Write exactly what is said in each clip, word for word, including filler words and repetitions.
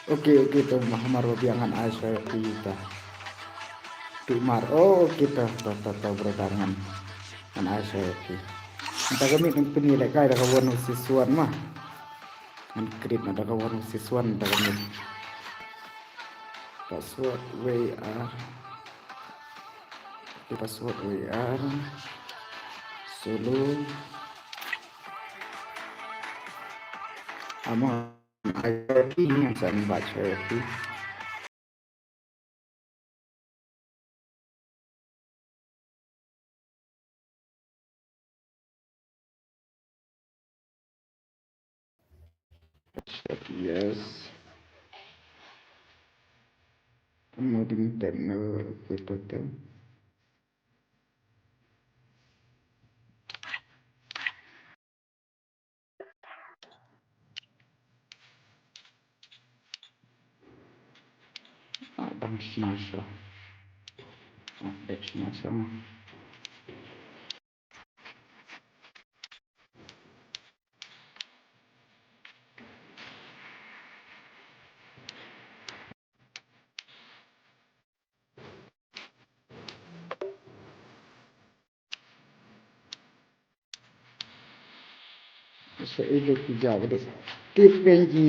Okay, okay, to, mar ba biang ngan ai shuwa ïa phi ta. Phi mar. Oh, okay, to, to, to, to, brother, ngan, ngan ai shuwa ïa phi. Nangta ka miet ngan pyni lehkai da ka one oh six one ma. Ngan create na da ka one oh six one da ka miet. Password W R. Okay, password W R. Solo. Ama ai phi ngan sa invite shuwa ïa phi. Yes. Modern techno, betul tu. Ah, bang smasher. Ah, bang smasher. Sa ïa ki jab de. Tip pen ki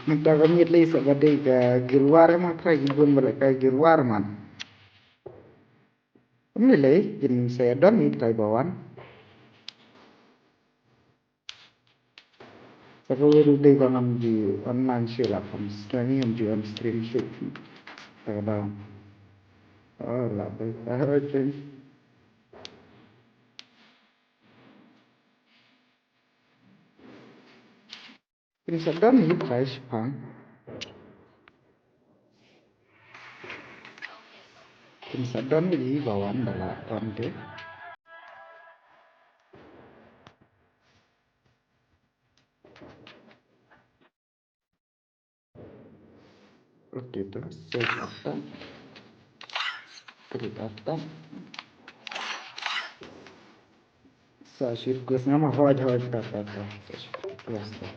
mynta ka miet lei sa ka dei ka Gilwar ma, trai ki bun ba la ka Gilwar man. Ym lei lei kin sa ïa don ni trai ba wan. Sa ka wei ruh dei ba ngam ju online shuh la kham, ngam ju on stream shuh. Ta ka daw. Oh, la dei. Ah, okay. Kin sa don hi trai shipang. Kin sa don hi ba wan da la don te. Okay, to save ata. Create ata. Sa shi request nga ma hoi hoi ta ta ta. Sa shi request ta.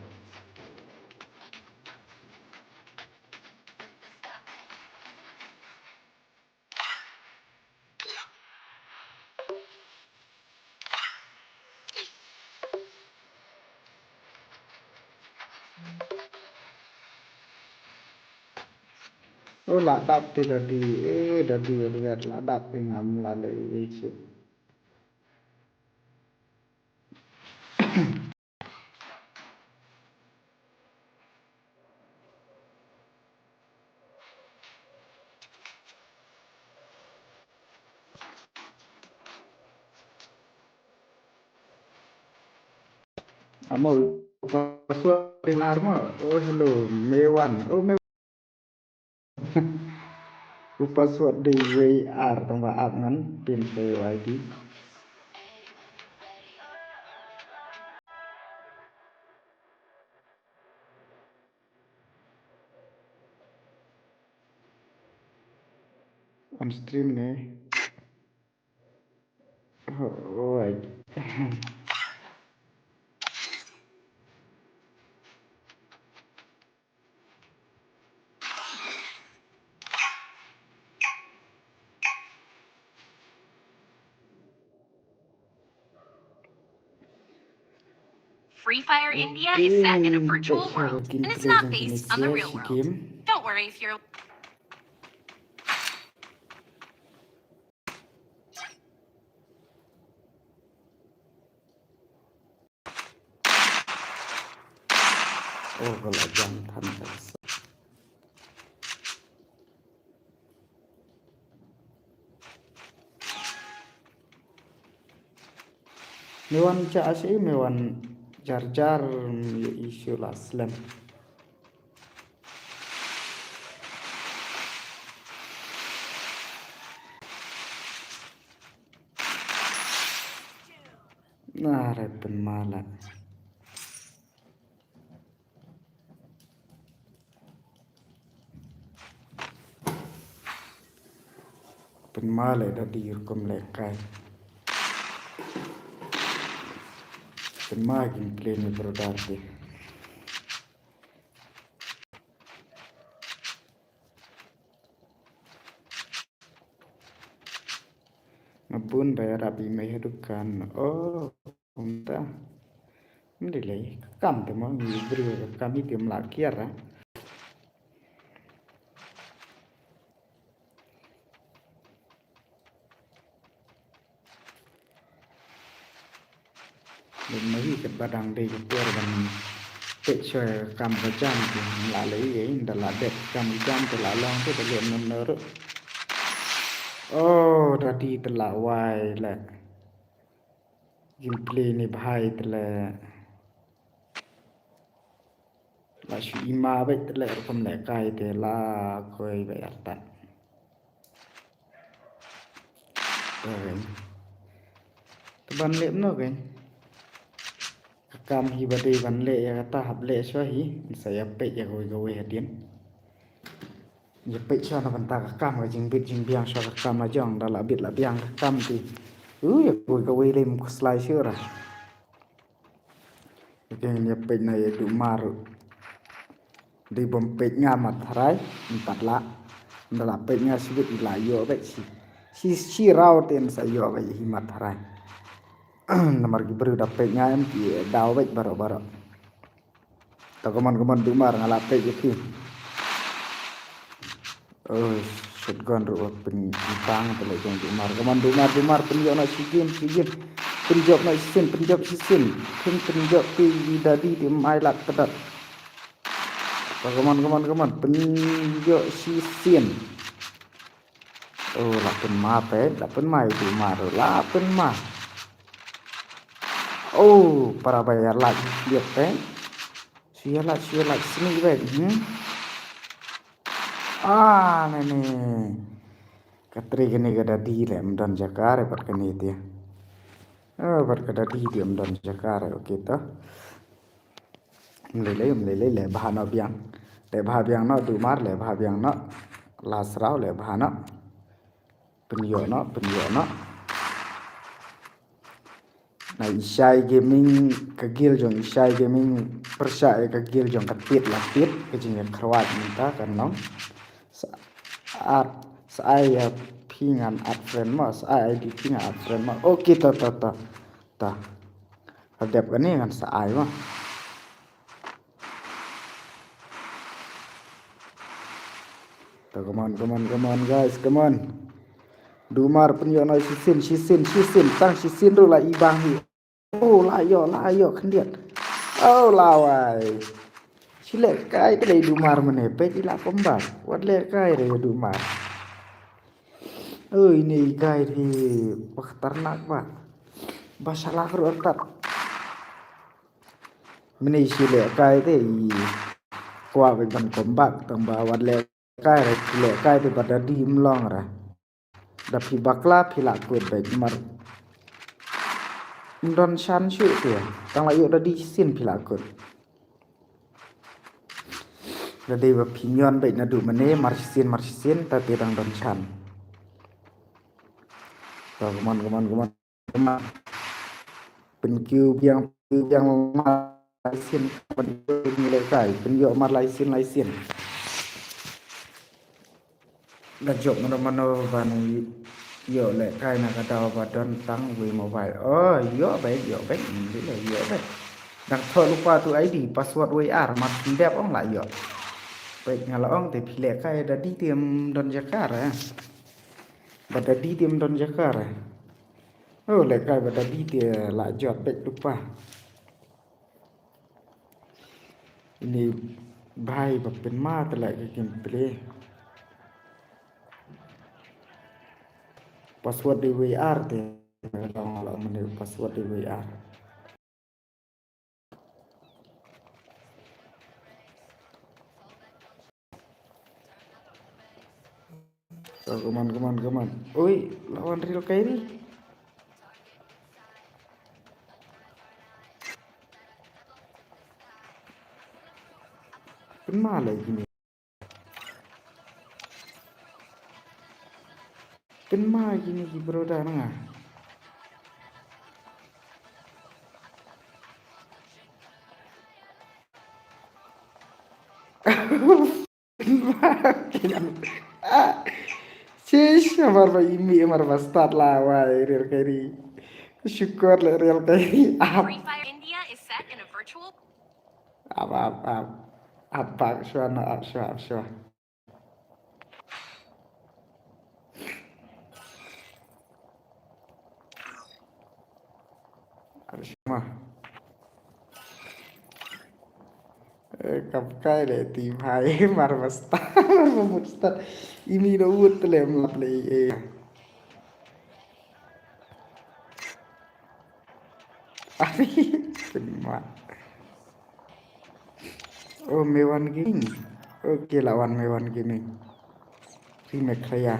Oh, la dap te dadi, eh, dadi, dadi, la dap te ngam la le, eh, shit. Amo, password pilar mo. Oh, hello, Mewan. Oh, Mewan. U password dei wei ar tang ba ap ngan pin sa U I D. On stream ne. Oh, oh, I- Free Fire India is set in a virtual world, and it's not based on the real world. Don't worry if you're Oh, ka la jam than ka sa. Me wan cha asi, me wan jar jar, ye issue la slem. Nare pynmala. Pynmala da di rukom lekai. Pynma kin play ni brother di. Nga bun ba ïarap i mei ha dukan. Oh, kumta. Ym dei lei, ka kam te mo, ngi briew ka kam hi te ym lah kiar ah. Lem ma hi katba dang dei ka por ban peit shuwa ka kam ka jam te, ym lah lei ei, ynda la dep ka kam ka jam te la long te da leh mano mano ruh. Oh, da dei te la wai leh. Gameplay ni bhai te leh. La shu ima beit te leh rukom lehkai te la koi beit artat. Te ban leh mano kein. Ka kam hi ba dei ban leh ïa kata hap leh shuwa hi. Sa ïa peit ïa kawei kawei hadien. Ïa peit shuwa na bynta ka kam ka jingbit jingbiang shuwa ka kam la jong da la bit la biang ka kam te. U ïa kawei kawei lei ym khuslai shuh ra. Ïa kane ïa peit na ïa Dumar. Dei bym peit nga mat tharai, ym pat lah. Ynda la peit nga shibit la ïoh beit shi. Shi shi raw te yn sa ïoh beit hi mat tharai. Namar ki briew da peit nga em ki daw beit baroh baroh. Ta, come on, come on, Dumar, nga la peit ïa phi. Oh, shotgun ruh pynbang te leh jong Dumar. Come on, Dumar, Dumar, pynïoh noh shi game, shi game. Pynjop noh shisien, pynjop shisien. Pyn, pynjop te i Daddy te ym ai lad kdot. Ta, come on, come on, come on, pynïoh shisien. Oh, la pynma peit, la pynma i Dumar, la pynma. Oh, para ba ïa lad ïa peit. Shu ïa lad, shu ïa lad snieh beit, hmm. Ah, ne ne. Ka trei kane ka Daddy leh ym don jaka re bad kane te. Oh, bad ka Daddy te ym don jaka re, okay to. Ym lei lei, ym lei lei, leh bha noh biang. Leh bha biang noh Dumar, leh bha biang noh. Last round leh bha noh. Pynïoh noh, pynïoh noh. Na Ishai Gaming, ka guild jong Ishai Gaming pyrshah ïa ka guild jong ka Tied la Tied, ka jingïakyrwat mynta kan long. Sa, sa ai ïa phi ngan add friend mo, sa ai I D phi ngan add friend mo. Okay, to, to, to. To. Ka dep kane ngan sa ai mo. To, come on, come on, come on, guys, come on. Dumar pynïoh noh shisien, shisien, shisien, tang shisien ruh la i bang hi. Oh, la ïoh, la ïoh khyndiat. Oh, la wai. Shi lehkai te leh i Dumar mynne, peit i la comeback. Wat lehkai re i Dumar. Oh, ine i guy te ba khatarnak ba. Ba shalak ruh artat. Mynne shi lehkai te i kwah beit ban comeback, tang ba wat lehkai re, lehkai te ba Daddy ym long re. Da phi bakla phi lah kut beit mar. Ym don shan shuh te. Tang la ïoh Daddy shisien phi lah kut. Da dei ba phi ñion beit naduh mynne mar shisien mar shisien, ta te dang don shan. To, come on, come on, come on. Pynkiw biang, pynkiw biang mar lai sien, pynkiw biang lehkai, pynïoh mar lai sien, lai sien. Da jop mano mano ban ïoh lehkai na ka daw ba don tang wei mobile. Oh, ïoh beit, ïoh beit, ïoh beit. Dang thoh lypa tu I D, password wei ar, mar khyndiat ong la ïoh. Beit nga la ong te phi lehkai Daddy te ym don jaka re. Ba Daddy te ym don jaka re. Oh, lehkai ba Daddy te la jot beit lypa. Ini bhai ba pynma te la ka gameplay. Password dei wei ar te. Long long mynne password dei wei ar. To, come on, come on, come on. Oi, lawan real Kyrie. Pynma lagi ni. Pynma kine ki brother na nga. Shish. Namar ba i mih, namar ba start la wai, riel kai ri. Shukor le riel kai ri. Ap. Free Fire India is set in a virtual Ap, ap, ap. Ap bak shuwa, no, ap shuwa, ap shuwa. Ap shuwa. Eh, kap kai le ti bhai, mar ba start, mar ba mut start. I mih da wut le map le, eh. Ari, pynma. Oh, Mewan Gaming. Okay, lawan Mewan Gaming. Remake khlaiya.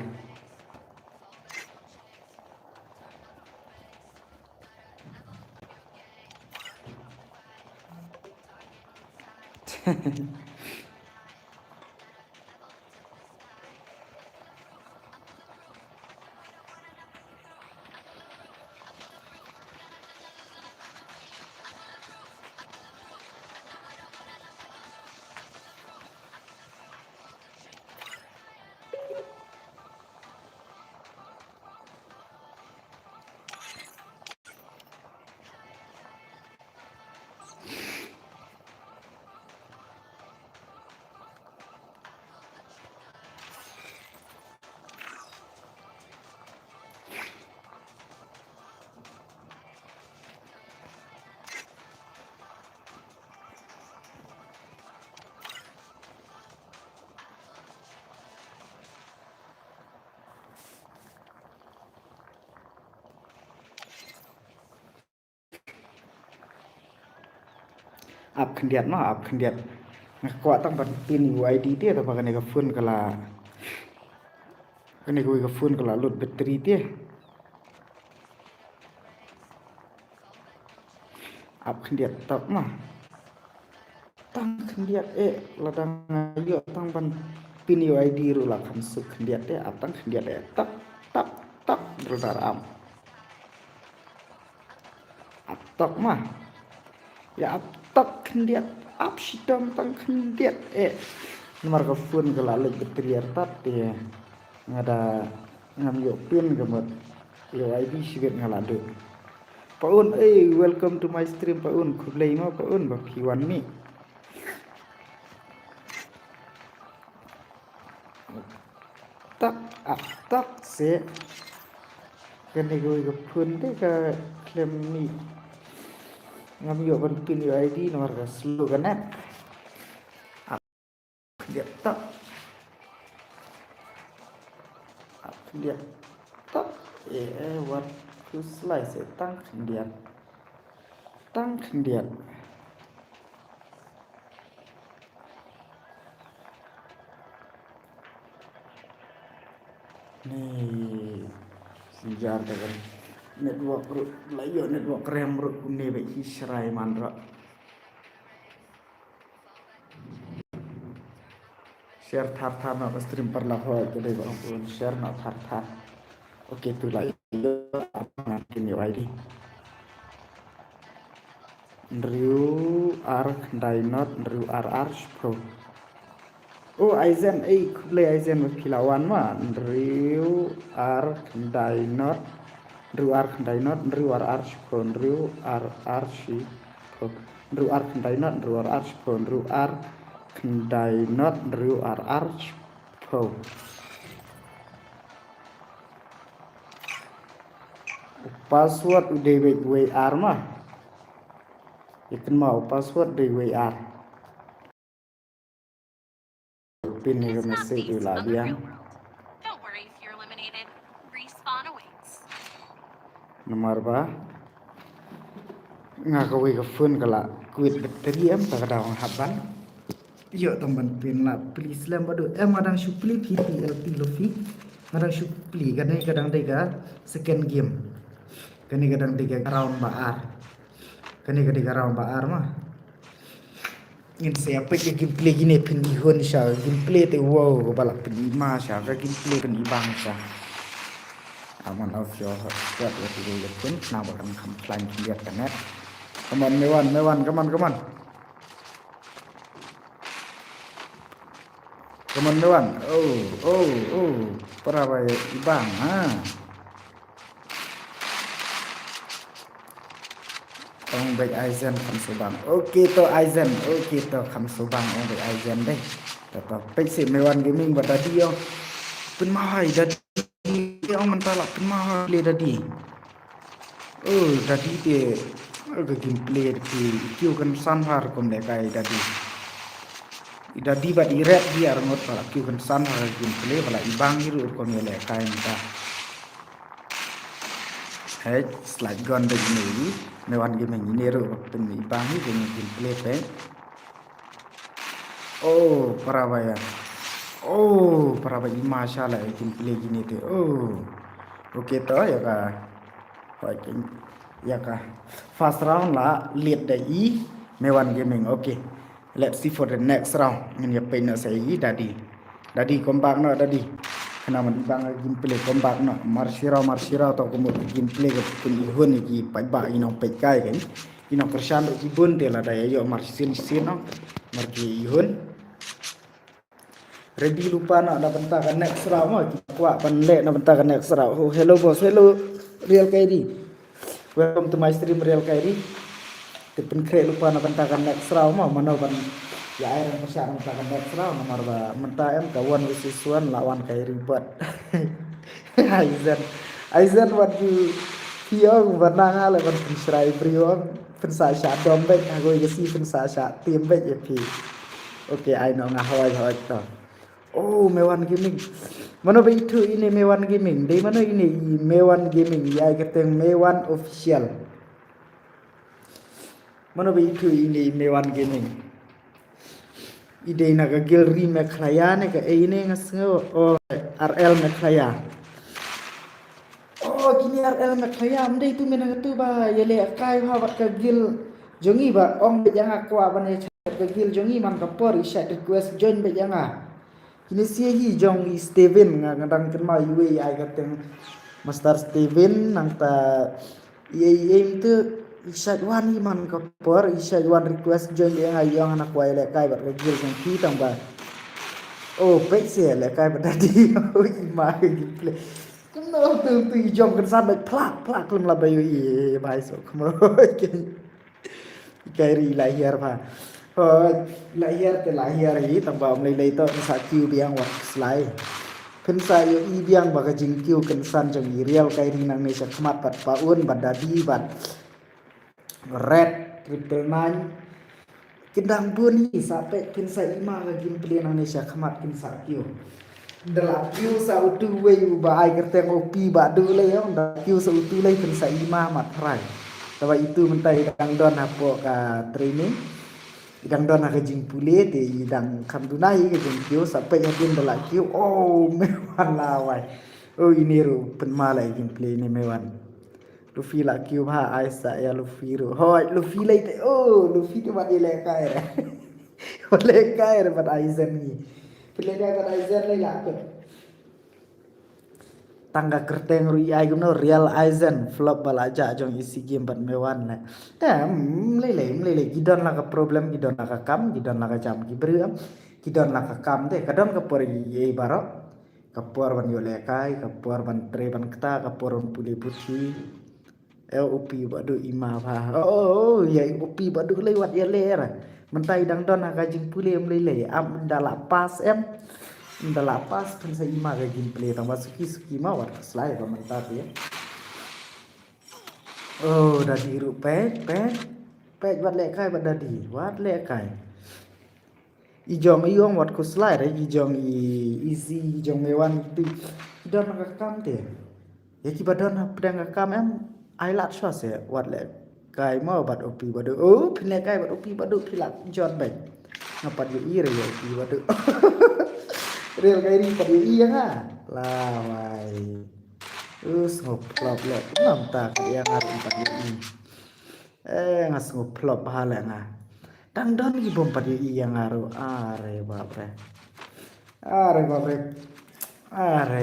Ap khyndiat ma, ap khyndiat. Nga kwah tang ban pin ïa u I D te, te ba kane ka phone ka la, kane kawei ka phone ka la lut battery te. Ap khyndiat tap ma. Tang khyndiat eh, lada nga ïoh tang ban pin ïa u I D ruh la kham suk khyndiat eh, ap tang khyndiat eh. Tap, tap, tap, brother, ap. Ap tap ma. Ïa ap tap khyndiat, ap shitom tang khyndiat eh. Namar ka phone ka la leit battery artat te. Nga da ngam ïoh pin ka mut. Ïa u I D shibit nga la duh. Pa Un, eh, welcome to my stream, Pa Un. Khublei mo, Pa Un, ba phi wan mih. Tak, ah, tak, se. Kane kawei ka phone te ka khlem mih. Ngam ïoh ban pin ïa u I D namar ka slow ka net. Khyndiat tak. Khyndiat tak. Eh, eh, wat khuslai se tang khyndiat. Tang khyndiat. Ni, sijar da kan network ruh, la ïoh network rem ruh, une ba hi shrai man ruh. Share thar thar noh ka stream, paralok ho, ka dei ba ong un share noh thar thar. Okay, tu la ïoh, ap ngan pin ïa u I D. Hynriew ar khyndai nod, hynriew ar ar shiphew. Oh, Aizen, ei, khublei Aizen, ba phi la wan ma. Hynriew ar khyndai nod, hynriew ar khyndai nod, hynriew ar ar shiphew, hynriew ar ar shiphew. Hynriew ar khyndai nod, hynriew ar ar shiphew, hynriew ar khyndai nod, hynriew ar ar shiphew. U password u dei wei, wei ar ma. Ïa kynmaw, u password dei wei ar. Pin ïa ka message u la biang. Don't worry if you're eliminated. Respawn awaits. Namar ba nga kawei ka phone ka la kwit battery, em, ta ka daw nga hap ban ïoh tang ban pin la plie slem ba dei, em, nga dang shu plie P T L T Luffy. Nga dang shu plie, kane ka dang dei ka second game. Kane ka dang dei ka round ba ar. Kane ka dei ka round ba ar ma. Ngin sa ïa peit ka gameplay kine phin i hun sha, gameplay te wow, ba la phin i ma sha, ka gameplay phin i bang sha. Amon off your hotspot, what you do, you pun, na ba kan kham khlaiñ khyndiat ka net. Come on, Mewan, Mewan, come on, come on. Come on, Mewan. Oh, oh, oh. Para ba i bang, ha. Ong bad Aizen kham subang. Okay to Aizen. Okay to kham subang ong bad Aizen dei. To to peit seh Mewan Gaming bad Daddy ong. Pynmahai Daddy ong mynta la pynmahai le Daddy. Oh, Daddy te, oh, ka gameplay te ki kiew kynsan ha rukom lehkai Daddy. I Daddy bad i Red hi arngut ba la kiew kynsan ha ka gameplay ba la i bang hi ruh rukom ïalehkai mynta. Hei, slide gun da ine i, Mewan Gaming ine ruh ba pyn i bang hi ka gameplay peit. Oh, para ba ïa. Oh, para ba i ma sha la i gameplay kine te. Oh. Okay to ïa ka. Hoi, ïa ka first round la lead da i Mewan Gaming. Okay. Let's see for the next round. Ngin ïa peit noh sa i Daddy. Daddy, come back noh Daddy. Kane man i bang gameplay, come back noh. Mar shi round, mar shi round to kumno gameplay ka pyn i hun ki paidbah i nongpeitkai kan. I nongkyrshan ruh ki bun te lada ïa ïoh mar shisien shisien noh. Mar ki i hun. Ready lypa noh na bynta ka next round mo, ki kwah ban leh na bynta ka next round. Oh, hello boss, hello Real Kairi. Welcome to my stream Real Kairi. Te pynkhreh lypa na bynta ka next round mo, mano ban ïa ai ryngkat na bynta ka next round, namar ba mynta em ka one versus one la wan Kairi bot. Aizen. Aizen, what you feel ba nang ale ban pynshrai briew, pynsa sha dom bad ha goi ka si pynsa sha tim bad ïa phi. Okay, ai no nga hoi hoi to. Oh, Mewan Gaming. Mano ba ithuh ine Mewan Gaming? Dei mano ine i Mewan Gaming? Ïa ka teng Mewan Official. Mano ba ithuh ine i Mewan Gaming? I dei na ka guild Ri Meghalaya ne ka ei ne nga sngew. Oh, R L Meghalaya. Oh, kine R L Meghalaya, ym dei tu mynta katu ba ïalehkai ha bad ka guild jong i ba ong bad ïa nga kwah ban ïa ka guild jong i man ka por i shait request join bad ïa nga. Kine sha hi jong i Steven nga dang kynmaw iwei ai ka teng Master Steven nangta i ei em tu i shait wan i man ka por i shait wan request join ïa nga ïa nga na kwah ïalehkai bad ka guild jong ki tang ba. Oh, peit seh lehkai bad Daddy. Oh, i ma ka gameplay. Kumno tu tu i jong kynsan bad plak plak lem la ba ïohi bai so kumno. Kairi la hiar ba. Hoi, la hiar te la hiar hi tang ba ym lei lei to pynsa kiew biang wat slai. Pynsa ïohi biang ba ka jingkiew kynsan jong i Real Kairi nangne sha khmat bad Paun bad Daddy bad Red triple nine. Kin dang bun hi sa peit pynsa i ma ka gameplay nangne sha khmat pynsa kiew. Da la kiew sa utu wei uba ai kyrteng O P Badu lei ong, da kiew sa utu lei pynsa i ma mat rai. Taba itu mynta i dang don hapoh ka training. I dang don ha ka jingpule te i dang kham duna hi ka jingkiew sa peit hadien da la kiew. Oh, Mewan la wai. Oh, ine ruh pynma la i jingpule ine Mewan. Luffy la kiew bha ai sa ïa Luffy ruh. Hoi, Luffy lei te. Oh, Luffy te bad ïalehkai re. Ïalehkai re bad Aizen ngi. Pynlehkai bad Aizen lei la kut. Tang ka kyrteng ruh i ai kumno Real Aizen flop ba la jah jong i SEA Games bad Mewan le. Te, ym lei lei, ym lei lei. Ki don la ka problem, ki don la ka kam, ki don la ka jam ki briew. Ki don la ka kam te, ka don ka por i ei baroh. Ka por ban ïoh lehkai, ka por ban trei ban kta, ka por ban pule puthi. Eh, O P Badu i ma bha. Oh, oh, oh, ïa O P Badu lei wat ïaleh. Mynta i dang don ha ka jingpule ym lei lei. Am da la pass em. Ym da la pass pynsa i ma ka jingpule tang ba suki suki ma wat slai ba mynta te. Oh, Daddy ruh peit, peit. Peit wat lehkai bad Daddy, wat lehkai. I jong i ong wat khuslai re, i jong i Easy, i jong Mewan tu. I don ha ka kam te. Ïa kiba don ha pdeng ka kam em, ai lad shwa seh, wat lehkai mo bad O P Badu. Oh, phi lehkai bad O P Badu, phi lad jot bad. Nga pat ïohi re ïa O P Badu. Real Kairi pat ïohi ïa nga. Lawai. Uh, sngewphlop leh. Namta ka ïa nga pat ïohi. Eh, nga sngewphlop bha leh nga. Dang don ki bym pat ïohi ïa nga ruh. Are bapre. Are bapre. Are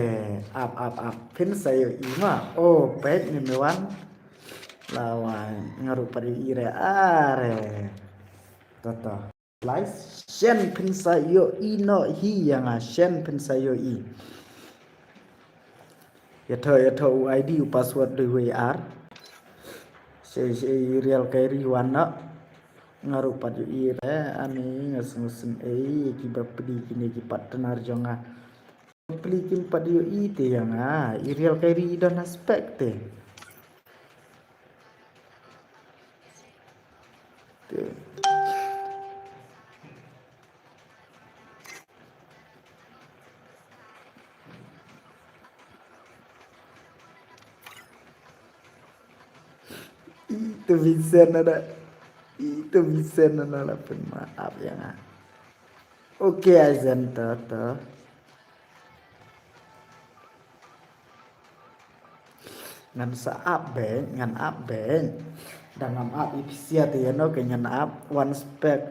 ap ap ap. Phin sa ïohi ma. Oh, peit ne Mewan. Lawai nga ruh pat ïohi re. Are. To to. Lai shen phin sa ïohi noh hi ïa nga, shen phin sa ïohi. Ïathoh, ïathoh u I D u password dei wei ar. Shen shen i Real Kyrie wan noh. Nga ruh pat ïohi re, ani nga sngewsynei ïa kiba plie kine ki partner jong nga. Plie kim pat ïohi te ïa nga, i Real Kyrie i don ha spec te. Te. Ito Vincent ada. Ito Vincent ada la pynmap ïa nga. Okay, Aizen, to, to. Ngan sa ap beng, ngan ap beng. Dang ngam ap i pisa te ïa no ke ngan ap one spec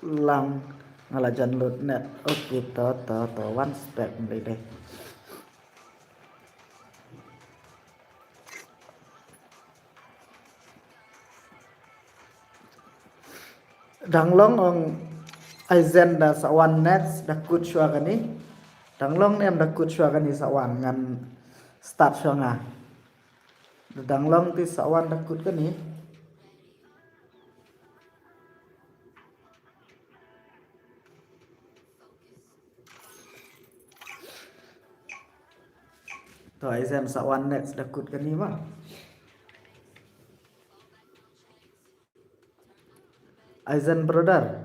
lang nga la jan load net. Okay, to, to, to, one spec mlei dei. Dang long ong Aizen da sa wan next da kut shuwa kani. Dang long ne em da kut shuwa kani sa wan ngan start shuwa nga. Dang long te sa wan da kut kani. To Aizen sa wan next da kut kani ma. Aizen brother.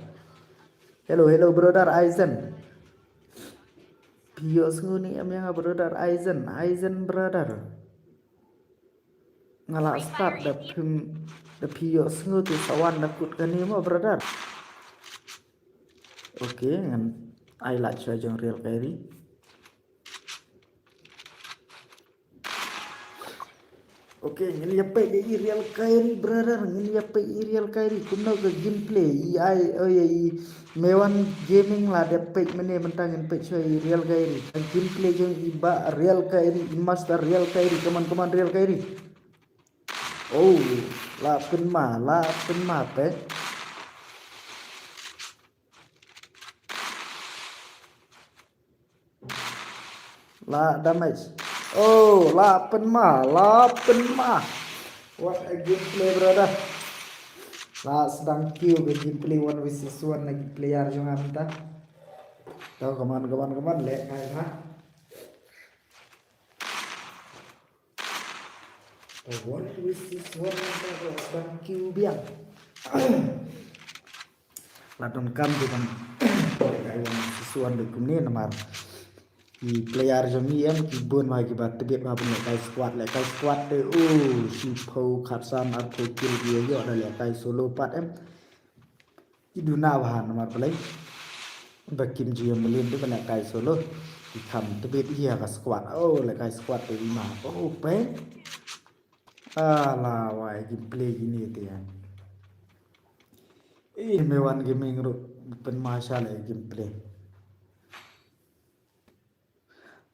Hello, hello brother Aizen. Phi ïohsngew ne em ïa nga brother Aizen, Aizen brother. Nga la start da phim, da phi ïohsngew te sa wan da kut kani mo brother. Okay, ngan ai lad shuwa jong Real Kyrie. Okay, ngin ïa peit ïa i Real Kyrie brother, ngin ïa peit ïa i Real Kyrie kumno ka gameplay. I ai, oh ïa i Mewan Gaming la dep peit mynne, mynta ngin peit shuwa ïa i Real Kyrie. Ka gameplay jong i bah Real Kyrie, i master Real Kyrie. Come on, come on Real Kyrie. Oh, la pynmap, la pynmap peit. La damage. Oh, la pynmap, la pynmap. What a gameplay, brother. La sdang kiew ka gameplay one versus one na ki player jong nga mynta. To, come on, come on, come on, leh kai ha. One versus one, one versus one, kiew biang. La donkam te ban lehkai one versus one de kumne namar ki player jong ngi em ki bun ma kiba tbit ma ban lehkai squad, lehkai squad de, oh, shiphew khatsan arphew kill ki ïoh da lehkai solo pat em. Ki duna bha namar balei ba kim ju ïa mlien te ban lehkai solo. Ki kham tbit ïa ka squad. Oh, lehkai squad te i ma. Oh, peng. Ala wai gameplay kine te ïa. Eh, Mewan Gaming ruh pynmap sha leh gameplay.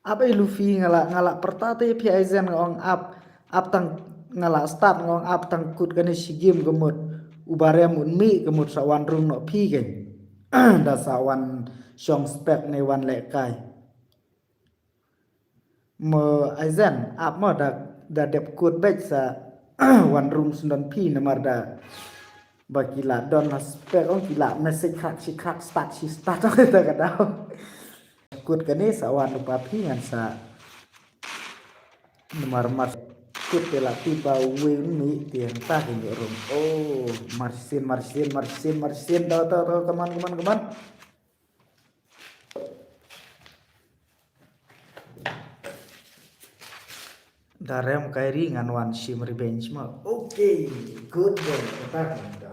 Ap ei Luffy, nga la, nga la pyrta te phi Aizen nga ong ap, ap tang, nga la start nga ong ap tang kut kane shi game ka mut. U Barem un mih ka mut sa wan rung noh phi kein. Da sa wan shong spec ne wan lehkai. Mo Aizen, ap mo da, da dep kut beit sa wan rung sndon phi namar da ba ki la don na spec ong ki la message khak shi khak start shi start ong da ka daw. Kut kane sa wan u pa phi ngan sa. Namar mar kut te la tip ba wei un mih te hangta ki ngi rung. Oh, mar shisien, mar shisien, mar shisien, mar shisien. Taw, taw, taw, come on, come on, come on. Da rem Kyrie ngan wan shim revenge mo. Okay, good boy. Kata ka mut.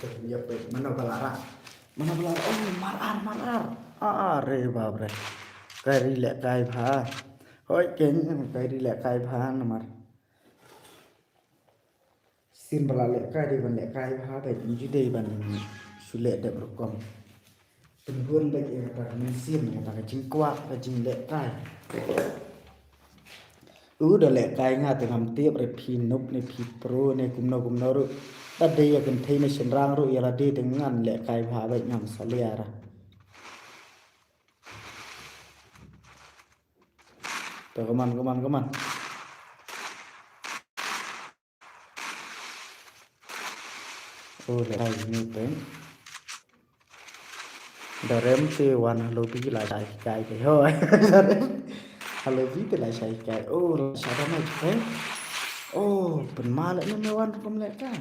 Ïa peit, mano ba la rah. Mano ba la rah. Oh, mar ar, mar ar. Ah, ah, re bap re. Kyrie lehkai bha. Hooid, ken Kyrie lehkai bha namar sien ba la lehkai dei ban lehkai bha, bad ym ju dei ban shu leh dep rukom. Pynhun bad ïa kata ka mynsiem, ïa kata ka jingkwah, ka jinglehkai. U da lehkai nga te ngam tip re phi noob ne phi pro ne kumno kumno ruh. Da dei ïa kynthei ne shynrang ruh, ïa lade te ngan lehkai bha bad ngam salia ra. To, come on, come on, come on. Oh, lehkai ne peng. Da rem te wan ha lobby la shah hikai te. Hooid. Da rem ha lobby te la shah hikai. Oh, la shah damage peng. Oh, pynma leh ne me wan rukom lehkai.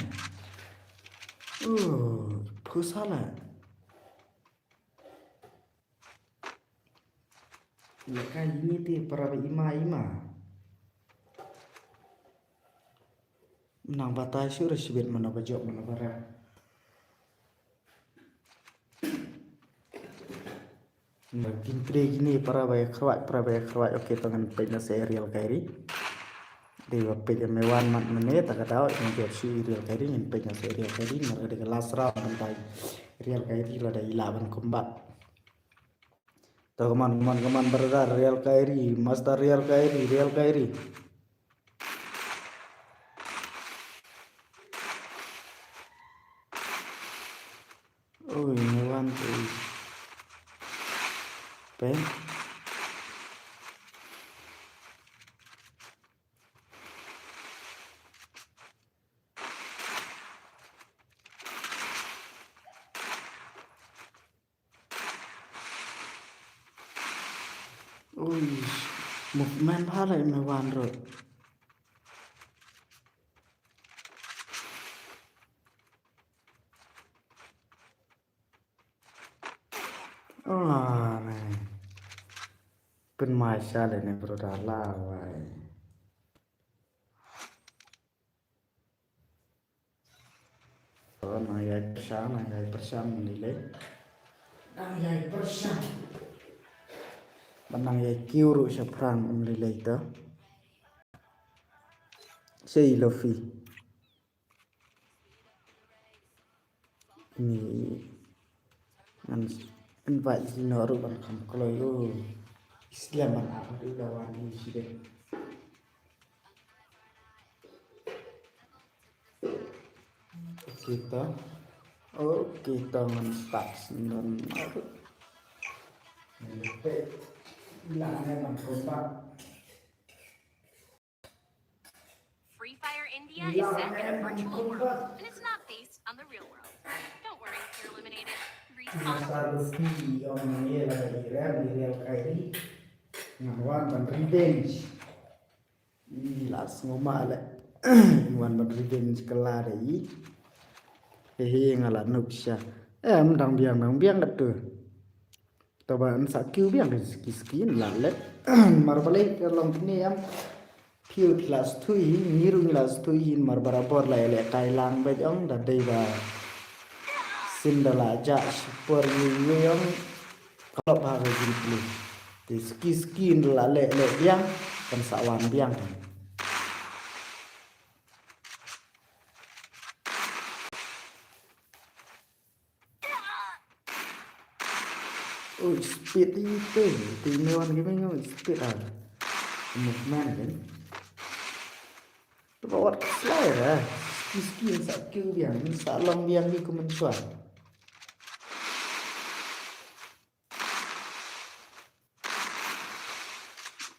Oh, phusa la. Lehkai ine te para ba ima ima. Nang batai shuh re shibit mano ba jop mano ba rem. Nang kin tre kine para ba ïa khrwai, para ba ïa khrwai. Okay, to ngan peit na se Real Kyrie. Dei ba peit ïa me wan mat mane ta ka daw ngan jop shuh Real Kyrie, ngan peit na se Real Kyrie, mar ka dei ka last round ban tai. Real Kyrie la dei la ban combat. To, come on, come on, come on, brother, Real Kyrie, Master Real Kyrie, Real Kyrie. Oi, me wan te. Peng. Ui, movement bha la me wan ruh. Ah, ne. Pynmai sha le ne bro da la wai. To, nang ïai pyrshang, nang ïai pyrshang ym lei lei. Nang ïai pyrshang. Ba nang ïai kiew ruh shaphrang ym lei lei to. Sei Luffy. Ni ngan invite ïa no ruh ban kham kloi u. Slem ban ap u da wan hi shi de. Okay to. Okay to ngan start sendon. Ngan peit ila ne ban combat. Free Fire India is set in a virtual world, and it's not based on the real world. Don't worry if you're eliminated. Respawn. Master Luffy ong ngi la i rem i Real Kyrie. Ngan wan ban revenge. I la sngewma le. Ngan wan ban revenge ka la de i. He he nga la nuk sha. Em dang biang dang biang kat tu. Taba yn sa kiew biang ki ski ski yn la leh. Mar balei ka long kine em. Phi u phi la stui hi, ngi ruh ngi la stui hi, mar barabor la ïalehkai lang beit ong da dei ba sien da la jah shipor ïa ïa ong. Ka lok bha ka jingpli. Te ski ski yn da la leh leh biang kan sa wan biang. Ui, speed ito, ito me wan gaming, ui, speed ah. Movement kan. Ba wat slide ah. Ski ski sa kiew biang, sa long biang hi kumne shuwa.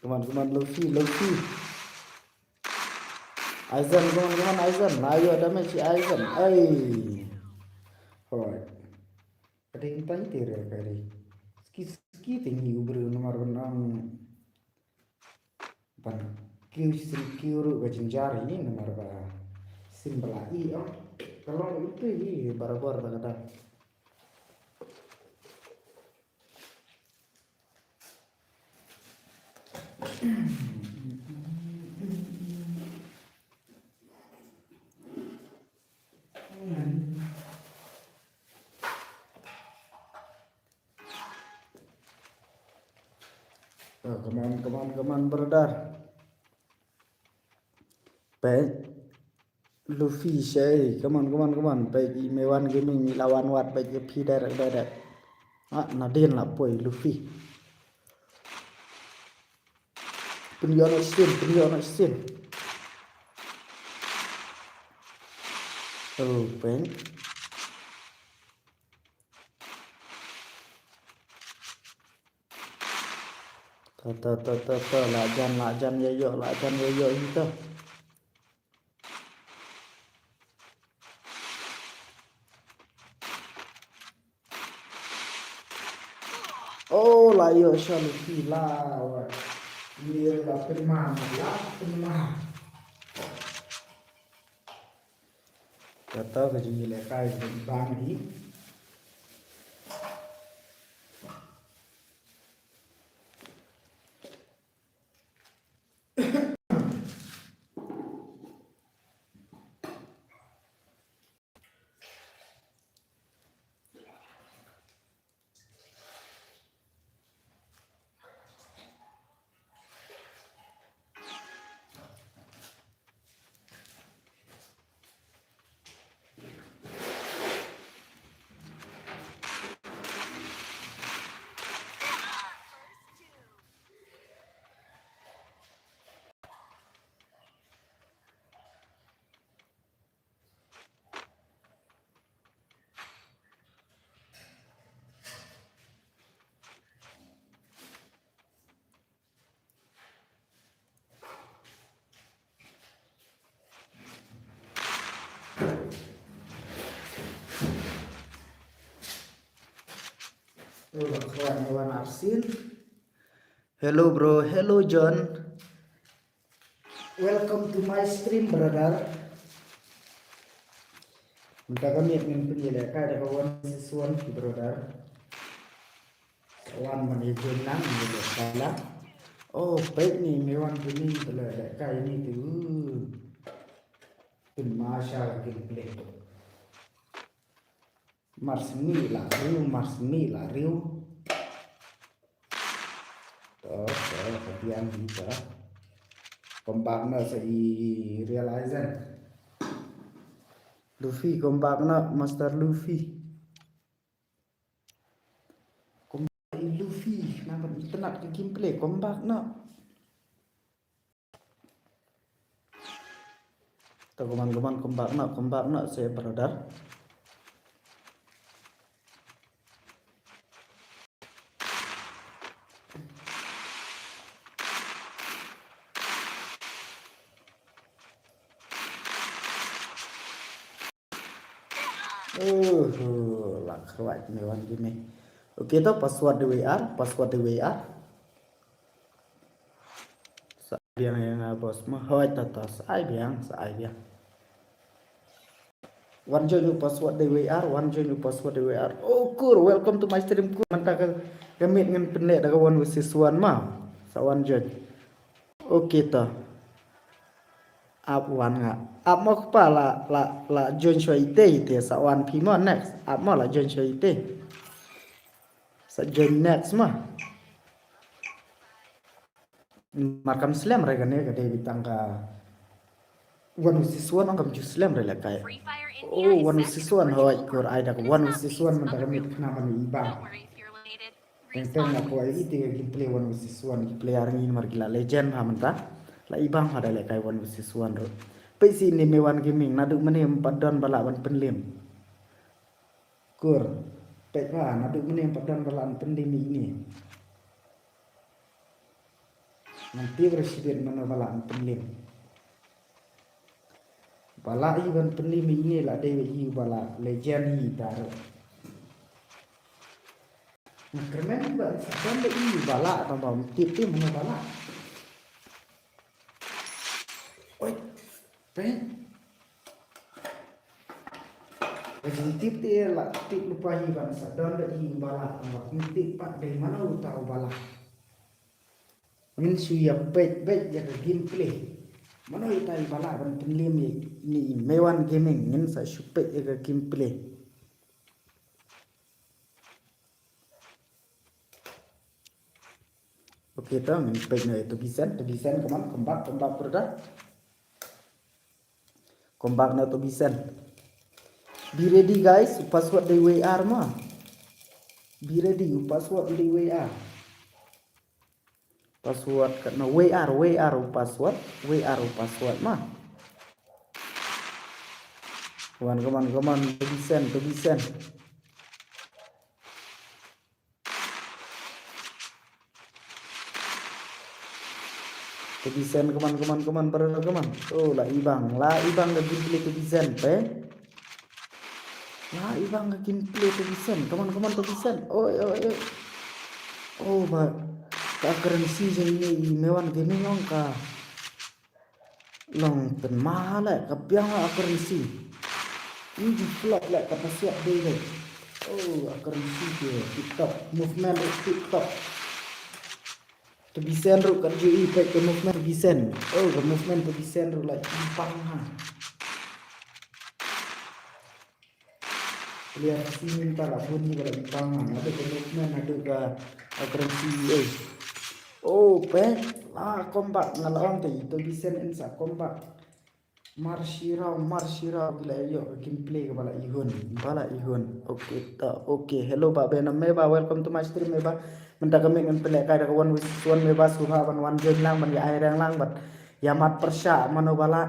Come on, come on, Luffy, Luffy. Aizen, come on, come on, Aizen. Ayo, damage si Aizen. Ai. Hoi. Kadang tai tere kari. Ski, ski tinggi ubri namar benang. Ban kiew shisien kiew ruh ka jynjar hi namar ba sien ba la ih ong. Ka long ito hi barabor ba ka dang. Oh, come on, come on, come on, brother. Peit Luffy shei. Come on, come on, come on. Peit i Mewan Gaming i la wan wat, peit i phi direct, direct. Ah, nadien la poi Luffy. Pynïoh noh sien, pynïoh noh sien. Oh, peit. To, to, to, to, to, la jan, la jan ïa ïoh, la jan ïa ïoh hi to. Oh, la ïoh sha Luffy la, wa. Ïa la pynman, la pynman. Kata ka jingïalehkai bang hi. Hello bro, hello John. Welcome to my stream, brother. Mynta ka miet ngin pynïalehkai da ka one versus one, brother. Wan ban ïa join lang, ïalehkai lang. Oh, peit ni, Mewan Gaming ba la lehkai ni tu. Pynmasa la gameplay tu. Mars mi la riu, mars mi la riu. To, to, ka biang hi to. Comeback na sa i realize. Luffy comeback na, Master Luffy. Comeback i Luffy, namar internet ka gameplay, comeback na. To, come on, come on, comeback na, comeback na, say brother. Uh, la khrwai Mewan Gaming. Okay, to password D W R, password D W R. Sa ai biang ïa nga boss ma, hoi ta ta, sa ai biang, sa ai biang. Wan join u password D W R, wan join u password D W R. Oh kur, welcome to my stream kur. Mynta ka, ka miet ngin pynleh da ka one versus one ma. Sa wan join. Okay to. Ap wan nga. Ap mo kpa la, la, la join shuwa ite ite, sa wan phi mo next. Ap mo la join shuwa ite. Sa join next ma. Mar kam slem re kane ka dei beit tang ka one versus one, ong kam ju slem re lehkai. Oh, one versus one, hoi kur, ai da ka one versus one mynta ka miet khnang ban i bang. Teng teng la kwah ïa ite ka gameplay one versus one, ki player ngi namar ki la legend ha mynta. La i bang ha da lehkai one versus one ruh. Peit sha ine Mewan Gaming, naduh mynne ym pat don ba lah ban pynlim. Kur, peit ba naduh mynne ym pat don ba lah ban pynlim ine. Ngan tip ruh shibit mano ba lah ban pynlim. Ba lah hi ban pynlim ine la dei hi ba lah legend hi ta ruh. Nga kyrmen ba sa don da i ba lah tang ba ym tip te mano ba lah. Oi, peit. Ka jingtip te la tip lypa hi ban sa don da i ba lah tang ba ym tip pat dei mano uta u ba lah. Ngin shu ïa peit beit ïa ka gameplay. Mano ita i ba lah ban pynlim ïa ine i Mewan Gaming, ngin sa shu peit ïa ka gameplay. Okay, to ngin peit noh ïa u Toby Sen, Toby Sen, come on, come back, come back, brother. Come back noh u Toby Sen. Be ready, guys, u password dei W R ma. Be ready, u password dei W R. Password katno, W R, W R u password, W R u password ma. Come on, come on, come on, Toby Sen, Toby Sen. Toby Sen, come on, come on, come on, brother, come on. Oh, la ibang, la ibang ka gameplay Toby Sen, pe. La ibang ka gameplay Toby Sen. Come on, come on, Toby Sen. Oi, oi, oi. Oh, ba ka currency jong ine i Mewan Gaming long ka long pynmah leh, ka biang la ka currency. Ine i flop leh, ka pasiat dei leh. Oh, ka currency ke tip top. Movement tip top. Toby Sen ruh kat ju i peit ka movement Toby Sen. Oh, ka movement Toby Sen ruh la ibang ha. Player sini ta la bun ni ba la ibang ha. Haduh ka movement, haduh ka, ka currency, eh. Oh, peit la comeback, nga la ong te i Toby Sen in sa comeback. Mar shi raw, mar shi raw, ki la ïoh ka gameplay kaba la ihun, ba la ihun. Okay, to, okay. Hello, Bah Benom, me Bah, welcome to my stream, me Bah. Mynta ka miet ngan pynlehkai da ka one versus one, me Bah, sngewbha ban wan join lang, ban ïa ai reng lang, bad ïa mad pyrshah mano ba lah.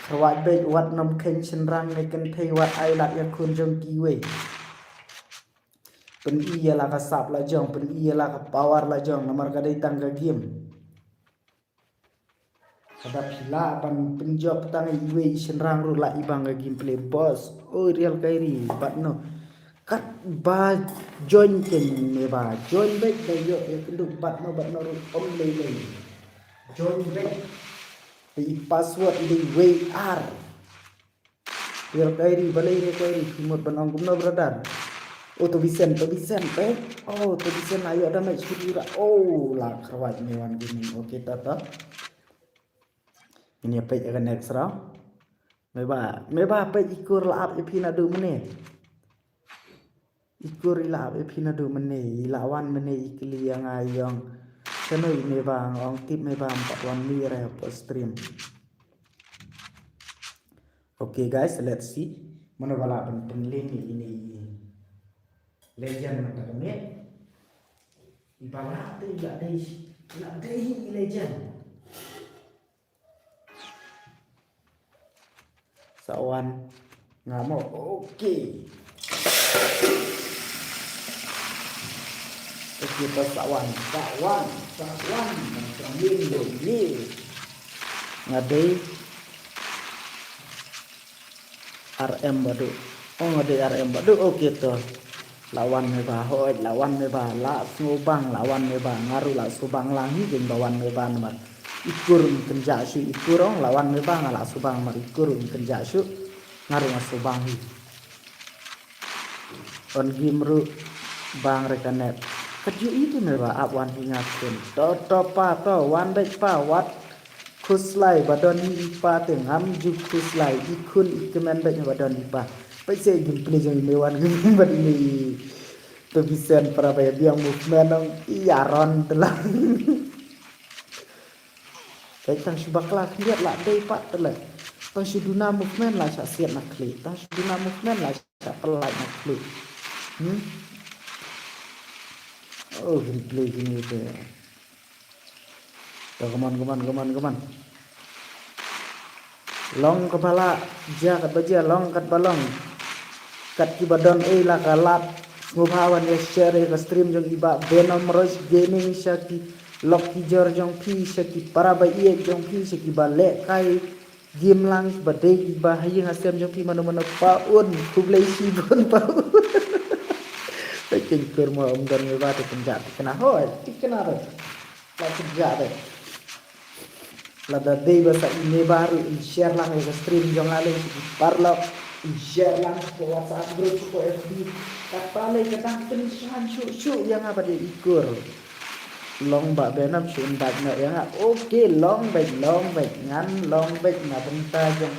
Kyrwat beit, wat nym kheiñ shynrang ne kynthei, wat ai lad ïa khun jong kiwei. Pyni ïa la ka sap la jong, pyni ïa la ka power la jong, namar ka dei tang ka game. Ka dap phi lah ban pynjop tang iwei i shynrang ruh la ibang ka gameplay boss. Oi, Real Kairi, bad no. Katba join ken me Bah, join beit da ïoh ïa kynduh bad no, bad no ruh ym lei lei. Join beit. Te i password i dei W R. Real Kairi, balei Real Kairi, phi mut ban ong kumno brother? Oh, Toby Sen, Toby Sen, peit. Oh, Toby Sen la ïoh damage kut ira. Oh, la kyrwat Mewan Gaming. Okay, to to. Ngin ïa peit ïa ka next round. Me Bah, me Bah, peit i kur la ap ïa phi naduh mynne. I kur i la ap ïa phi naduh mynne, i la wan mynne i kylli ïa nga i ong. Kano i me Bah, nga ong tip me Bah, ym pat wan mih re hapoh stream. Okay guys, let's see. Mano ba lah ban pynlong ïa ine i legend mynta ka miet. I ba lah te i la dei, i la dei i legend. Sa wan nga mo. Okay. Okay, to sa wan, sa wan, sa wan. Sa wan, ye. Nga dei R M Badu. Oh, nga dei R M Badu. Okay, to. La wan me Bah, hooid, la wan me Bah, la sngewbang, la wan me Bah, nga ruh la sngewbang lang hi, jong ba wan me Bah namar i kur un kynjah shuh i kur ong, la wan me Bah, nga la sngewbang namar i kur un kynjah shuh, nga ruh nga sngewbang hi. On game ruh bang re ka net. Kat ju i tu me Bah, ap wan hi nga khun. To, to pa, to, wan beit pa, wat Khuslai ba don hi i pa te ngam ju khuslai i khun i kmen bad ba don hi pa. Peit se gameplay jong i Mewan Gaming bad i Toby Sen para ba ïa biang movement nong i Aaron te lang. Peit tang shu bakla khyndiat la dei pat te le. Tang shu duna movement la shah siat na khlieh. Tang shu duna movement la shah pynlait na khlieh. Hmm? Oh, gameplay kine te. To, come on, come on, come on, come on. Long kaba lah jia katba jia, long katba long. Kat kiba don ei la ka lad, sngewbha wan ïa share ïa ka stream jong i Bah Venom Rush Gaming sha ki lok ki jor jong phi, sha ki para ba ïeit jong phi, sha kiba leh kai game lang, ba dei ba ha ïing ha sem jong phi mano mano pa un, khublei shibun pa un. Peit keiñ kur mo, ym don me Bah te pynjah thikna, hooid thikna re. La pynjah re. Lada dei ba sa i me Bah ruh in share lang ïa ka stream jong nga lei sha ki paralok, in share lang sha ka WhatsApp group, sha ka F B. Katba lei ka dang pynshngaiñ shuh shuh ïa nga ba dei i kur. Long Bah Venom shu invite noh ïa nga. Okay, long beit, long beit, ngan long beit na bynta jong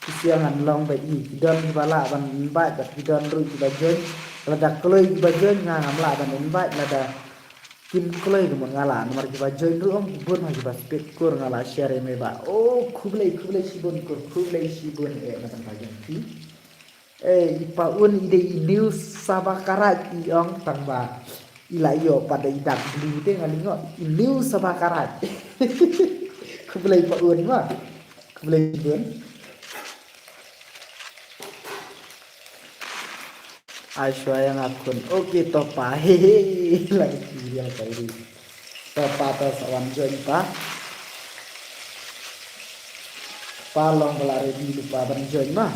ki siang, ngan long beit hi. Ki don kiba lah ban invite bad ki don ruh kiba join. Lada kloi kiba join nga ngam lah ban invite, lada Kim kloi ka mon nga la, namar kiba join ruh ong ki bun ha kiba speed kur nga la share ïa me ba. Oh, khublei, khublei shibun kur, khublei shibun eh, na tang ba join ki. Eh, i pa un i dei i new saba karat i ong tang ba. I la ïoh pat da i dak blue te nga lyngngoh i new saba karat. Khublei pa un ma. Khublei shibun. Ai shwa ïa nga khun. Okay to pa. Hehe. Lagi serial kali. To pa to sa wan join pa. Pa long ba la ready lypa ban join ma.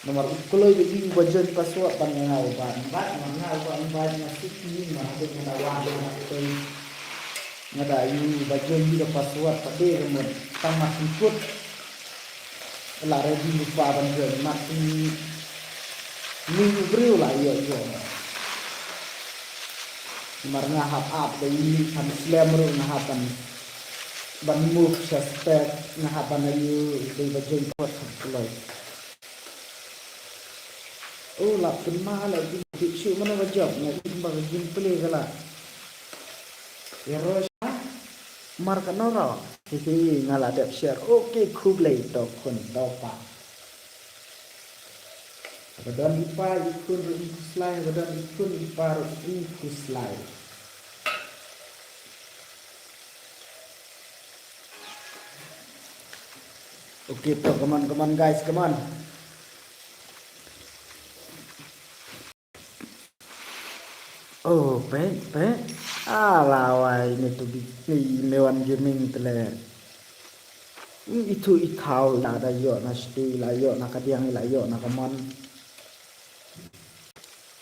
Namar u kloi ba ïoh ba join password ban nga u ba invite, ban nga u ba invite nga suki, nga haduh nga da wan nga da kloi. Nga da ïoh ba join ïa ka password pat de ka mut tang ma sngkut. La ready lypa ban join, ma sngkut. Ni u briew la ïoh ïoh. Namar nga hap ap da ïa kan slem ruh nga hap ban, ban move sha step, nga hap ban ïoh dei ba join password kloi. Oh, la pynma la jingtip shuh mano ka jop, nga im ba ka jingpynleh ka la. Ya Rosh, mar ka nora. Hihi, nga la dep share. Okay, khublei to khun to pa. Ba don i pa i khun ruh i khuslai, ba don i khun i pa ruh i khuslai. Okay, to, come on, come on, guys, come on. Oh, pe, pe. Ala wai, ini tu bi, ini Mewan Gaming teler. Ini itu i khaw, la da ïoh na stu, la ïoh na kadiang, la ïoh na kaman.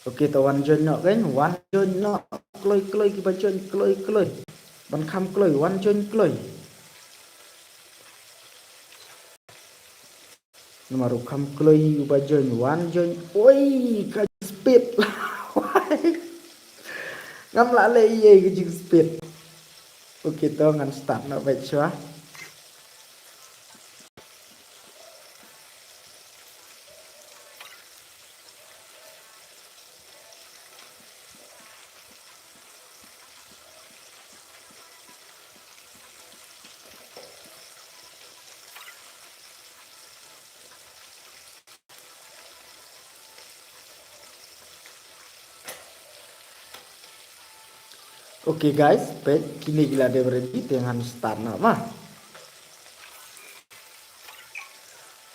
Okay, to wan join noh kan, wan join noh, kloi, kloi, kiba join, kloi, kloi. Ban kham kloi, wan join kloi. Namar u kham kloi uba join, wan join. Oi, ka speed. Ngam lah leh ei ka jing speed. Okay, to ngan start noh beit shuwa. Okay guys, peit kine ki la dep ready te ngan start noh ma.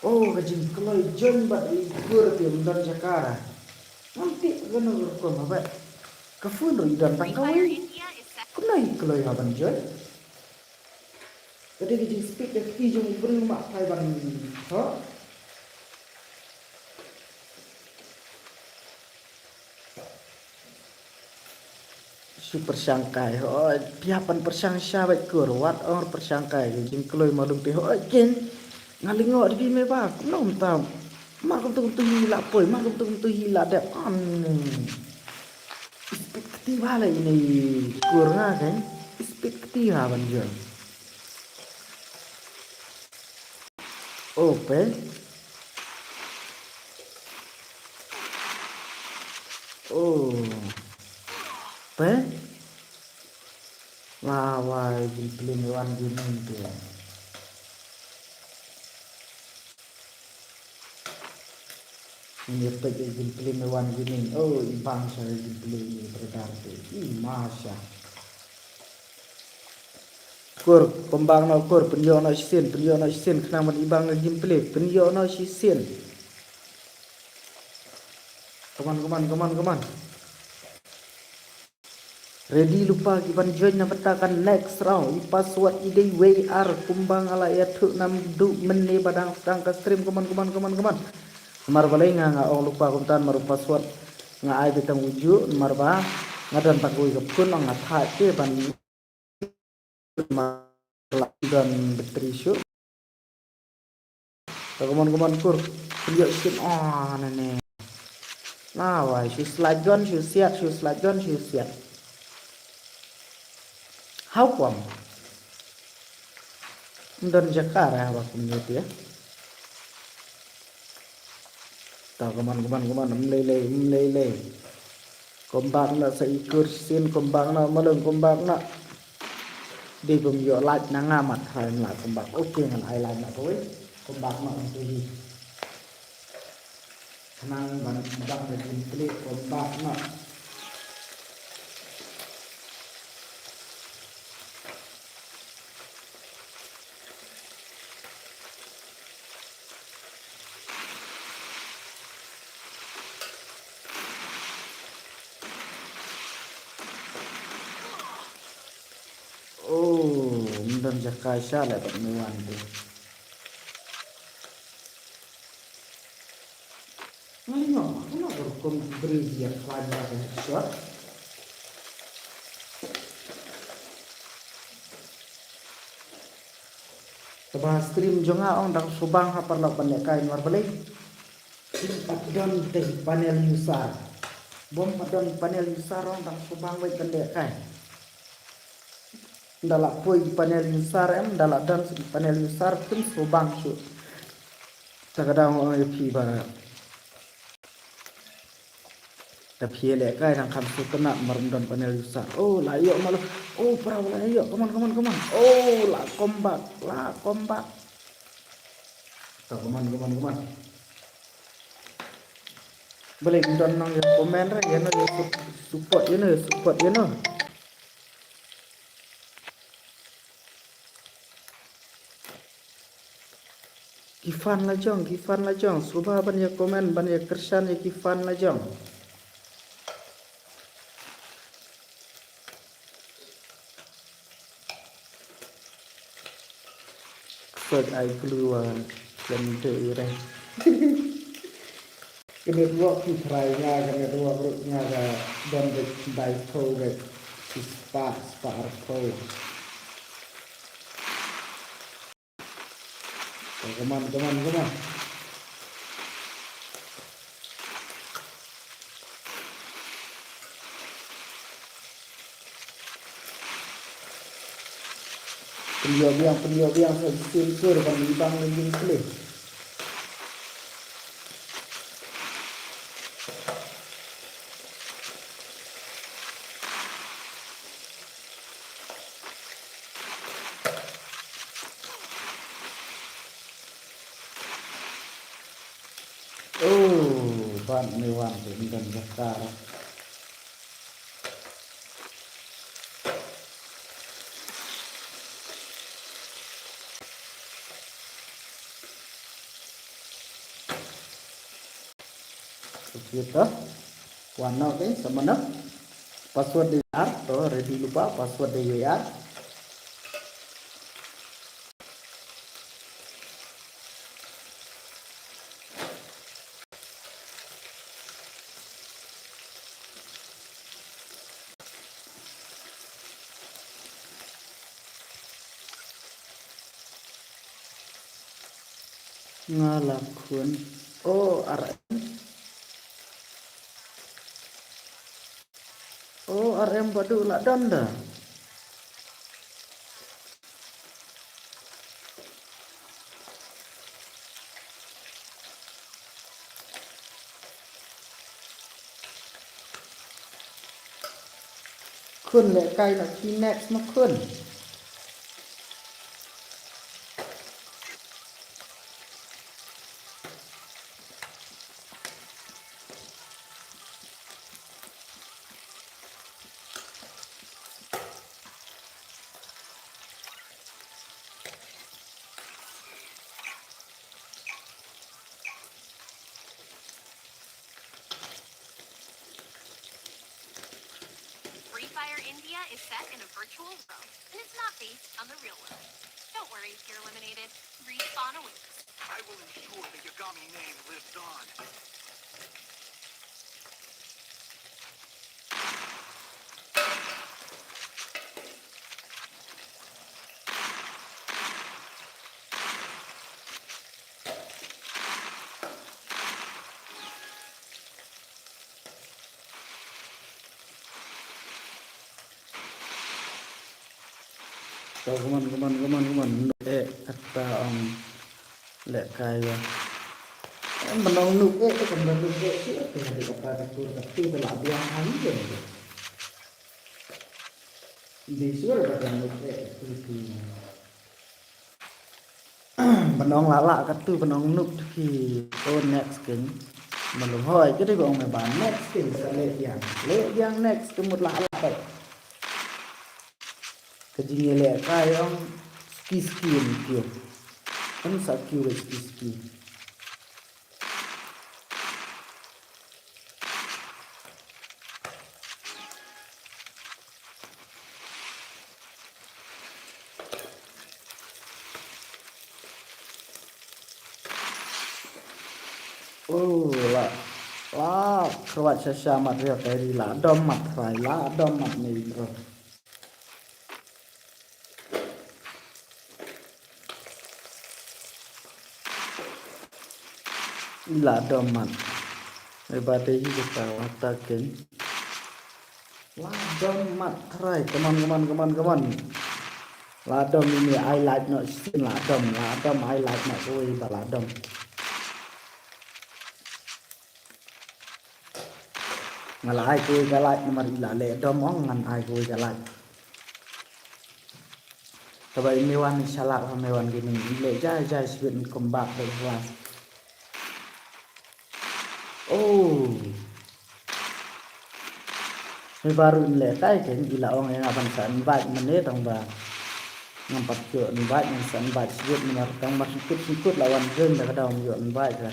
Oh, ka jingkloi join bad i kur te ym don jaka. Ngam tip kano ka rukom ba. Ka phone ruh i don tang kawei. Kumno i kloi ha ban join? Ka dei ka jingspeed ka kti jong u briew ma phai ban thoh. Shu pyrshang kai, hooid, phi hap ban pyrshang sha beit kur, wat ong pyrshang kai, ka jingkloi malu phi, hooid, kin, nga lyngngoh da phi me ba, kumno mynta, mar kumtu kumtu hi la poi, mar kumtu kumtu hi la dep, ani. Speed kti ba la ine kur nga kan, speed kti ha ban join. Oh, pe. Oh. Pe. Wa wa, jingpynlong wan jingpynlong te. Ini pek jingpynlong wan jingpynlong. Oh, i bang sa jingpynlong ini beredar te. I masa. Kur, pynbang noh kur, pynïoh noh shisien, pynïoh noh shisien, khnang ban ibang ka gameplay, pynïoh noh shisien. Come on, come on, come on, come on. Ready lypa ki ban join na bynta ka next round. I password i dei wei ar kumba nga la ïathuh namar mynne ba dang sdang ka stream, come on, come on, come on, come on. Namar balei nga nga ong lypa kumta namar u password nga ai beit tang ujuh, namar ba nga don tang kawei ka phone nga thait te ban Don battery shuh. Come on, come on, kur. Pynïoh shisien. Oh, ne ne. Na wai, shu slide gun, shu siat, shu slide gun, shu siat. How come? Don jaka ra ba kum ni tia. Ta, come on, come on, come on. Mlei lei, mlei lei. Comeback noh sa i kur sien, comeback noh malung, comeback noh. Dei bym ïoh like na nga mat, hai, nga la comeback. Okay, ngan ai like noh kawei. Comeback noh ong tu hi. Khnang ban dang da jingklik, comeback noh. Oh, ym don jaka sha leh bad me wan te. Ngai no, ano rukom beri dia khlaiñ ba ka headshot. Te ba stream jong nga ong dang subang ha paralok ban lehkai mar balei. Kim pat don te panel user. Bym pat don panel user ong dang subang wei ban lehkai. Nda la poi panel user em, nda la don panel user kim subang shuh. Ta ka dang ong ïa phi ba. Ta phi lehkai dang kham sngewtynnat mar ym don panel user. Oh, la ïoh malu. Oh, pra la ïoh. Come on, come on, come on. Oh, la comeback, la comeback. Ta come on, come on, come on. Balei ym don nang ïa comment re, ïa no ïa sup-, support, ïa no ïa support, ïa no. Ki fan la jong, ki fan la jong, sngewbha ban ïa comment, ban ïa kyrshan ïa ki fan la jong. Ksoit ai klua, lem te i re. Ka network ki trai nga, ka network ruh nga ka don beit, dai phew beit, ki spah, spah arphew. Come on, come on, come on. Pynïoh biang, pynïoh biang sa shisien kur ban ibang lynjung pli. Oh, ban me wan te ym don jaka. Kita wan noh te sa mano. Password dei ar, to ready lypa, password dei ar. Nga la khun. O R M. O R M, ba dei la don da. Khun, lehkai noh ki next ma khun. Free Fire India is set in a virtual world, and it's not based on the real world. Don't worry if you're eliminated. Respawn awaits. I will ensure the Yagami name lives on. To, come on, come on, come on, come on. Eh, kata ong lehkai ïa. Em, ban ong nuk eh, eh, kam da nuk eh, shuh, eh, ka dei kata ka tur ka tu ka la biang ai eh. Dei shuh ka da nuk eh, tu tu. Ban ong la la ka tu, ban ong nuk tu ki. Oh, next king. Malu hoi, ka dei ba ong me ba next king, sa leh biang. Leh biang next, ka mut la la ka. Ka jingïalehkai ong ski ski em kiew. Kan sa kiew wei ski ski. Oh, la, la, kyrwat sha sha mat riewkai ri, la dom mat trai, la dom mat nei bro. I la dom mat. Ai ba te i kata wata ken. La dom mat trai. Come on, come on, come on, come on. La dom ini, ai like noh shisien la dom, la dom, ai like noh kawei ba la dom. Nga la ai kawei ka like namar i la leh dom ong ngan ai kawei ka like. Taba i Mewan i shalak ha Mewan Gaming i leh jai jai sibit in comeback da i hlas. Oh. Hynrei baroh in lehkai kein i la ong ïa nga ban sa invite mynne tang ba ngam pat ïoh invite, ngan sa invite sibit namar tang mar sngkut sngkut la wan join da ka daw ym ïoh invite ka.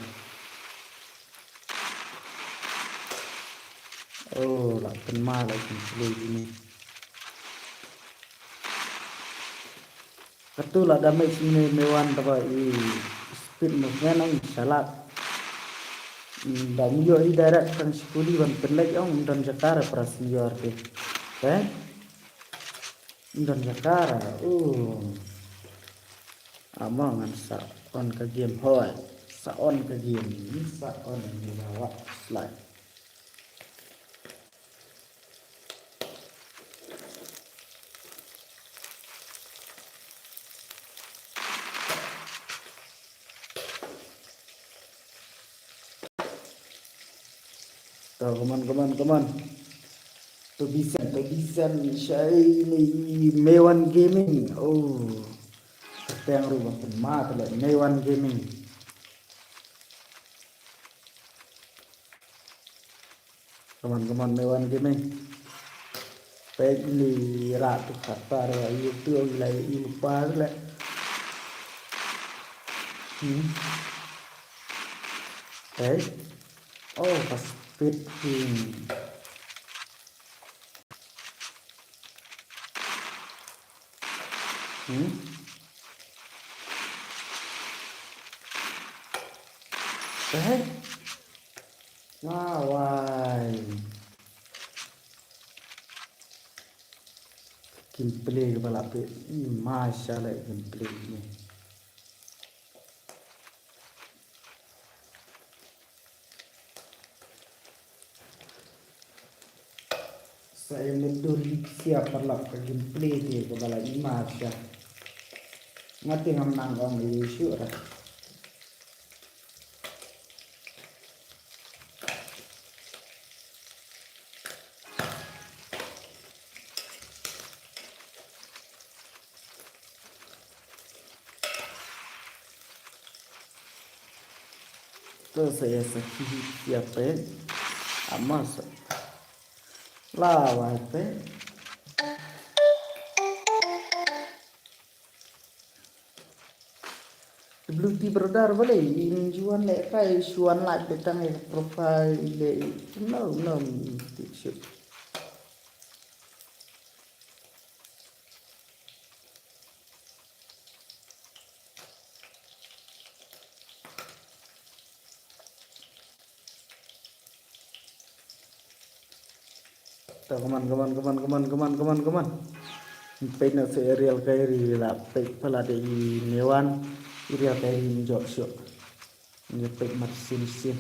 Oh, la pynma la pynsleh ïa ine. Katu la damage ine Mewan taba i speed movement ong shalak. Dang ïoh i direct tang shi kuli ban pynleit ong ym don jaka re para senior te. Te? Ym don jaka re. Oh. Amo ngan sa on ka game hoi. Sa on ka game. Sa on ka game. Slide. To, come on, come on, come on. To bisan, to bisan, shai ni Mewan Gaming. Oh. Teng ruh ba pynma tele Mewan Gaming. Come on, come on, Mewan Gaming. Peit ni rat tu kata dah YouTube lagi lupa leh. Hmm. Peit. Oh, pas speed king. Hmm. Peit. Wah, wai. Gameplay kaba la peit. Ih, mashallah gameplay ni. Sa ïa mutdur ïa ka sia paralok ka gameplay te kaba la i masha. Nga te ngam nang ong ïa shuh ra. To sa ïa sakhi ïa peit. Ama sa. La wai peit. W T brother balei in juan le kai shuan like betang e profile le no no tik shuh. To, come on, come on, come on, come on, come on, come on, come on. Peit na sa Ariel Kairi la peit pala de i Mewan. Ariel Kairi ni jok syok. Ni peit mat sin sin.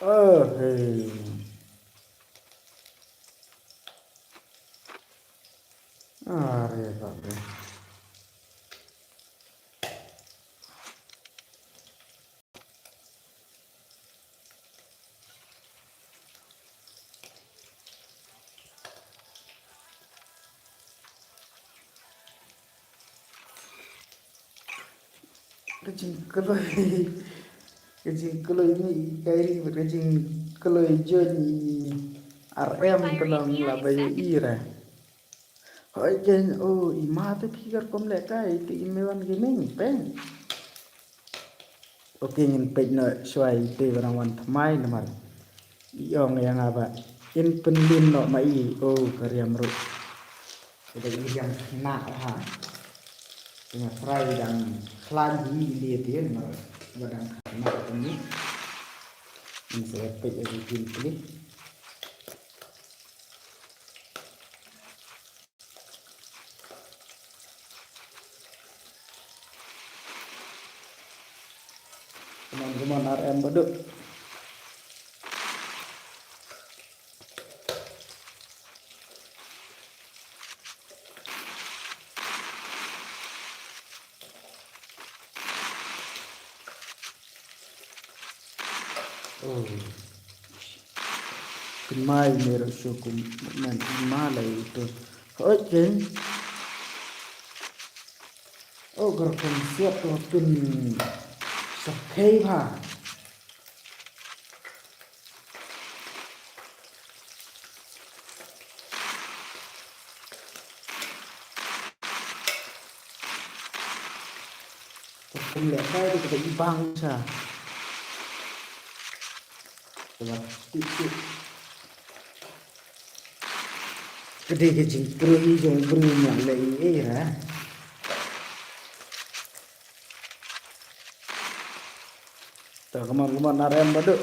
Oh, hey. Are bang Ka jingkloi, ka jingkloi ni i Kyrie bad ka jingkloi join i R M, tang la ba ïohi re. Hooid keiñ, o, i ma te phi kyrpad lehkai te i me wan gaming peng. Ok, ngin peit noh shuwa ite ba dang wan thymmai namar i ong ïa nga ba in pynlin noh ma i, o, ka riam ruh. Ka dei i riam khynnah ha. Te nga trai dang khlaiñ hi ïa te namar ba dang khynnah kumne. Ngin sa ïa peit ïa ka jingpynlin. Come on, come on, R M Baduh. Oh. Kynmaw ïa me ruh shuh kum men kynmaw la ïa uto. Hooid keiñ. Oh, ka rukom siat ka pynshyrkhei bha. Ka pynlehkai da kaba i bang sha. Kaba tip tip. Ka dei ka jingpyrkhat jong u briew, ma leh ei ei ra. To, come on, come on, R M Baduh.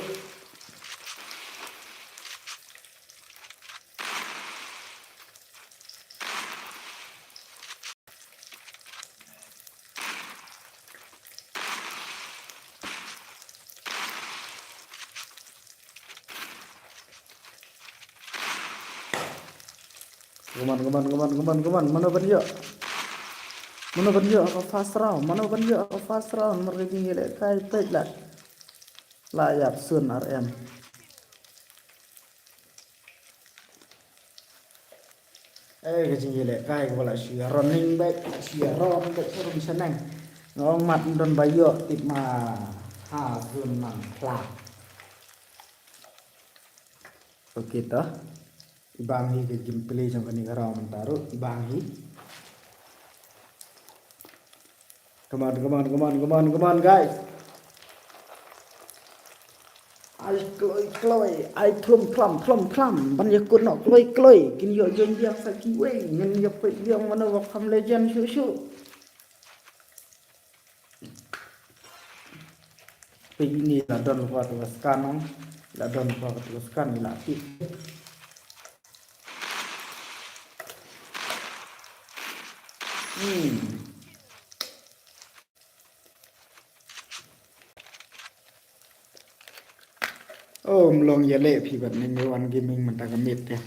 Come on, come on, come on, come on, come on. Mano ban ïoh? Mano ban ïoh ha ka first round? Mano ban ïoh ha ka first round? Namar ka jingïalehkai peit la. La ïap sun R M. Eh, ka jingïalehkai kaba la shu ïa running back, la shu ïa run back, run shaneng. Nga ong mat ym don ba ïoh, tip ma ha zone man phla. Ok to. I bang hi ka gameplay jong kane ka round mynta ruh, i bang hi. Come on, come on, come on, come on, come on, guys. Ai kloi kloi, ai plum plum, plum plum. Ban ïakut noh kloi kloi. Kin ïoh join biang sa kiwei. Ngin ïa peit biang mano ba kham legend shuh shuh. Peit ine, la don kata ka scan, ong. La don kata ka scan, la tip. Hmm. Oh, ym long ïaleh phi bad nine one gaming mynta ka miet te.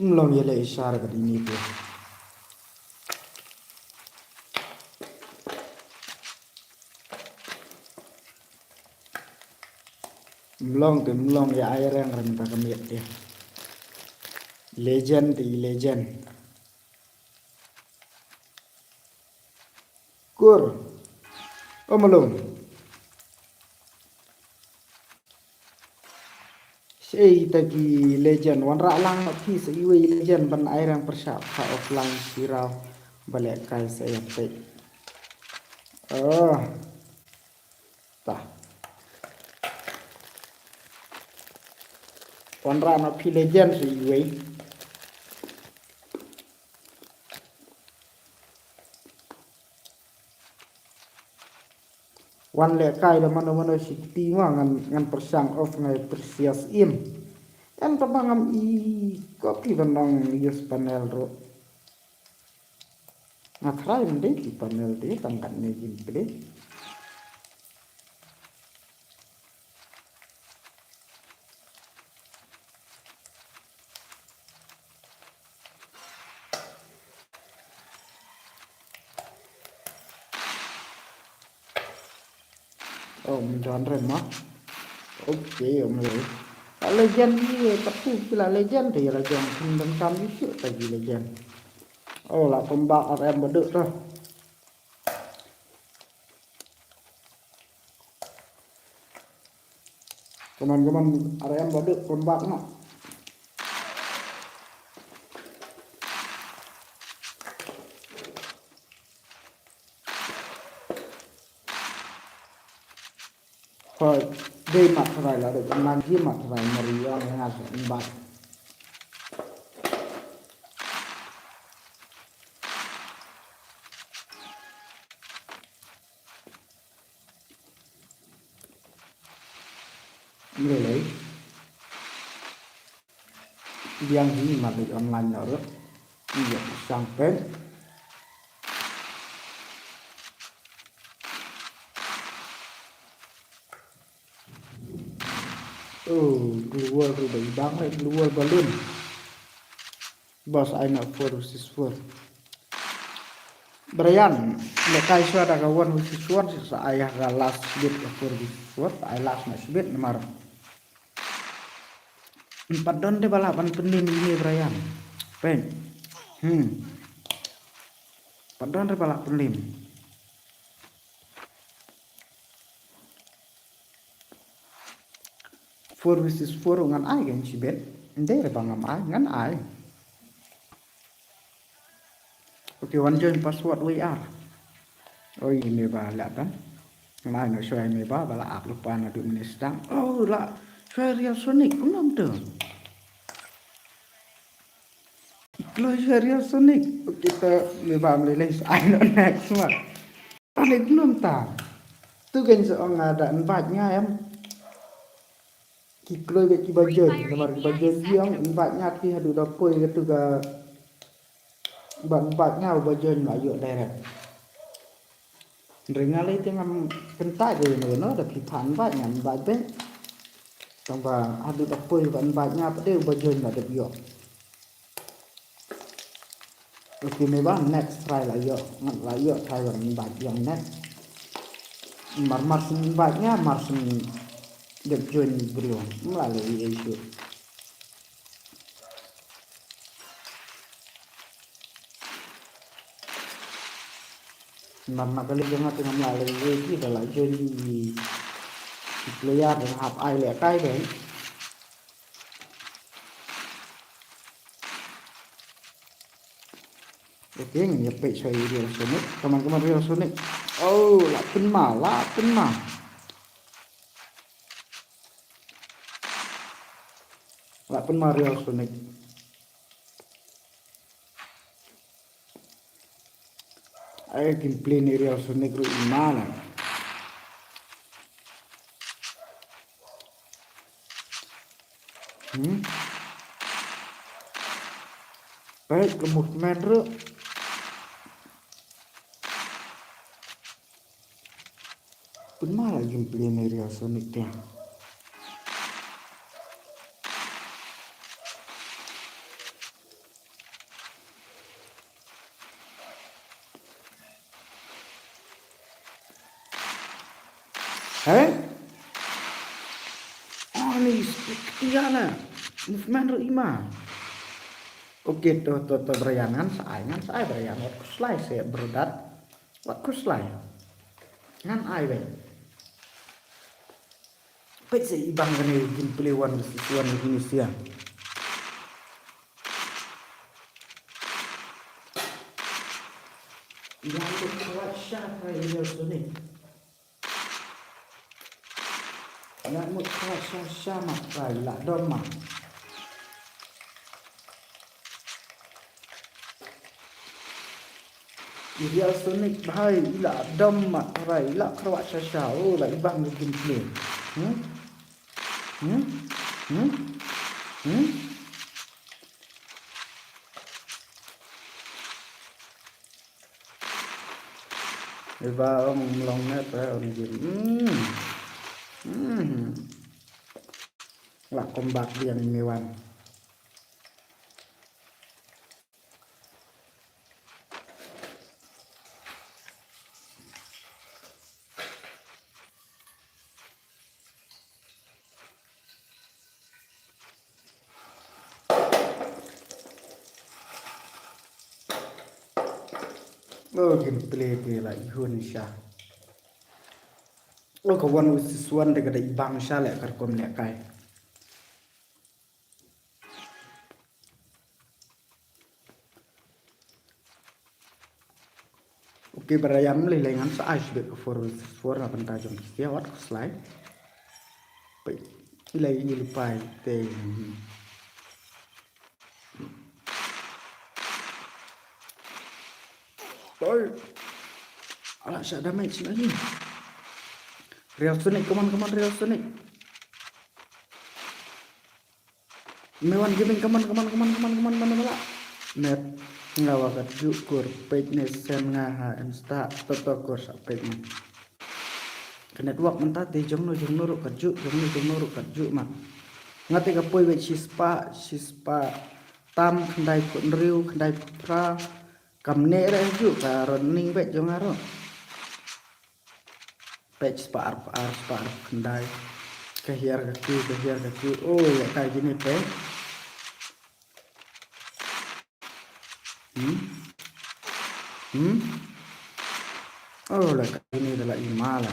Ym long ïaleh i shar ka dei ni te. Ym long te, ym long ïa ai reng reng ta ka miet te. Legend te i legend. Kur. O malum. Sei ta ki legend, wanrah lang noh phi sa iwei i legend ban ai reng pyrshah pha offline shi raw ba lehkai sa ïa peit. Oh. Ta. Wanrah noh phi legend sa iwei. Wan lehkai da mano mano shi kti ma ngan, ngan pyrshang off ngai precious im. Em ta ba ngam i copy ban ong use panel ruh. Nga try ym dei ki panel te tang katne gameplay. Oh, ym don re ma. Ok, ym lei. La legend hi, katu ki la legend te la jong, kin donkam issue ta ki legend. Oh, la kumba R M Baduh ta. Ngan ka man R M ba duk pembak na. Hoi, dei mat trai la dei, ngan ji mat trai mari ong ngas mbak. Ngelei. Biang hi ma dei online na ruh. Iya sang pen. Oh, global ruh bai bang, eh, global balloon. Bas ai na four versus four. Brian, le kai shuwa da ka one versus one, sa ai ha ka last bit ka four versus four, ai last match bit namar. Pat don de ba lah ban pynlem ine Brian. Peng. Hmm. Pat don de ba lah pynlem. Four versus four ngan ai kan shibit. Nde re ba ngam ai, ngan ai. Okay, wan join password W R. Oi, ine ba lah kan. Ngan ai no show ine ba, ba lah ap lupa na du minit sdang. Oh, lah show Real Sonic, kumno tu. Kloi show Real Sonic. Okay, to ine ba mlei lei ai no next ma. Ani gnum ta. Tu kan sa ong ada invite nga em. Ki kloi bad ki ba join, namar ki ba join biang invite nga ki haduh da poi ka tu ka ba invite nga ba join la ïoh direct. Ring nga lei te ngam kyntait de no no da ki phan invite ngam invite bad. Tang ba haduh da poi ba invite nga pat de ba join la dep ïoh. Okay, me ba next try la ïoh, la ïoh try ba invite ïoh next. Mar mar syn invite nga, mar syn dep join briew. Mla le ïa issue. Mar mar kali jong nga te ngam la le ïa issue da la join i player da hap ai le kai de. Okay, ngin ïa peit sha i Real Sonic. Kaman, kaman Real Sonic. Oh, la pynma, la pynma. La pynma Real Sonic. Ai, gameplay ni Real Sonic ruh i ma na. Hmm. Baik, ka movement ruh. Pynma la gameplay ni Real Sonic te. Hei? Ani speed ïa na. Movement ruh i ma. Okay, to, to, to, Brian ngan sa ai, ngan sa ai, Brian. Wat khuslai se, bro, dat. Wat khuslai. Ngan ai, wei. Peit se i bang kane gameplay one versus one ni sia. Ïa mut khawat sha ka ïa Sonic. Ïa mut khawat sha sha ma ka ïa la dom ma. I Real Sonic bhai, i la dom ma trai, i la khrwah sha sha, oh, la i bang ka gameplay. Hmm? Hmm? Hmm? Hmm? Iba ong mlong ne pa ong jim. Hmm. Hmm. La comeback biang i Miwan. Oh, gameplay te la ihun sha. Oh, ka one versus one te ka da i bang sha leh ka rukom lehkai. Okay, ba ïam lei lei ngan sa ai shuh beit ka four versus four na bynta jong ki, wat khuslai. Peit, i lei i lypa te. Oi. Ala shah damage na ni. Real Sonic, come on, come on, Real Sonic. Me wan gaming, come on, come on, come on, come on, come on, mana bala. Net, nga wa kat ju kur, peit ne sen nga ha, insta, toto kur sa peit ne. Ka network mynta te jong no, jong no ruh kat ju, jong no, jong no ruh kat ju ma. Nga te ka poi wei shispah, shispah tam, khyndai phew hynriew, khyndai phew phra, kam ne re ju, ka running wei jong nga ruh. Peit spah arphew ar, spah arphew khyndai. Ka hiar ka kiew, ka hiar ka kiew. Oh, lehkai kine peit. Hmm? Hmm? Oh, lehkai kine da la i ma la.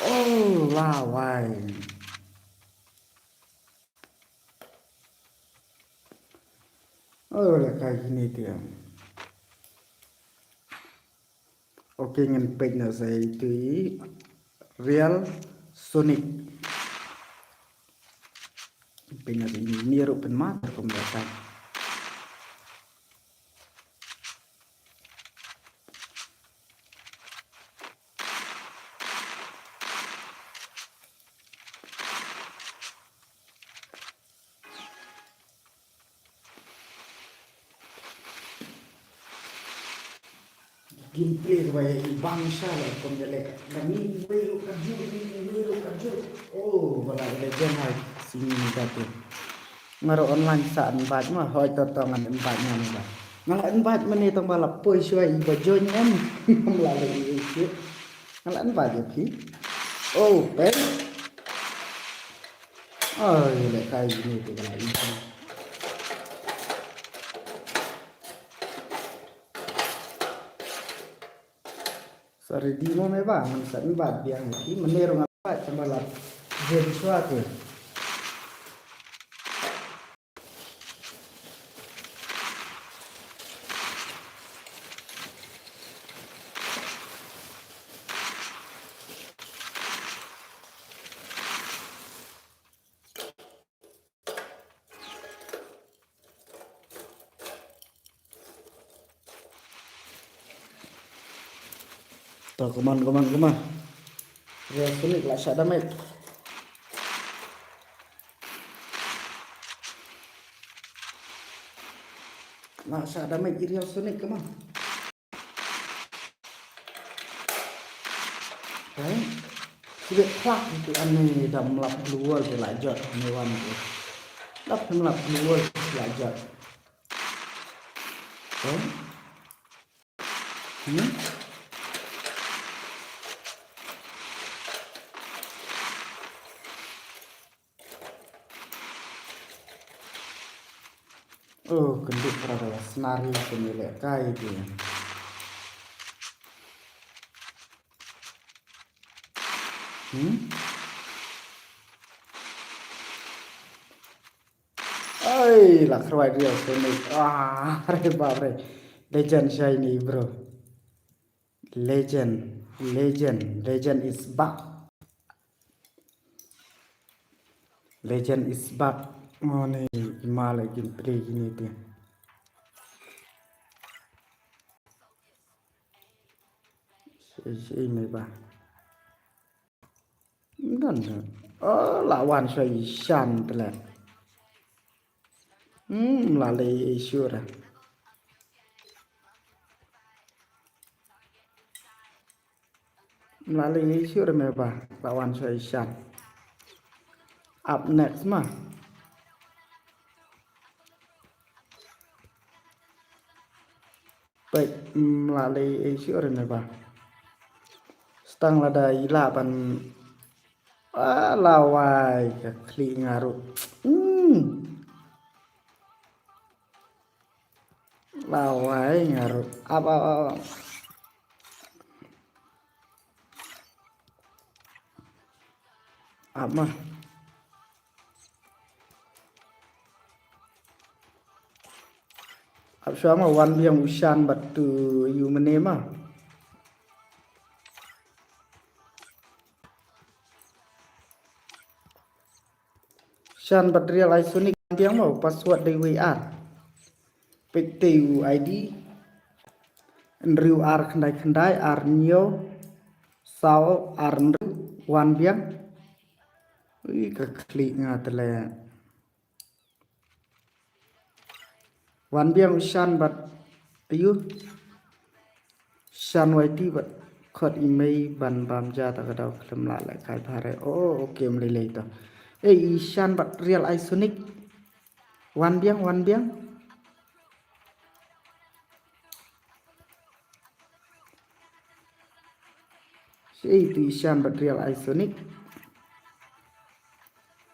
Oh, lawai. Oh, lehkai kine te. Okay, ngan peit na sa itu i Real Sonic. Peit na sa ini, ini ruh pynmad rukom lehkai. Gameplay kaba ïa i bang sha la kum ïa leh. Kani wei ruh ka ju, kani wei ruh ka ju. Oh, bala legend hai. Sini ni ka tu. Nga ruh online sa invite ma, hoi to to ngan invite nga ni ba. Nga la invite mane tang ba la poi shuwa i ba join em. Ngam la leh i issue. Nga la invite ïa phi. Oh, pen. Oh, ïa lehkai ni tu ka la issue. Sa ready mo me ba, ngan sa invite biang ïa phi, mane ruh nga invite tang ba la join shuwa te. To, come on, come on, come on. Real Sonic la shah damage. La shah damage i Real Sonic, come on. Right? Sibit khlak tu ane dam lap global tu la jot ane wan tu. Dap dam lap global tu la jot. Right? Hmm? Oh, kynduh para ka la snari kane lehkai te. Hmm? Ai, la khrwai Real Sonic. Ah, re bap re. Legend shiny, bro. Legend, legend, legend is back. Legend is back. Oh, ni, i ma la gameplay kine te. Shi, shi, me ba. Don. Oh, la wan shuwa i Shan te leh. Hmm, la lei i Shura. La lei i Shura me ba, la wan shuwa i Shan. Up next ma. Peit, mm, la lei ei shuh re ne ba. Stang lada i lah ban, ah, lawai ka khlieh nga ruh. Hmm. Lawai nga ruh. Ap, ap, ap, ap. Ap ma. Ap shuwa ma wan biang u Shan bad tu yu mane ma. Shan bad Real Isonic wan biang ma, u password dei wei ar. Peit te u I D. Hynriew ar khyndai khyndai ar hynñiew saw ar hynriew wan biang. Ui ka khlieh nga te leh. Wan biang u Shan bad ayu. Shan wai ti bad khot i mei ban bam ja ta ka daw khlem lah leh kai phare. Oh, okay, mlei lei to. Eh, i Shan bad Real Isonic. Wan biang, wan biang. Sei tu i Shan bad Real Isonic.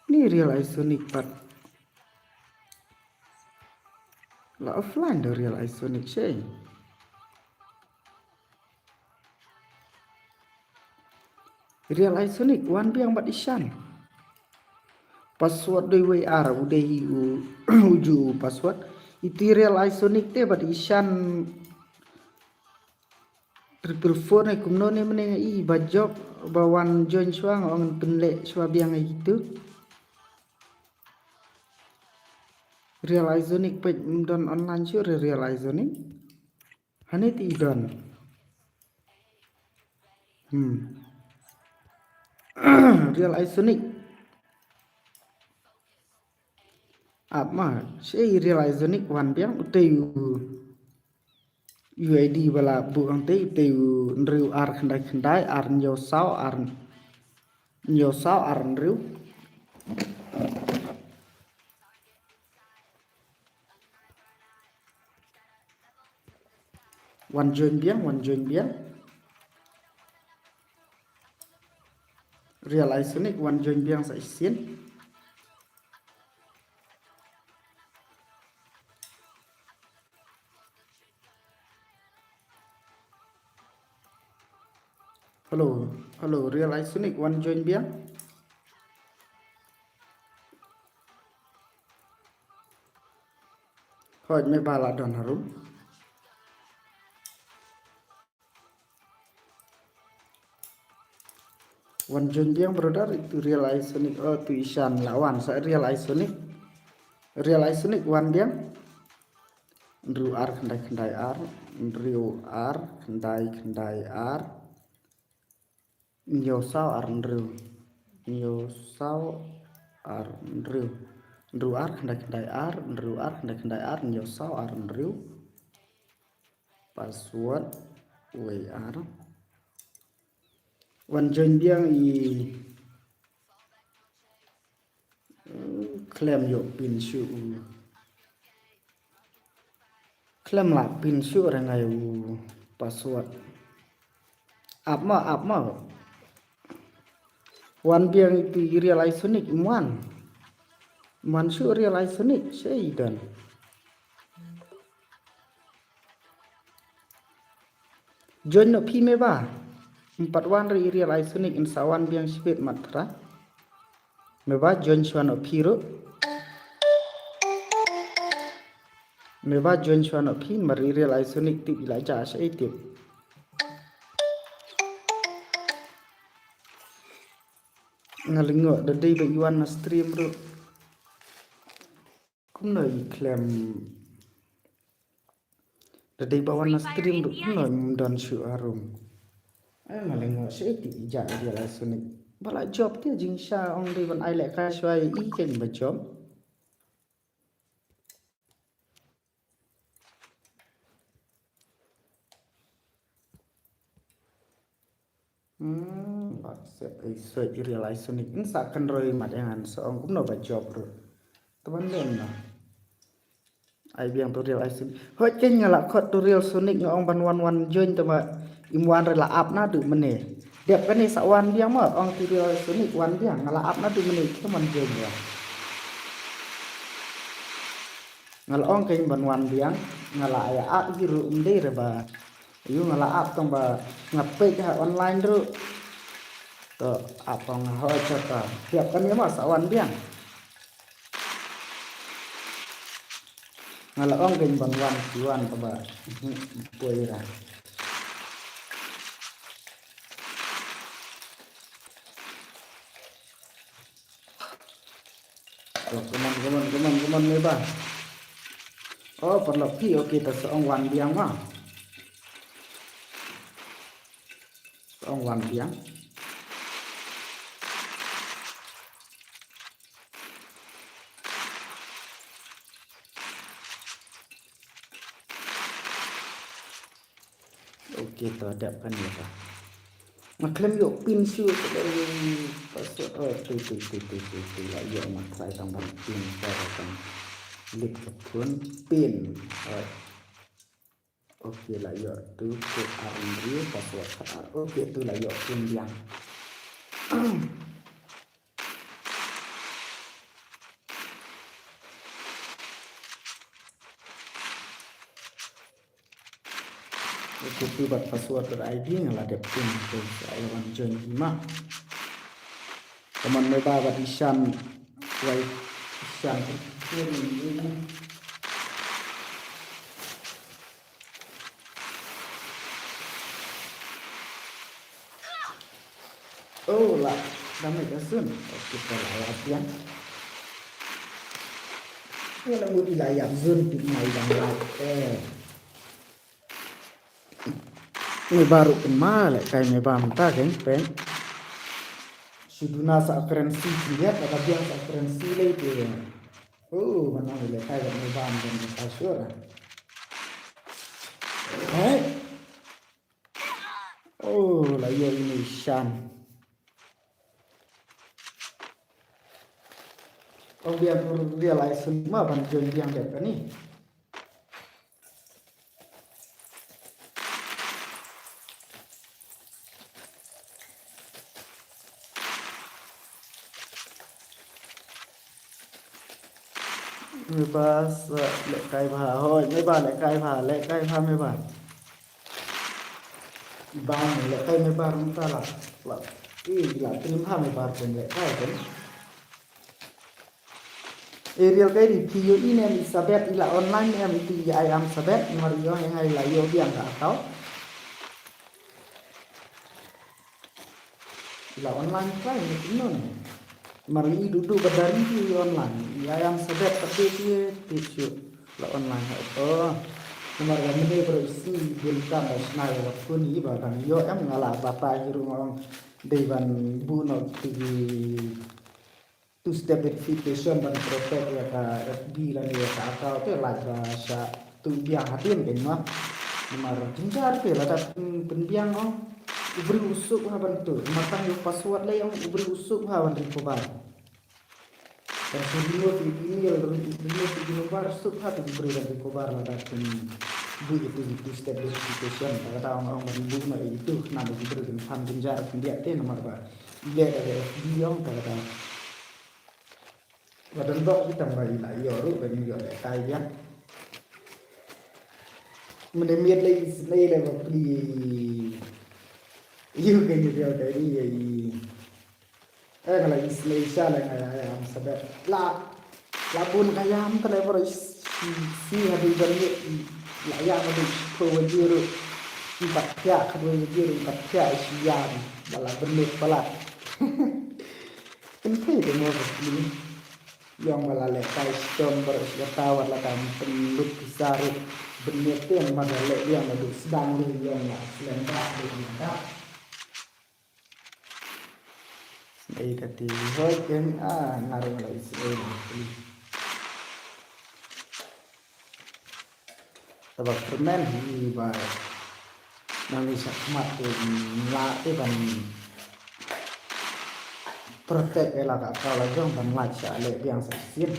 Ni Real Isonic pat. La offline da Real Isonic sei. Real Isonic wan biang bad i Shan. Password dei wei ar u dei u u ju password. Iti Real Isonic te bad i Shan triple four ne kumno ne mane i ba job ba wan join shuwa nga ong pynleh shuwa biang itu. Real Isonic peit mdon online shu re Real Isonic. Hani ti i don. Hmm. Real Isonic. Ap ma, sei Real Isonic wan biang utei u U I D bala bu ang tei utei u hynriew ar khyndai khyndai ar hynñiew saw ar hynñiew saw ar hynriew. Wan join biang, wan join biang. Real Isonic wan join biang sa isin. Hello, hello, Real Isonic wan join biang. Hoi me bala don harum. Wan join biang brother, itu Real Isonic, oh tu Ishan la wan sa Real Isonic. Real Isonic wan biang. Hynriew ar khyndai khyndai ar, hynriew ar khyndai khyndai ar. Hynñiew saw ar hynriew. Hynñiew saw ar hynriew. Hynriew ar khyndai khyndai ar, hynriew ar khyndai khyndai ar, hynñiew saw ar hynriew. Password wei ar. Wan join biang i. Khlem ïoh pin shuh u. Khlem lah pin shuh re nga ïa u password. Ap ma, ap ma. Wan biang itu i Real Isonic im wan. Im wan shuh Real Isonic, sei don. Join noh phi me ba. Em pat wan re i Real Isonic in sa wan biang shibit mat ra. Me ba join shuwa noh phi ruh. Me ba join shuwa noh phi mar i Real Isonic tip i la ja sha ei tip. Nga lyngngoh da dei ba i wan na stream ruh. Kumno i khlem. Da dei ba wan na stream ruh kumno im don shuh harum. Ai nga lyngngoh sha ei tip i ja i Real Isonic. Ba la job te jingshisha ong dei ban ai lehkai shuwa ïa i kein ba job. Hmm, WhatsApp, eh, sorry, i Real Isonic. In sa kynroi mat ïa ngan sa ong kumno ba job ruh. Te ban dei noh. Ai biang tu Real Isonic. Hooid kein nga la khot tu Real Sonic nga ong ban wan wan join te ba im wan re la ap naduh mynne. Dep kane sa wan biang mo ong tu Real Sonic wan biang nga la ap naduh mynne khlem wan join ïa. Nga la ong kein ban wan biang nga la ïa ap hi ruh ym dei re ba. Ïa nga la ap tang ba nga peit ha online ruh. To, apong ho chata. Hiap kan ïa ma sa wan biang. Nga la ong kein ban wan ki wan kaba. Poi ra. To, come on, come on, come on, come on, me ba. Oh, paralok phi, okay, ta sa ong wan biang ma. Sa ong wan biang. Okay, to dep kan ïa ka. Nga khlem ïoh pin shuh ka dei password. Oh, tu, tu, tu, tu, tu, tu, la ïoh ma try tang ban pin ka kan lip ka phone pin. Oh. Okay, la ïoh tu, tu ar hynriew, password khat ar. Okay, tu la ïoh pin biang. Copy bad password bad I D nga la dep pin, te sa ïa wan join hi ma. Ka mon me ba bad Ishan, wai Ishan. Oh, la dang ïa zun. Okay, ta la ïa biang. Ïa la mut i la ïa zun, ti mai dang la. Eh. Me ba ruh kynmaw leh kai me ba mynta kein peng. Shu duna sa currency khyndiat, la ka biang sa currency lei te. Oh, mana leh kai me ba mynta ka sure. Hai. Oh, la ïoh ine i Shan. Ong biang, realize ma ban join biang dep kane. Me ba sa leh kai bha, hoi, me ba leh kai bha, leh kai bha me ba. Ba leh kai me ba rung ta la. La, i la trim bha me ba rung leh kai kan. Ariel kai ri phi ïoh ine em i Sabet i la online em i tu i ai am Sabet, mar ïoh ïa nga i la ïoh biang ka account. I la online kai ne kumno ne. Mar i duh duh ba dari i online. I ai am Sabet ka te te te shu la online ha to. Namar ba mynne bro i sngi i bil kam ba shna ïa wat kun i ba dang ïoh em nga la batai hi ruh nga ong dei ban buh noh ki two step verification ban protect ïa ka F B lane ïa ka account te lait ba sha tu biang hadien kein ma. Namar jynjar te lada pyn, pynbiang ong u briew u suk ha ban tu. Namar tang ïa u password lei ong u briew u suk ha ban recover. Kan shu remove ïa email, remove ïa number suk ha tu u briew ban recover lada pynbuh ïa tu two step verification. Kata ong ong ban buh noh ïa tu khnang ba u briew kan pham jynjar khyndiat te namar ba i leh da ka F B ong kata. Ba don bok ki tang ba i la ïoh ruh ba ngi ïoh leh kai biang. Mynne miet la i snei la ba pli. Ïoh ka ngi ïoh ka ri ïa i. Eh, ka la i snei sha la nga ïa am Sabet. La, la bun ka ïam ka la bro i si, si ha dei ban ïa i. La ïam ha dei ko wa jiru. I pat pia ka dei wa jiru i pat pia i si ïam. Ba la bun palat. Pynthei te mo ka pynthei. Ïong ba la leh kai shitom baroh shi katta wat la kam pynlut pisa ruh. Bynñiat te ma da leh ïong la duh sdang ruh ïong la slem dak ruh ïong dak. Snei kati hoi ken a nga ruh la i snei kati. Te ba kyrmen hi ba nangne shakhmat te la te ban protect ïa la ka account la jong ban lait sha leh biang sa shisien.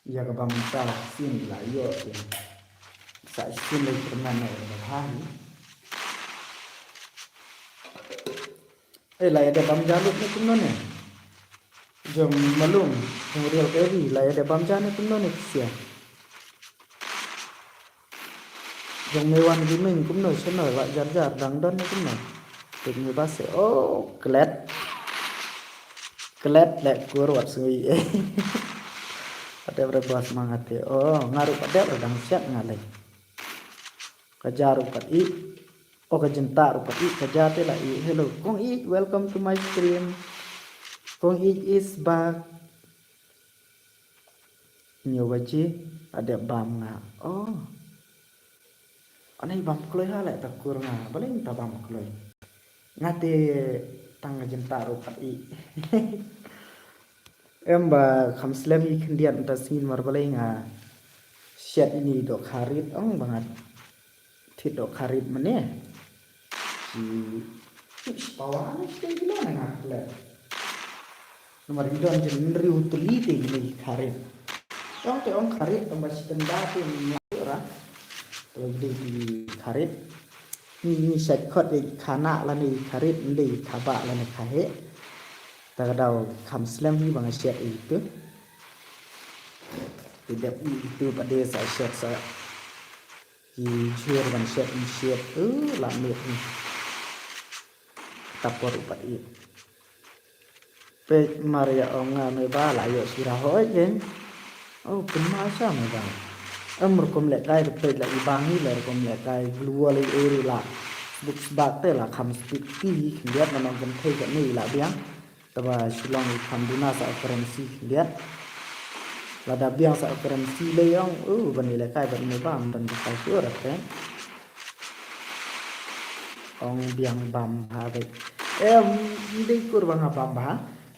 Ïa kaba mynta shisien la ïoh te sa shisien la kyrmen na ïa ba bha hi. Eh, la ïa dep bam ja lut ne kumno ne? Jong Malung, jong Real K V, la ïa dep bam ja ne kumno ne ksia? Jong Mewan Gaming kumno channel la jar jar dang don ne kumno? Peit ngi ba se, oh, klet. Klet leh kur wat sngi. Adep re bos ma nga te. Oh, nga ruh adep re dang shet nga leh. Ka ja ruh pat i. Oh, ka jynta ruh pat i. Ka ja te la i. Hello. Kong Ih, welcome to my stream. Kong Ih is back. Ñiew baji, adep bam nga. Oh. Ani bam kloi ha leh ta kur nga. Balei ta bam kloi. Nga te tang jynta ruh pat i. Em ba kham slem i khyndiat mynta sngi namar balei nga shet ini dohkha rit ong ba nga thied dohkha rit mane. Ki ki pawa ni ki lo na nga klet. Namar i don jin riu tuli te ini kha rit. Ong te ong kha rit ong ba shi tenda te ni ra. Te dei ki kha rit. Ni ni shet khot dei khana lane kha rit, dei kha ba lane kha he. Ta ka daw kham slem hi ba nga shet i tu. Te dep i tu pat de sa shet sa. Ki jhur ban shet, shet. Uh, la miet ni. Ta por ruh pat i. Peit mar ïa ong nga me ba la ïoh sira hoi ken. Oh, pynma sha me ba. Em rukom lehkai te peit la i bang hi la rukom lehkai glua la i eri la. Buk sbak te la kham speed ti hi khyndiat na nong kynthei ka ni la biang. Te ba shu long i kham duna sa currency khyndiat. Lada biang sa currency le ong, uh, ban i lehkai ban me ba ban ba kai sure te. Ong biang bam bha dei. Em, ndei kur ba nga bam bha.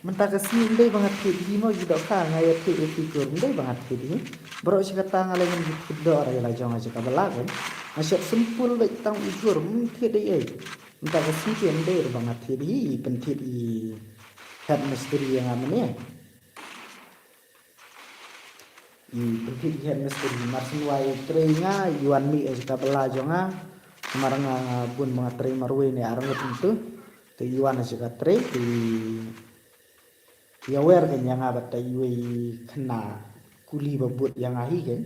Mynta ka sngi ndei ba nga thied hi mo, ji dohkha nga ïa thied ïa ki kur, ndei ba nga thied hi. Baroh shi katta nga leh ngan thied doh ra ïa la jong nga jaka ba la kan. Nga shet simple dei tang u jhur, mm, thied dei ei. Mynta ka sngi te ndei ba nga thied hi, pynthied i head mistri ïa nga mane. I pynthied i head mistri, mar syn wai trei nga, i wan mih ïa ka bala jong nga. Mar nga bun ba nga trei marwei ne ar ngut ntu. Te i wan ïa ka trei, te i ïawer ka ïa nga bad ta iwei i khynnah kuli ba bud ïa nga hi ken.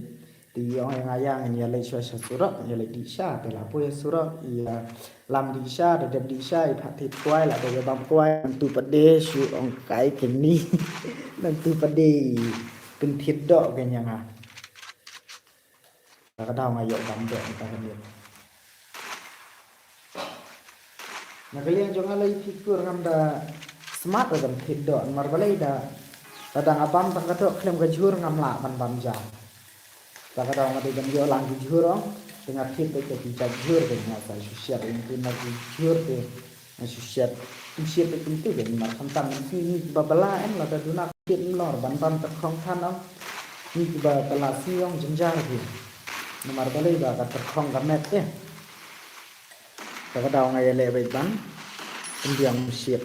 Te i ong ïa nga ïa ngan ïaleit shuwa sha surok, ngan ïaleit dih sha, te la poi sha surok, i, ah, lam dih sha, da dep dih sha, i phah thied kwai, la dep ïa bam kwai, nangtu pat de shu ong kai keni. Nangtu pat de pynthied doh ken ïa nga. Ta ka daw nga ïoh bam doh mynta ka miet. Na ka liang jong nga la i phi kur ngam da smat da ban thied doh, namar balei da, da dang a bam tang ka doh khlem ka jhur ngam lah ban bam ja. Ta ka daw nga dei ban ïoh lang ki jhur ong, te nga thied beit da ki jait jhur, te nga sa shu shet ïa ki na ki jhur te nga shu shet, shu shet beit kumtu beit namar khamtam ngi ngi ba bala em lada duna thied mlor ban bam tyrkhong than ong. Ngi ba bala sngi ong jynjar beit. Namar balei ba ka tyrkhong ka met te. Ta ka daw nga ïaleh beit ban pynbiang shet.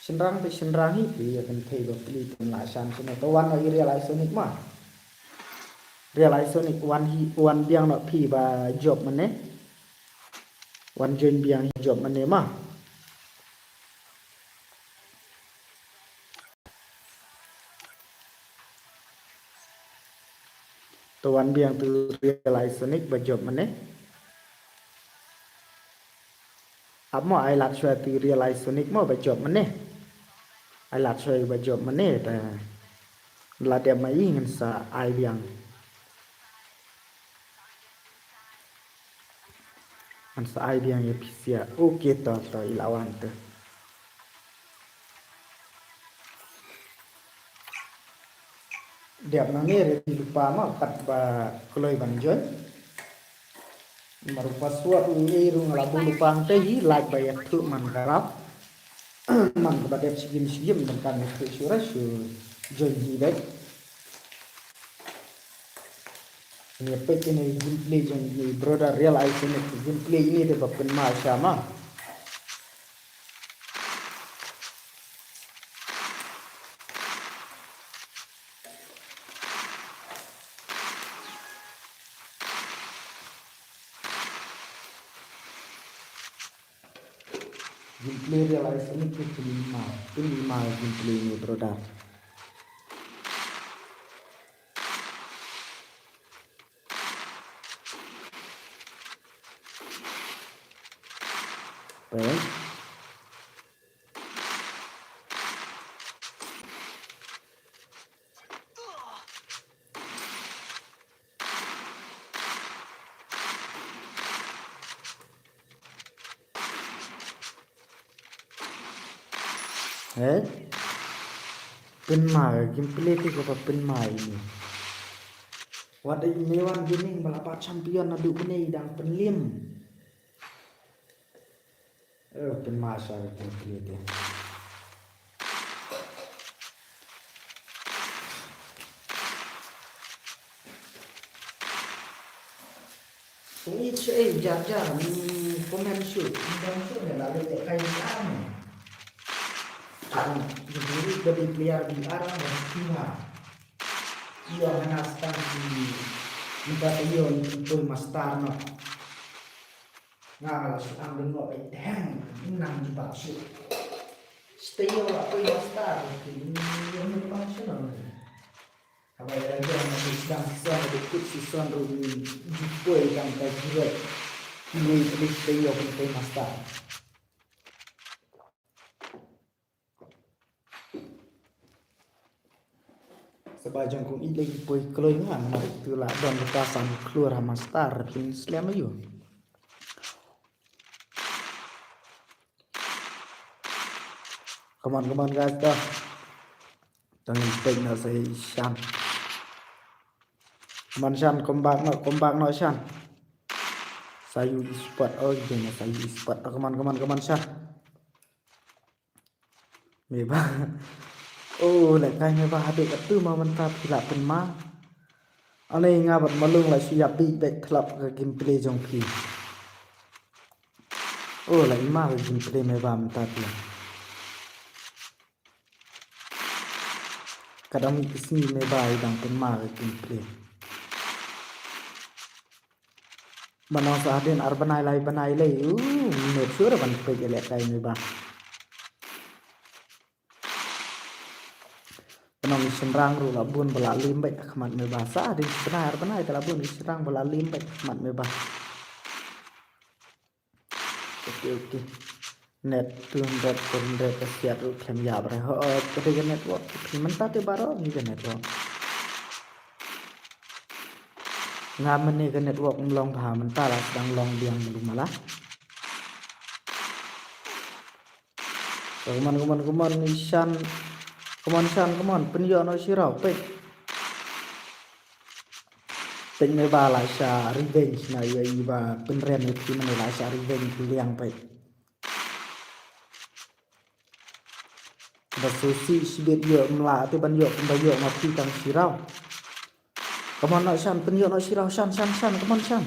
Shynrang te shynrang hi phi ïa kynthei ba pli pynlah shan shano. To wan noh i Real Isonic ma. Real Isonic wan hi, wan biang noh phi ba jop mane. Wan join biang hi jop mane ma. To wan biang tu Real Isonic ba jop mane. Ap mo ai lad shuwa tu Real Isonic mo ba jop mane. Ai lad shuwa ba jop mane ta. La dep ma i ngan sa ai biang. Ngan sa ai biang ïa phi sia. Okay to to i la wan te. Dep nangne re phi lypa ma kat ba kloi ban join. Mar u password u ei rung la bun lypa te hi like ba ïathuh man ka rap. Man ka ba dep shigim shigim ban kan ïathuh shu ra shu join hi beit. Ngi peit ine i gameplay jong i brother Real Isonic, gameplay ine te ba pynma sha ma. Gameplay Real Isonic ni pynma, pynma gameplay ni brother. Peit. Hei. Pynmai, gameplay te kaba pynmai ine. Wat i Mewan Gaming ba la bat champion naduh mynne i dang pynlim. Eh, pynmai sha gameplay te. Kong ïeit shuh, eh, jar jar, mm, comment shuh, mm, comment shuh ne la leh kai ar ne. Kong ïeit ba dei player B R ba dei player. Ïoh hana stang ki, mynta ïoh ki poi master noh. Nga la shu ang dang noh beit, heng nang jubab shuh. Stay ïoh la poi master ki, ïoh mynta shuh noh. Haba ïa ïa na tu sdang season, na tu kut season ruh ngi ju poi tang ka juroi. Ngi pynlong pynlong pynlong master. Saba jong kong ïeit lagi poi kloi nga, namar tu la don ka san klur ha master, pynslem ayu. Come on, come on, guys, go. Tang in pek na sa i Shan. Come on, Shan, come back no, come back no, Shan. Sa yu i spot, oh, ide na sa yu i spot. Oh, come on, come on, come on, Shan. Meba. Oh, leh kai meba habit katu ma mynta phi la pynma. Ane nga bad Malung la shu ïa bit bit thlap ka gameplay jong phi. Oh, la ima ka gameplay meba mynta phi. Kadang i sngi meba i dang pynma ka gameplay. Mano sa hadien ar bnai lai bnai lei, u, mynta shuh ban peit ïa leh kai meba. Pynong i shynrang ruh la bun ba la lim beit ha khmat meba, sa hadien shi bnai ar bnai te la bun i shynrang ba la lim beit ha khmat meba. Okay, okay. Net two hundred, four hundred ka siat ruh khlem ïap re. Ho, ka dei ka network. Mynta te baroh ngi ka network. Nga mynne ka network ym long bha, mynta la sdang long biang mulu mala. Come on, come on, come on, Shan. Come on, Shan, come on. Pynïoh noh shi raw, peit. Peit meba la sha revenge na ïa i ba pynrem ïa phi mynne la sha revenge phi liang peit. Ba sosi shibit ïoh mla te ban ïoh kumba ïoh ma phi tang shi raw. Come on, noh Shan, pynïoh noh shi raw, Shan, Shan, Shan, come on, Shan.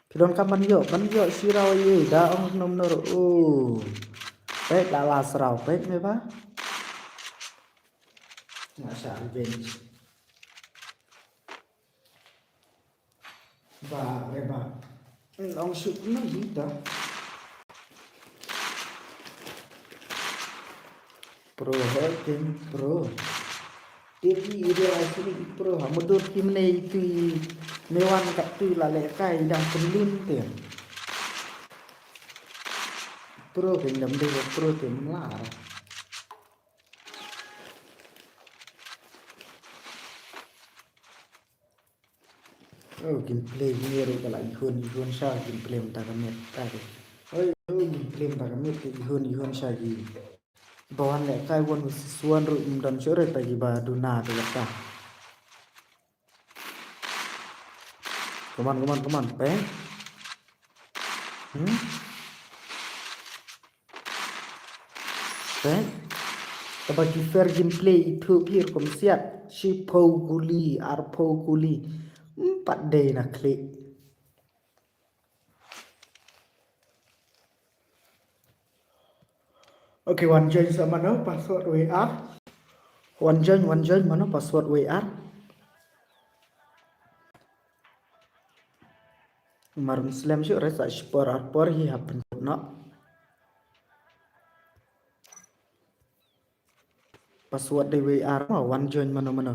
Phi donkam ban ïoh, ban ïoh shi raw ïa i da ong nom nor, oh. Peit la la shi raw, peit meba. Nga sha revenge. Ba, re ba. Long shoot na hi ta. Pro, ho, tim, pro. Tim i area sini i pro. Ha, mudur tim ne itu i Mewan kat tu la leh kai dang pynlin tim. Pro, tim dam de pro tim la. Oh, gameplay ni ruh ka la ihun, ihun sha gameplay mynta ka miet. Oi, oh, gameplay mynta ka miet ka ihun, ihun sha ki. Ba wan leh kai one versus one ruh ym don shuh re ta ki ba duna te kata. Come on, come on, come on, peng. Hmm? Peit. Kaba ki fair gameplay ithuh phi rukom siat. Shiphew kuli, arphew kuli. Ym pat dei na khlieh. Okay, wan join sa mano password W R. Wan join, wan join mano password W R. Mar slem shuh re sa shipor arpor hi hap pynput noh. Password dei W R ma wan join mano mano.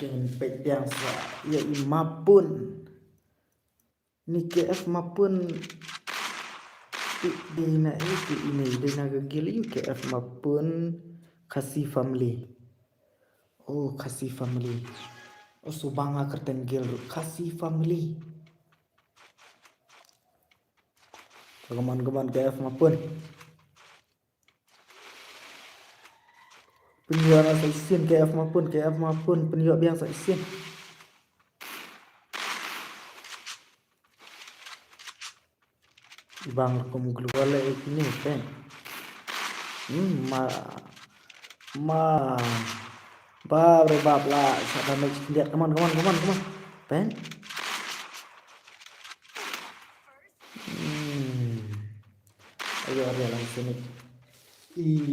Kin peit biang sa ïa i Mapun. Ni K F Mapun. Ti dei na, eh, ti ini dei na ka guild ïa K F Mapun Khasi family. Oh, Khasi family. Oh, subang ha kyrteng guild ruh Khasi family. Come on, come on, K F Mapun. Pynïoh sa shisien K F Mapun, K F Mapun, pynïoh biang sa shisien. Bang rukom global le ini pen. Hmm, ma, ma, bab re bab la, sa damage khyndiat. Come on, come on, come on, come on. Pen. Hmm. Ayo, ada lang sini. I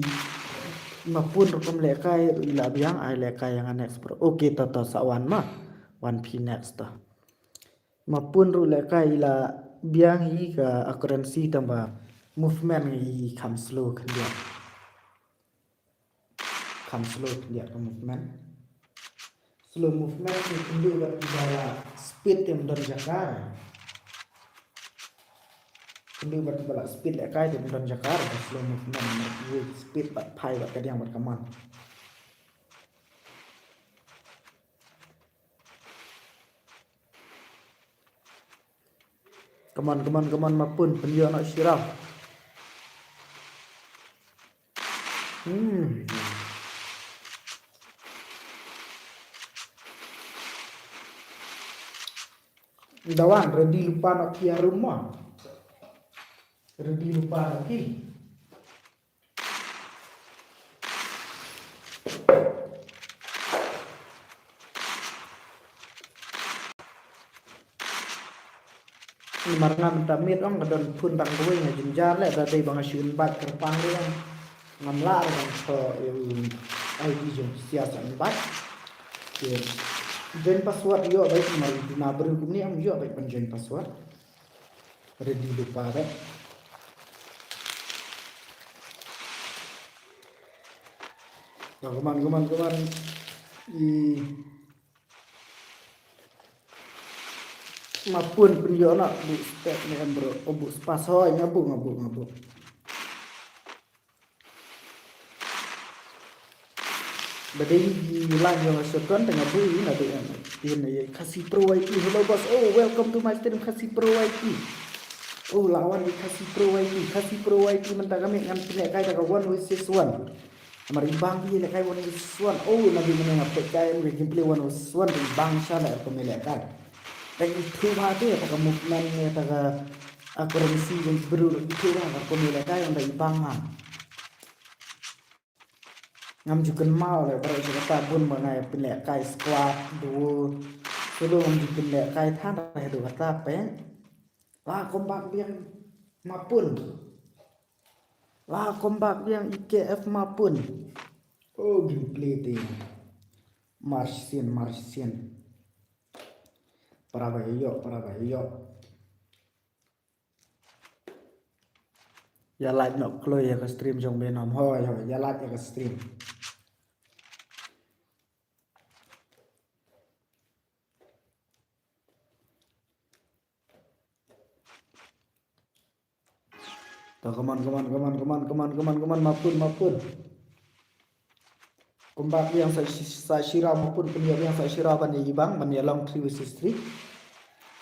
Mapun rukom lehkai, i la biang, ai lehkai ïa nga next bro. Okay, to, to, sa wan ma. Wan phi next to. Mapun ruh lehkai i la biang hi ka currency tangba movement i kham slow khyndiat. Kham slow khyndiat ka movement. Slow movement ki kynduh bad kiba la speed te ym don jaka. Kynduh bad kiba la speed lehkai te ym don jaka ka slow movement. Ki speed bad phai bad ka diang bad ka man. Come on, come on, come on, Mapun, pynïoh noh shirau. Hmm. Dawan, ready lypa noh ki harum mo. Ready lypa noh ki. Namar nga mynta miet ong ka don phone tang kawei, nga jynjar leh, da dei ba nga shu invite kyrpang ruh ong ngam lah ruh ban thoh ïa u I D jong Sia sa invite. Te join password ïoh beit, namar u duna briew kumne ym ïoh beit ban join password. Ready lypa beit. Come on, come on, come on. I Mapun pynïoh noh, buh step ne em bro. Oh, buh spas, hooid, nga buh, nga buh, nga buh. Ba dei i line jong nga shotgun te nga buh i na dei em. Ïa Khasi Pro Y T. Hello boss. Oh, welcome to my stream, Khasi Pro Y T. Oh, la wan i Khasi Pro Y T. Khasi Pro Y T mynta ka miet ngan pynlehkai da ka one versus one. Namar i bang i lehkai one versus one. Oh, na dei mynne nga peit kai em ka gameplay one versus one, i bang sha leh rukom i lehkai. Tang ithuh bha te, ta ka movement ne, ta ka, ah, currency jong ki briew, ithuh bha ka rukom i lehkai, ynda i bang ha. Ngam ju kynmaw leh, baroh shi katta bun ba nga ïa pynlehkai squad, duo, solo ngam ju pynlehkai than, haduh katta peng. La comeback biang Mapun. La comeback biang E K F Mapun. Oh, gameplay te. Marsian, marsian. Para ba ïoh, para ba ïoh. Ïa like noh kloi ïa ka stream jong Benom. Hooid, hooid, ïa like ïa ka stream. To, come on, come on, come on, Mapun, Mapun. Kumba biang sa, sa shira Mapun, pynïoh biang sa shira ban ïa ibang, ban ïa long three versus three.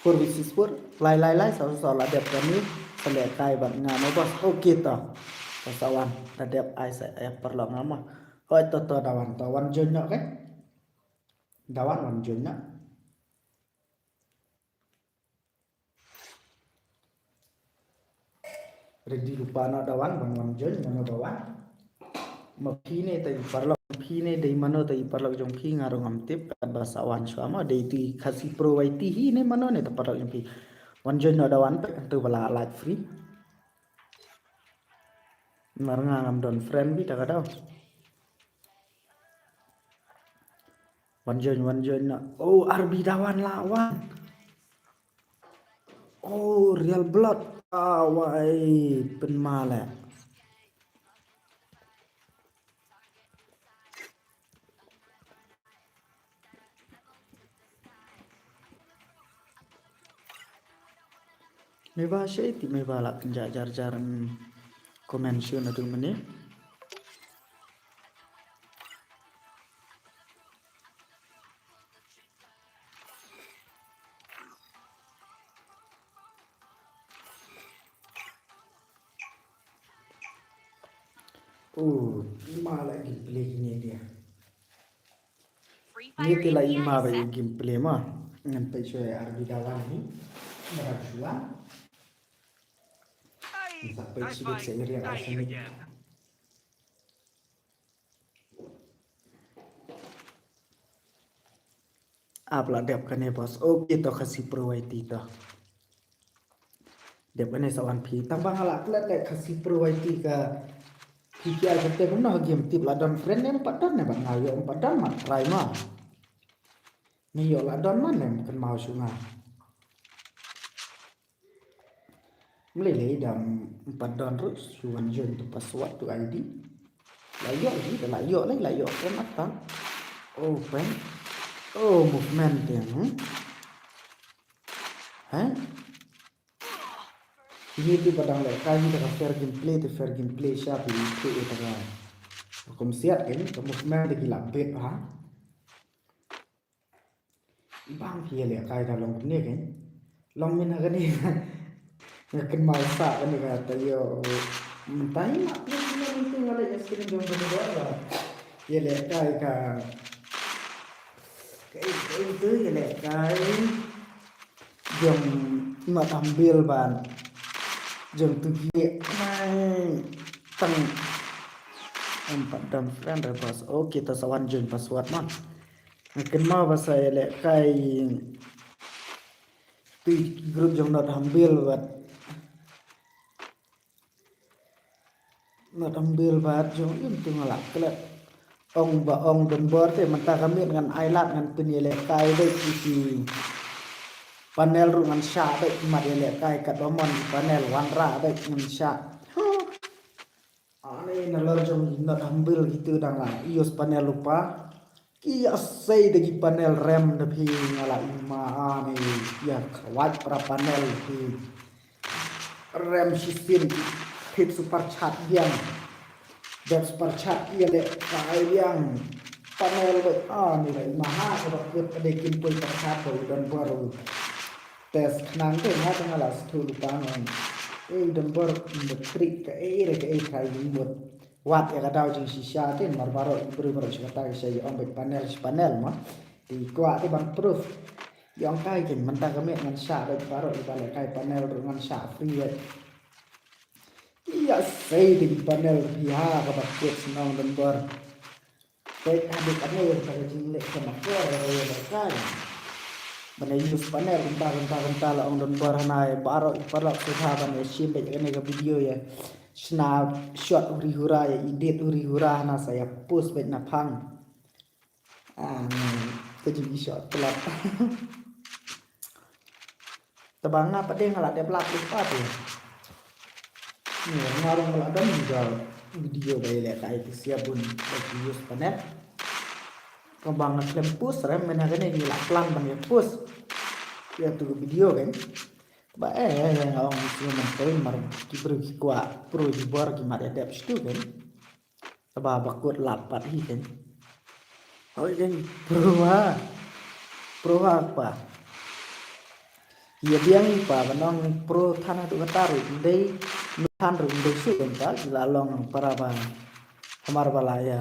Four versus four. Lai, lai, lai, sa, sa, la dep kane, sa lehkai bad nga mo boss. Okay to. Sa, sa wan, la dep ai sa, eh, paralok nga mo. Hooid to, to, da wan, to wan join noh, okay? Da wan, wan join noh. Ready lypa noh da wan, ban wan join, mano ba wan. Ma phi ne ta i paralok, phi ne dei mano ta i paralok jong phi nga ruh ngam tip, katba sa wan shuwa ma, dei tu i Khasi Pro Y T hi ne mano ne ta paralok jong phi. Wan join noh da wan peit, hangtu ba la live free. Namar nga ngam don friend beit ta ka daw. Wan join, wan join noh. Oh, R B da wan la wan. Oh, Real Blood. Ah, wai, pynma leh. Meiba shei ti meiba la kynja jar jar, mm, comment shu na tu mene. Oh, ima la gameplay kine dia. Ni ti la ima ba i gameplay ma. Ngan peit shuwa R B da wan ni. Ngan shuwa. Ngan sa peit shuwa sa area ka sini. Ap la dep kane boss. Okay to Khasi Pro Y T to. Dep kane sa wan phi. Tang ba nga la klet leh Khasi Pro Y T ka P T I ka te kumno ha game tip la don friend ne em pat don ne bad nga ïoh em pat don ma try ma. Ne ïoh la don ma ne em kynmaw shu nga. Mlei lei dam pat don ruh shu wan join tu password tu I D. La ïoh hi da la ïoh lei la ïoh ken ata. Oh pen. Oh movement te hmm. Heh. Ini tu padang lei kai ni da ka fair gameplay tu fair gameplay sha pi tu ita ka. Kum siat ken ka movement da ki la bit ha. Bang phi ïalehkai da long kumne kein. Long mynta kane nga kynmaw sa kane ka taïew mynta hi ma kane kane mynta nga leh ka screen jong kane dor ba ïalehkai ka ka itu ïalehkai jong Not Humble ban jong tu ki mai tang em pat dam friend re boss. Okay, ta sa wan join password ma. Nga kynmaw ba sa ïalehkai tu group jong Not Humble bad Not Humble bad jong im tu nga la klet. Ong ba ong don bor te mynta ka miet ngan ai lad ngan pynïalehkai beit ki panel ruh ngan shah beit mat ïalehkai katba mon panel wanrah beit ngan shah. Ani nalor jong i Not Humble kitu dang la use panel lypa. Ki ïa sei da ki panel rem da phi nga la i ma ani ïa khawai para panel phi. Rem shisien phi super chat biang. Dep super chat ïalehkai biang. Panel beit ani la i ma ha kaba kut ka dei kim poi super chat ba u don bor. Test khnang te nga te nga la sthu lypa ngan. Ei don bor mut krik ka ei re ka ei trai mut. Wat ïa ka daw jingshisha te mar baroh ki briew baroh shi katta ki sha ïa ong beit panel shi panel ma. Te kwah te ban proof. Ïa ong kai ken mynta ka miet ngan shah beit baroh ïa ba lehkai panel ruh ngan shah free beit. Ïa sei te ki panel phi ha kaba kut shnong don bor. Peit haduh kane ka jingleh ka makor ka ïa ka kai. Ban ïa use panel kumta kumta kumta la ong don bor hana ïa baroh ïa paralok sngewbha ban ïa shim beit kane ka video ïa. Shna shot huri hura ïa edit huri hura hana sa ïa post beit na phang. Ah, ni ka jingshot plot. Taba nga pat de nga la dep lap lypa te. Ni nga ruh nga la don ïa ka video ba ïalehkai te sia bun ba ki use panel. Kaba nga khlem post rem mynta kane ngi la plan ban ïa post. Ïa tu ka video kan. Ba eh eh nga ong shu man kawei mar ki briew ki kwah pro jubor ki mat ïa dep shitu kan. Taba ba kut lap pat hi kan. Hoi kan pro ha. Pro ha pa. Ïa biang hi pa ba nong pro than haduh katta ruh ndei than ruh ndei shu kan pa ki la long para ba. Hamar ba la ïa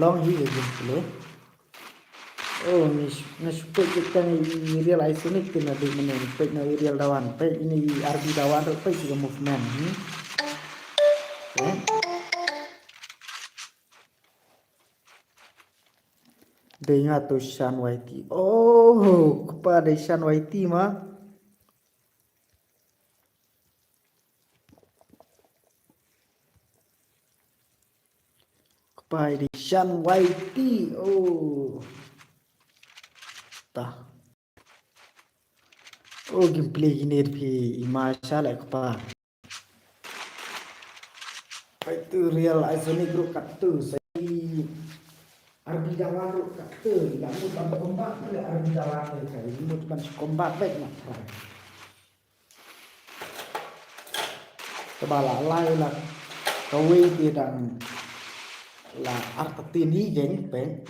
long hi kan pule. Oh, nga shu, nga shu peit ïa kane i Real Isonic te na dei mynne, peit na i Real Dawan, peit ine i R B Dawan ruh peit ïa ka movement. Hmm. Eh. Dei nga to Shan Y T. Oh, kpa dei Shan Y T ma. Kpa dei Shan Y T. Oh. Ta. Oh, gameplay kine phi i ma sha la kpa. Peit tu Real Isonic ruh katto sa i R B Dawan ruh katto la mut ban combat le R B Dawan le ka mut ban combat beit na. Kaba la lai la kawei te dang la artatien hi jeng peng.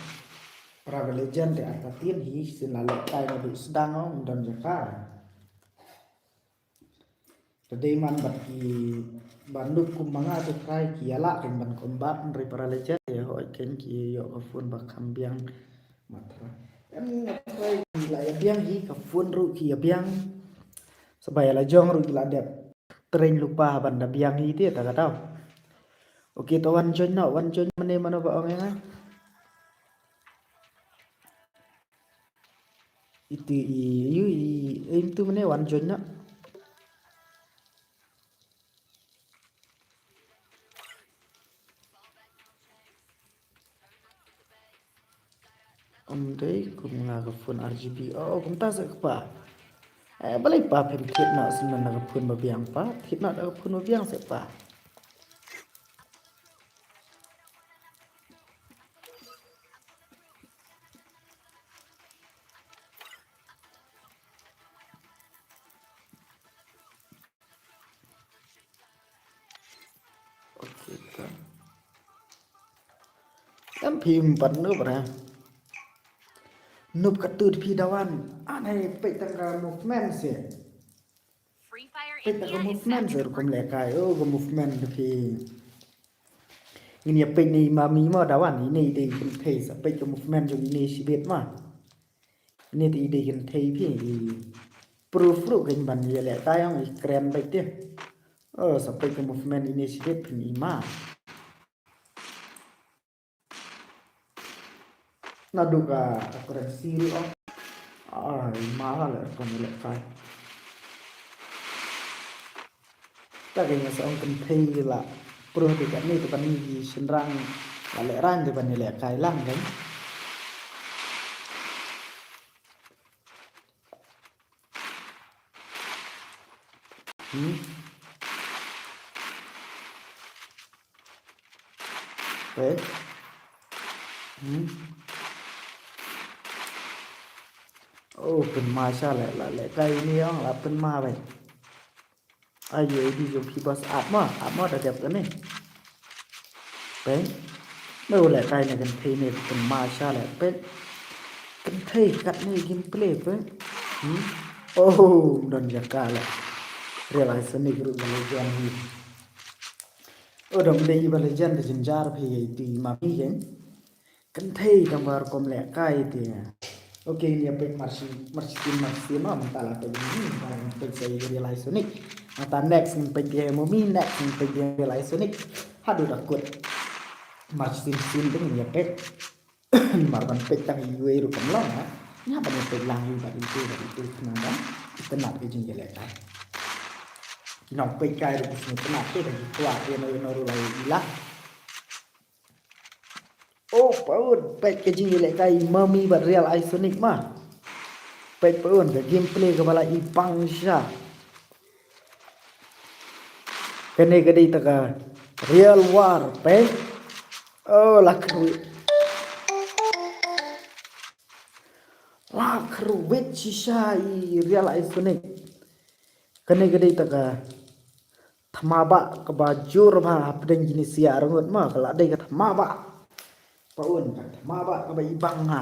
Para ba legend te artatien hi sien la lehkai naduh sdang ong don jaka. Te dei man bad ki ba nuk kum ma nga te trai ki ïa lah ken ban combat hynrei para legend ïa hoi ken ki ïoh ka phone ba kham biang. Ma trai em nga trai ki la ïa biang hi ka phone ruh ki ïa biang. Sa ba ïa la jong ruh ki la dep train lypa ban da biang hi te ta ka daw. Okay, to wan join noh, wan join mane mano ba ong ïa nga. Iti i yu i im tu mane wan join na. Om dei kum nga ka phone R G B. Oh, kumta sa kpa. Eh, balei pa phim thied noh shen na ka phone ba biang pa? Thied noh da ka phone ba biang seh pa. Okay, ka. Em phim pat nup ra. Nup katto phi Dawan. Anei peit tang ka movement seh. Peit tang ka movement seh rukom lehkai. Oh, ka movement phi. Ngin ïa peit ne i Mami mo Dawan, ine i dei kynthei sa peit ka movement jong ine shibit ma. Ine te i dei kynthei phi i proof ruh kein ban ïalehkai ong i kren beit te. Oh, sa peit ka movement ine shibit phin i ma. Naduh ka, ka currency ruh ong. Ah, i ma la leh rukom ïalehkai. Ka dei nga sa ong kynthei la proof dei katne te ban ngi ki shynrang la lehraiñ te ban ïalehkai lang kein. Hmm. Peit. Hmm. Oh, pynma sha leh, la lehkai ne ong, la pynma beit. Ai, ïa i dei jong phi boss ap ma, ap ma da dep kane. Peit. Me u lehkai ne kynthei ne pynma sha leh, peit. Kynthei katne gameplay, peit. Hmm? Oh, don jaka leh. Realize ne group ba la jan hi. Oh, dom dei ba la jan da jynjar phi ïa i dei ma phi kein. Kynthei tang ba rukom lehkai te. Okay, ngin ïa peit marshi, marshi tin, marshi tin, ma mynta la peit ni, mynta ngin peit sa ïa Real Isonic. Mynta next ngin peit ïa Mami, next ngin peit ïa Real Isonic. Haduh da kut. Marshi tin, tin te ngin ïa peit. Mar ban peit tang iwei ruh kam long ha. Nga ban ïa peit lang ïa bad itu, bad itu khnang ban itynnad ka jingïalehkai. Ki nongpeitkai ruh ki sngewtynnad te da ki kwah ïa no ïa no ruh la ïa i lah. Oh, pa un, peit ka jingïalehkai i Mami bad Real Isonic ma. Peit pa un, ka gameplay kaba la i bang shisha. Kane ka dei ta ka Real War, peit. Oh, la khrui. La khrui shisha i Real Isonic. Kane ka dei ta ka thma ba kaba jur ba hapdeng jingïasyiar ngut ma, ka la dei ka thma ba. Pa un, ka thma ba kaba i bang ha.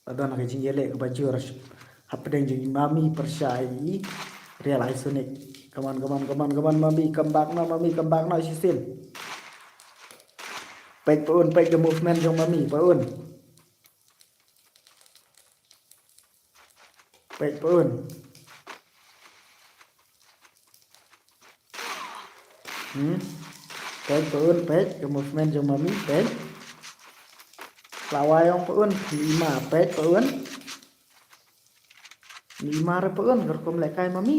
Ka don ka jingïaleh kaba jur hapdeng jong i Mami pyrshah i Real Isonic. Come on, come on, come on, come on, Mami, come back now, Mami, come back now, shisien. Peit pa un, peit ka movement jong Mami, pa un. Peit pa un. Hmm. Peit pa un, peit ka movement jong Mami, peit. La wai ong pa un, lima, peit pa un. Lima re pa un, ka rukom lehkai Mami.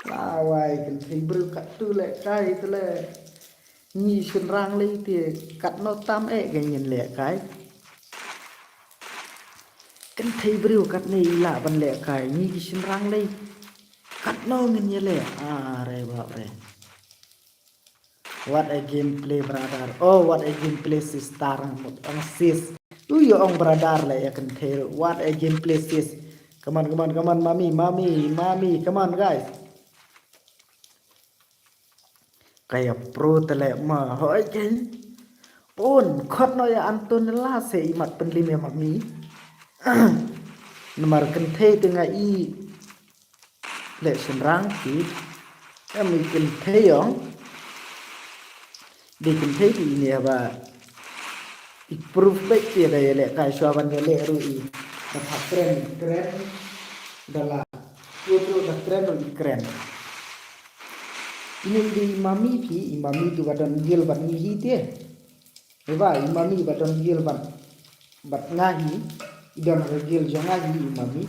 La wai, kynthei briew katto lehkai te leh. Ngi shynrang lei te katno tam eh ka ngin lehkai. Kynthei briew katne i lah ban lehkai, ngi ki shynrang lei. Katno ngin ïaleh, are bap re. What a gameplay, brother. Oh, what a gameplay, sister. Mut ong sis. U ïa ong brother la ïa kynthei ruh. What a gameplay, sis. Come on, come on, come on, Mami, Mami, Mami. Come on, guys. Ka ïa pro te leh ma, hoi kein. Pa un, khot noh ïa Antonella seh i mat pynlim ïa Mami. Namar kynthei te nga i leh shynrang ki. Em i kynthei ong. Dei kynthei te i ne ba i proof beit te da ïalehkai shuwa ban ïaleh ruh i. Da pha kren, kren. Da la kut ruh da kren ruh i kren. Ine i dei i Mami phi, i Mami tu ka don guild bad ngi hi te. Eba i Mami ba don guild bad, bad nga hi, i don ha guild jong nga hi i Mami.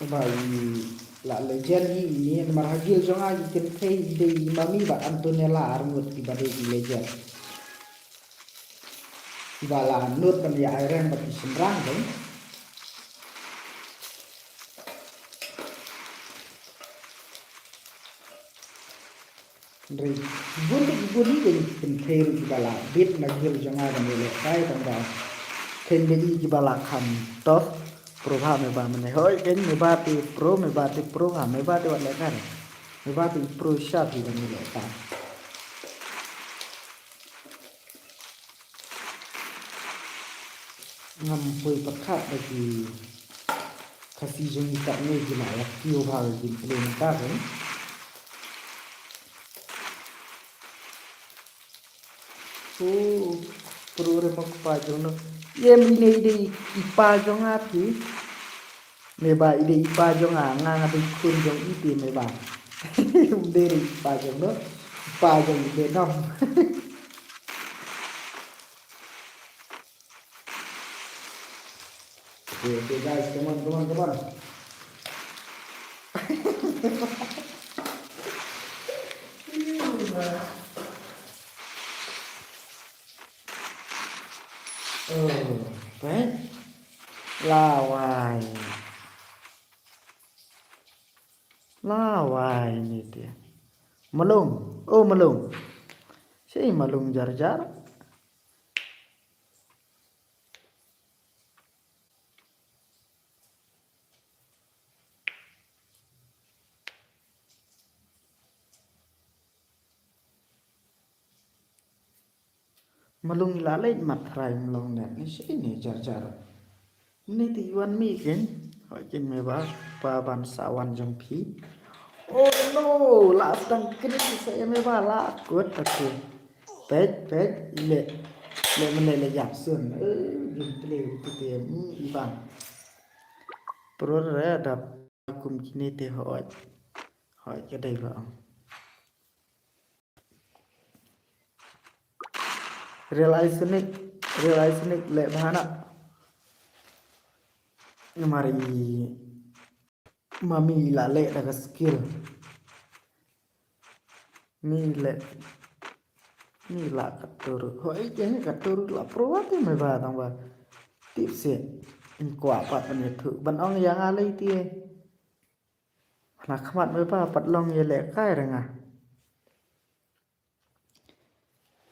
Eba i, La legend hi ine, namar ha guild jong nga ki kynthei dei i Mami bad Antonella, arngut kiba dei ki legend. Kiba la nud ban ïa ai rank bad ki shynrang dei. Hynrei bun dei bun hi dei ki kynthei ruh kiba la bit na guild jong nga ban ïalehkai tang ba. Khein dei kiba la kham tough. Pro bha me ba mynne. Hoi khein me ba te pro, me ba te pro ha, me ba te wat lehkai. Me ba te pro sharp hi ban ïalehkai. Ngam poi pyrkhat ba ki Khasi jong ngi katne ki la ïa kiew bha ki play mynta ka. O, pro re mo kpa jong no. Ïa mynne i dei i pa jong nga phi. Me ba i dei i pa jong nga, nga nga dei khun jong i te me ba. Ym dei i pa jong no. I pa jong i dei no. Okay, okay, guys, come on, come on, come on. Oh, right? Lawai. Lawai ni te. Malung. Oh, malung. Sei malung jar jar. Malung i la leit mat thrai malung ne ni shi ni jar jar. Ni ti wan mi ken. Hoi ken me ba pa ban sa wan jong phi. Oh no, la stang kini sa ya me ba la kut aku. Pet pet le le mene le yak sun. Eh, gin ple tu te, hmm, i ban. Pro re dap kum kini te hoi. Hoi ke dei ba. Real Isonic, Real Isonic le bahana. Mari mami la le da ka skill. Mi le mi la katur. Hoi ke ni katur la pro wa te me ba tang ba. Tip se. In kwa pat ban ïathuh ban ong ïa nga lei te. Na khmat me ba pat long ïa lehkai re nga.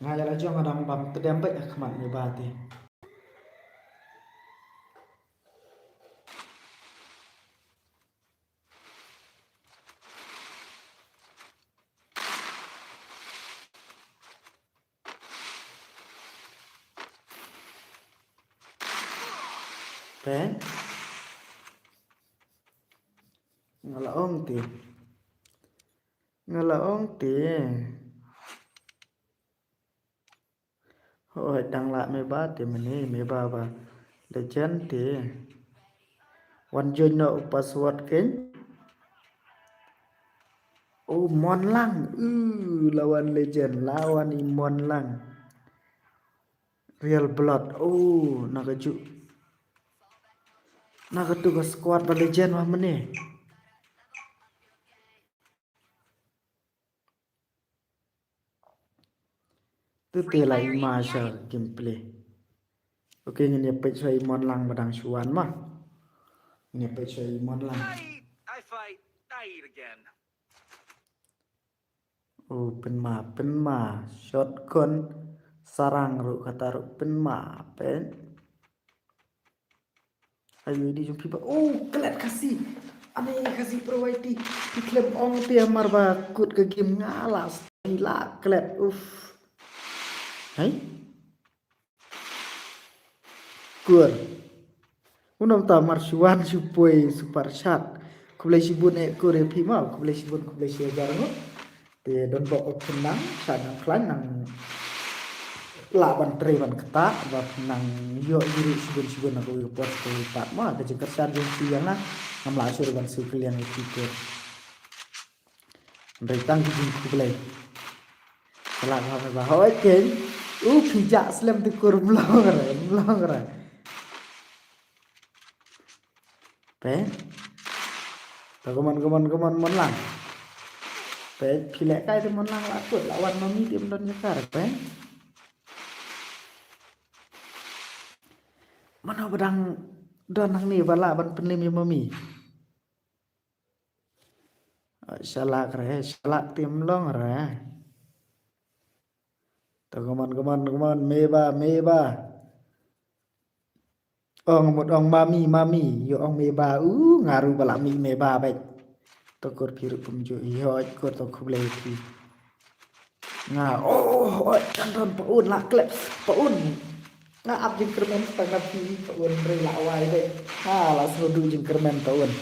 Nga ïa la jong nga dang bam tdem bad ha khmat me ba te. Pen. Nga la ong te. Nga la ong te. Hoi dang la me ba te mene me ba ba. Legend te. Wan join no password ken. Oh, Mon Lang. Uh, lawan legend, lawan i Mon Lang. Real blood. Oh, na ka ju. Na ka tu ka squad ba legend wa mene. Tu te la i ma sha gameplay. Okay, ngin ïa peit sha i Mon Lang ba dang shu wan ma. Ngin ïa peit sha i Mon Lang. I fight, I eat again. Oh, pynma, pynma. Shotgun sarang ruh kata ruh pynma, pen. Ayo, di jong phi ba. Oh, klet Khasi. Ane Khasi pro Y T. Phi khlem ong te mar ba kut ka game nga la. Ila klet. Uff. Hai. Kur. Unam ta mar shuan shu poi super chat. Khublei shibun eh kur eh phi ma. Khublei shibun, khublei shi hajar ngut. Te don bok ok nang sa nang klan nang la ban trei ban kata ba nang yo yuri shibun shibun aku yo pot ko pat ma ka jingkyrsan jong phi ïa nga ngam la sur ban su kliang ïa phi kur. Ndai tang ki jingkhublei. Kala ka ba hoi ken. U phi ja slem te kur mlong re, mlong re. Pe. Ta kumon kumon kumon mon lang. Peit phi leh kai te mon lang la kut la wan mami te mon don jakar peit. Mano ba dang don hangne ba lah ban pynlem ïa mami. Shalak re, shalak tim long re. To come on, come on, come on, meba, meba. Ong mut ong mami, mami, ïoh ong meba, u nga ruh ba lah mih meba beit. To kur phi ruh kumjuh, ïoh kur to khublei phi. Nga, oh, oi, kan don paun lah klep, paun. Nga ap jingkyrmen setengah phi, paun re lah wai beit. Ha, lah sngewduh jingkyrmen paun.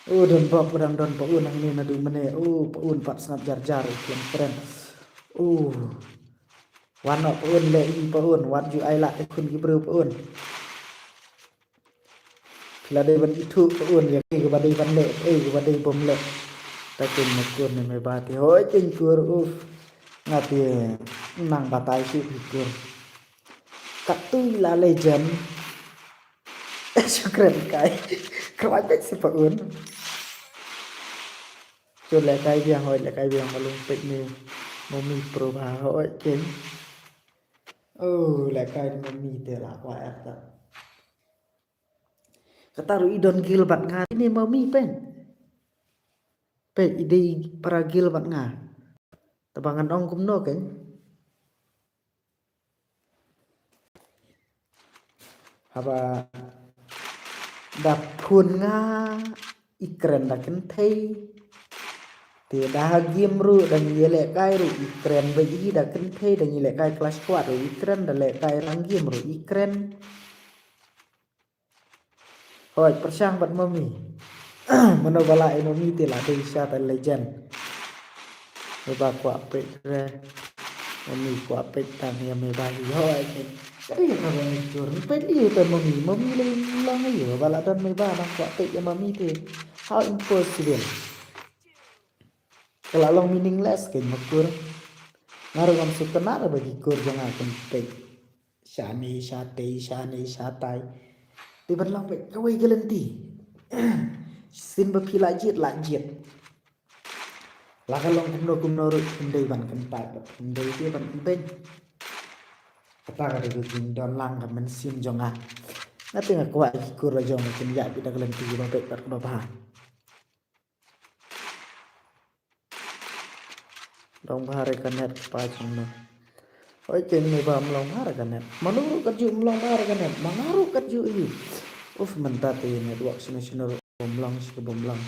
Oh, don bok, u dang don paun hangne naduh mynne. Oh, paun pat sngap jar jar, u kren kren. Oh. Wan noh paun leh hi paun, wat ju ai lah te khun ki briew paun. Phi la dei ban ithuh paun ïa kaei kaba dei ban leh, kaei kaba dei bym leh. Ta kin ma kur ne me ba te hoi kin kur uf. Nga te nang batai shu phi kur. Katui la legend. Shukran kai. Kawai pek si paun. Chun leh kai biang hoi, leh kai biang malung pek ni. Mami pro ba hoi kin. Oh, leh kai mami te la kwa erta. Kata ruh i don gil bad nga ni mami pen. Pek i dei para gil bad nga. Taba ngan ong kumno ken. Haba da phun nga i kren da kynthei. Te da ha game ruh da ngi leh kai ruh i kren ba i da kynthei da ngi leh kai clash squad ruh i kren da leh kai lang game ruh i kren. Hoi pyrshang bad mami. Mano ba la e mami te la dei sha ta legend. Meba kwah peit re. Mami kwah peit tang ïa meba hi hoi. Ka dei ka ba ngi jur peit ïa ta mami, mami lei long ïa ba la don meba nang kwah peit ïa mami te. How impossible. Ka la long meaningless ka ma kur. Nga ruh ngam sngewtynnat ba ki kur jong nga kin peit. Shane shatei, shane shatai. Te ban long peit kawei ka lynti. Sien ba phi la jied, la jied. La ka long kumno kumno ruh phin dei ban kyntait, phin dei te ban kyntait. Kata ka dei ka jingdon lang ka mynsiem jong nga. Nga te nga kwah ki kur la jong nga kin ïa phi da ka lynti ba peit bad kaba bha. Long bha re ka net pa jong no. Oi keng ne ba mlong bha re ka net. Mano ruh kat ju mlong bha re ka net. Ma nga ruh kat ju i. Uf mynta te network sino sino ruh mlong sino mlong.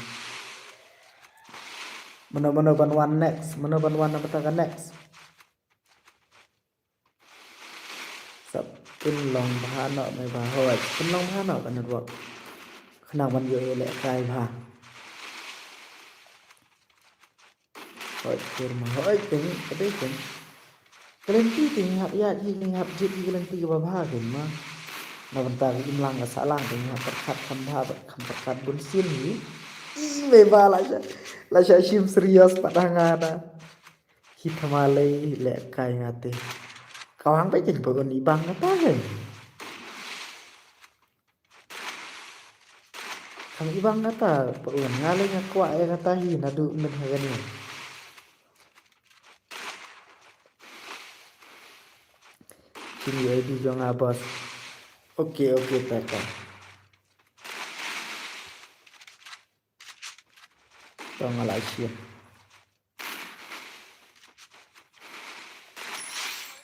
Mano mano ban wan next. Mano ban wan na bata ka next. Sap pynlong bha noh me ba hoi pynlong bha noh ka network. Khnang ban ïoh leh kai bha. Hoi kur ma hoi keng ka dei keng. Ka lynti te ngi hap ïaid hi ngi hap jied hi ka lynti kaba bha keng ma. Na bynta ka imlang ka sahlang te ngi hap pyrkhat kham bha bad kham pyrkhat bun sien hi. I me ba la sha la sha shim serious pat ha nga na. Hi thamalei leh kai nga te. Ka wang peit keng paun i bang kata keng. Khang i bang kata paun nga lei nga kwah ïa kata hi naduh mynta ha kane. Shim ïa I D jong nga boss. Okay okay ta ka. To nga la shim.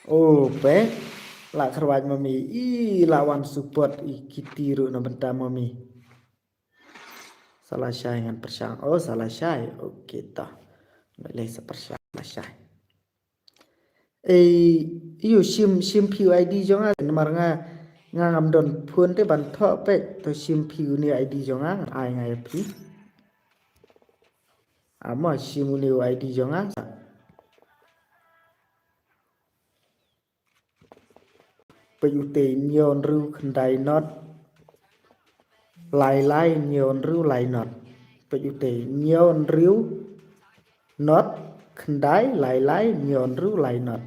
Oh peit la kyrwat mami i la wan support i kiti ruh na bynta mami. Sa la shai ngan pyrshang. Oh sa la shai. Okay to. Ngan leh sa pyrshang la shai. Ei ïu shim shim phi u I D jong nga namar nga nga ngam don phone te ban thoh peit to shim phi u ni I D jong nga ngan ai nga ïa phi. Amo shim u ni u I D jong nga. Peit u te hynñiew hynriew khyndai not lai lai hynñiew hynriew lai not. Peit u te hynñiew hynriew not khyndai lai lai hynñiew hynriew lai not.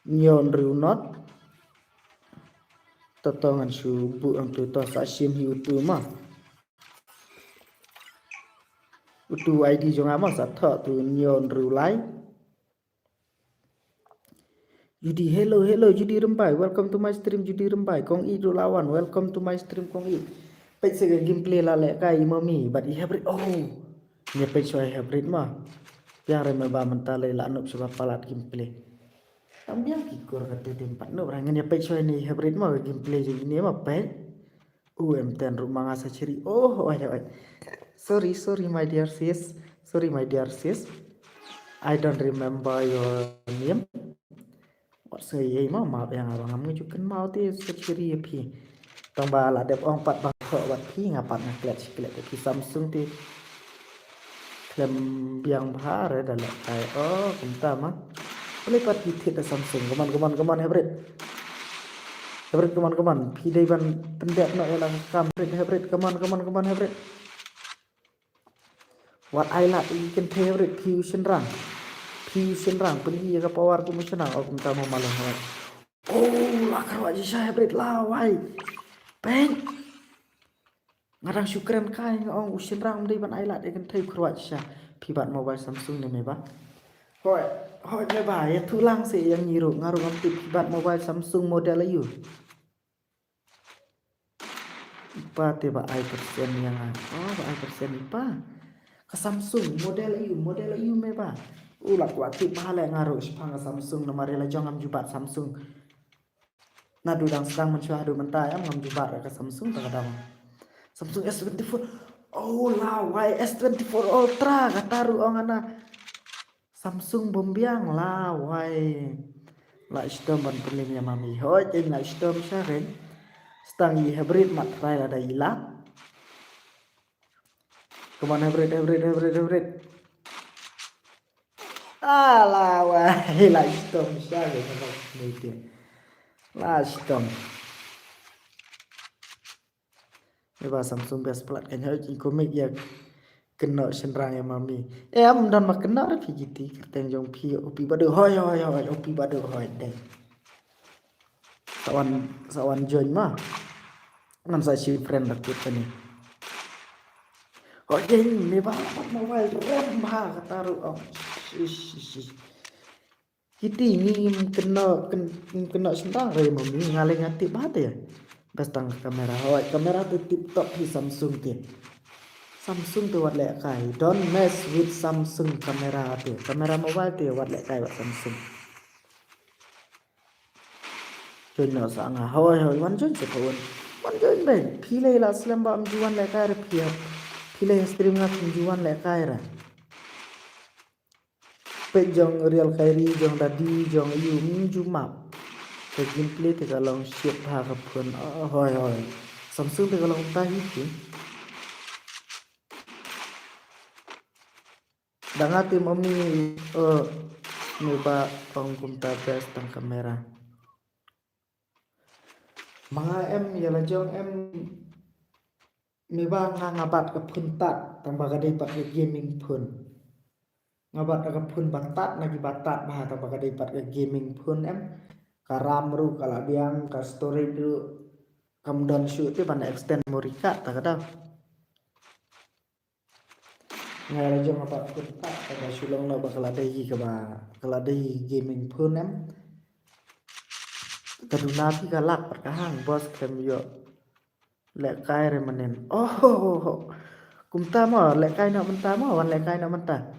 Hynñiew hynriew not. To to ngan shu buh hangtu to sa shim hi utu ma. Tu I D jong nga ma sa thoh tu Nyon Rulai. Judy, hello, hello, Judy Rembai, welcome to my stream, Judy Rembai. Kong I Dulawan, welcome to my stream, Kong I. Peit sa ka gameplay la leh kai i mami, but i hybrid, oh. Nia peit sa i hybrid ma. Piang re me ba mynta lei la nup sa ba palat gameplay. Tam biang ki kur ka te tim pat nup ra ngan nia peit sa ni hybrid ma ka gameplay jong i ni ma peit. U em ten ruh ma nga sa chiri. Oh, oi, oi. Sorry, sorry, my dear sis. Sorry, my dear sis. I don't remember your name. Wat sa ye ma ma yang abang ngam ngi jukan mau te sa chiri ya phi. Tang ba la dep ong pat bang kho wat phi nga pat nga klet klet phi Samsung te. Klem biang bha re da leh kai. Oh, kumta ma. Pele pat ki thit da Samsung. Come on, come on, come on, hybrid. Hybrid, come on, come on. Phi dei ban pendek no ela kam hybrid, hybrid. Come on, come on, come on, hybrid. Wat ai lad i kynthei hybrid phi u shynrang. Phi u shynrang pynhi ïa ka power kum u shynrang. Oh, kumta ma malong hybrid. Oh, la kyrwa ji sha hybrid la wai. Peng. Nga dang shu kren kai nga ong u shynrang ym dei ban ai lad ïa kynthei u kyrwa sha. Phi bat mobile Samsung ne me ba. Hoi, hoi me ba, ïa tu lang se ïa ngi ruh, nga ruh ngam tip phi bat mobile Samsung model aïu. I pa te ba ai persen ïa nga. Oh, ba ai persen i pa. Ka Samsung model aïu, model aïu me ba. U la kwah tip ba le nga ruh shaphang ka Samsung namar ïa la jong ngam ju bat Samsung. Naduh dang sdang mynshuwa haduh mynta em ngam ju bat ka Samsung ta ka dang. Samsung S twenty-four. Oh la wai S twenty-four Ultra kata ruh ong ana. Samsung bym biang la wai. La shitom ban pynlem ïa mami hoi ken la shitom sha ren. Stang i hybrid mat trai la da i la. Come on hybrid, hybrid, hybrid, hybrid. Ah, la wai, la shitom sha ge na ni te. La shitom. Eba Samsung best plat kan hoi kin komik ïa kynnoh shynrang ïa mami. Eh, am don ma kynnoh re phi kiti kyrteng jong phi opi badu hoi hoi hoi opi badu hoi dei. Sawan, sawan join ma. Ngan sa shi friend da kut tani. Hoi dei me ba mobile ram ba kata ruh ong. Ish, ish, ish. Kiti ngi ngim kynnoh, kynnoh shynrang re mami nga lei nga tip ba te. Best tang kamera. Hoi kamera te tip top hi Samsung te. Samsung te wat leh kai. Don't mess with Samsung kamera te. Kamera mobile te wat leh kai wat Samsung. Join noh sa nga hoi hoi wan join sa ka un. Wan join ben. Phi lei la slem ba am ju wan leh kai re phi. Phi lei stream nga phi ju wan leh kai re. Peit jong real kairi jong dadi jong yu mm, ju map. Ka gameplay te ka long shit ha ka phone. Oh, hoi hoi. Samsung te ka long ta hi ki. Dang ati mami uh, me ba ong kumta best tang kamera. Manga em ïa la jong em. Me ba nga nga bat ka phun tat tang ba ka dei pat ka gaming phun. Nga bat ka phun ba tat na ki ba tat ba tang ba ka dei pat ka gaming phun em. Ka ram ruh ka la biang ka storage ruh kam don shuh te ban extend memory card ta ka dau. Nga la jong nga bat phun tat ta ka shu long no ba ka la dei ka ba ka la dei gaming phun em. Ka duna phi ka lak pat ka hang boss kem yo. Lehkai re manen. Oh, kumta mo, lehkai noh mynta mo, wan lehkai noh mynta.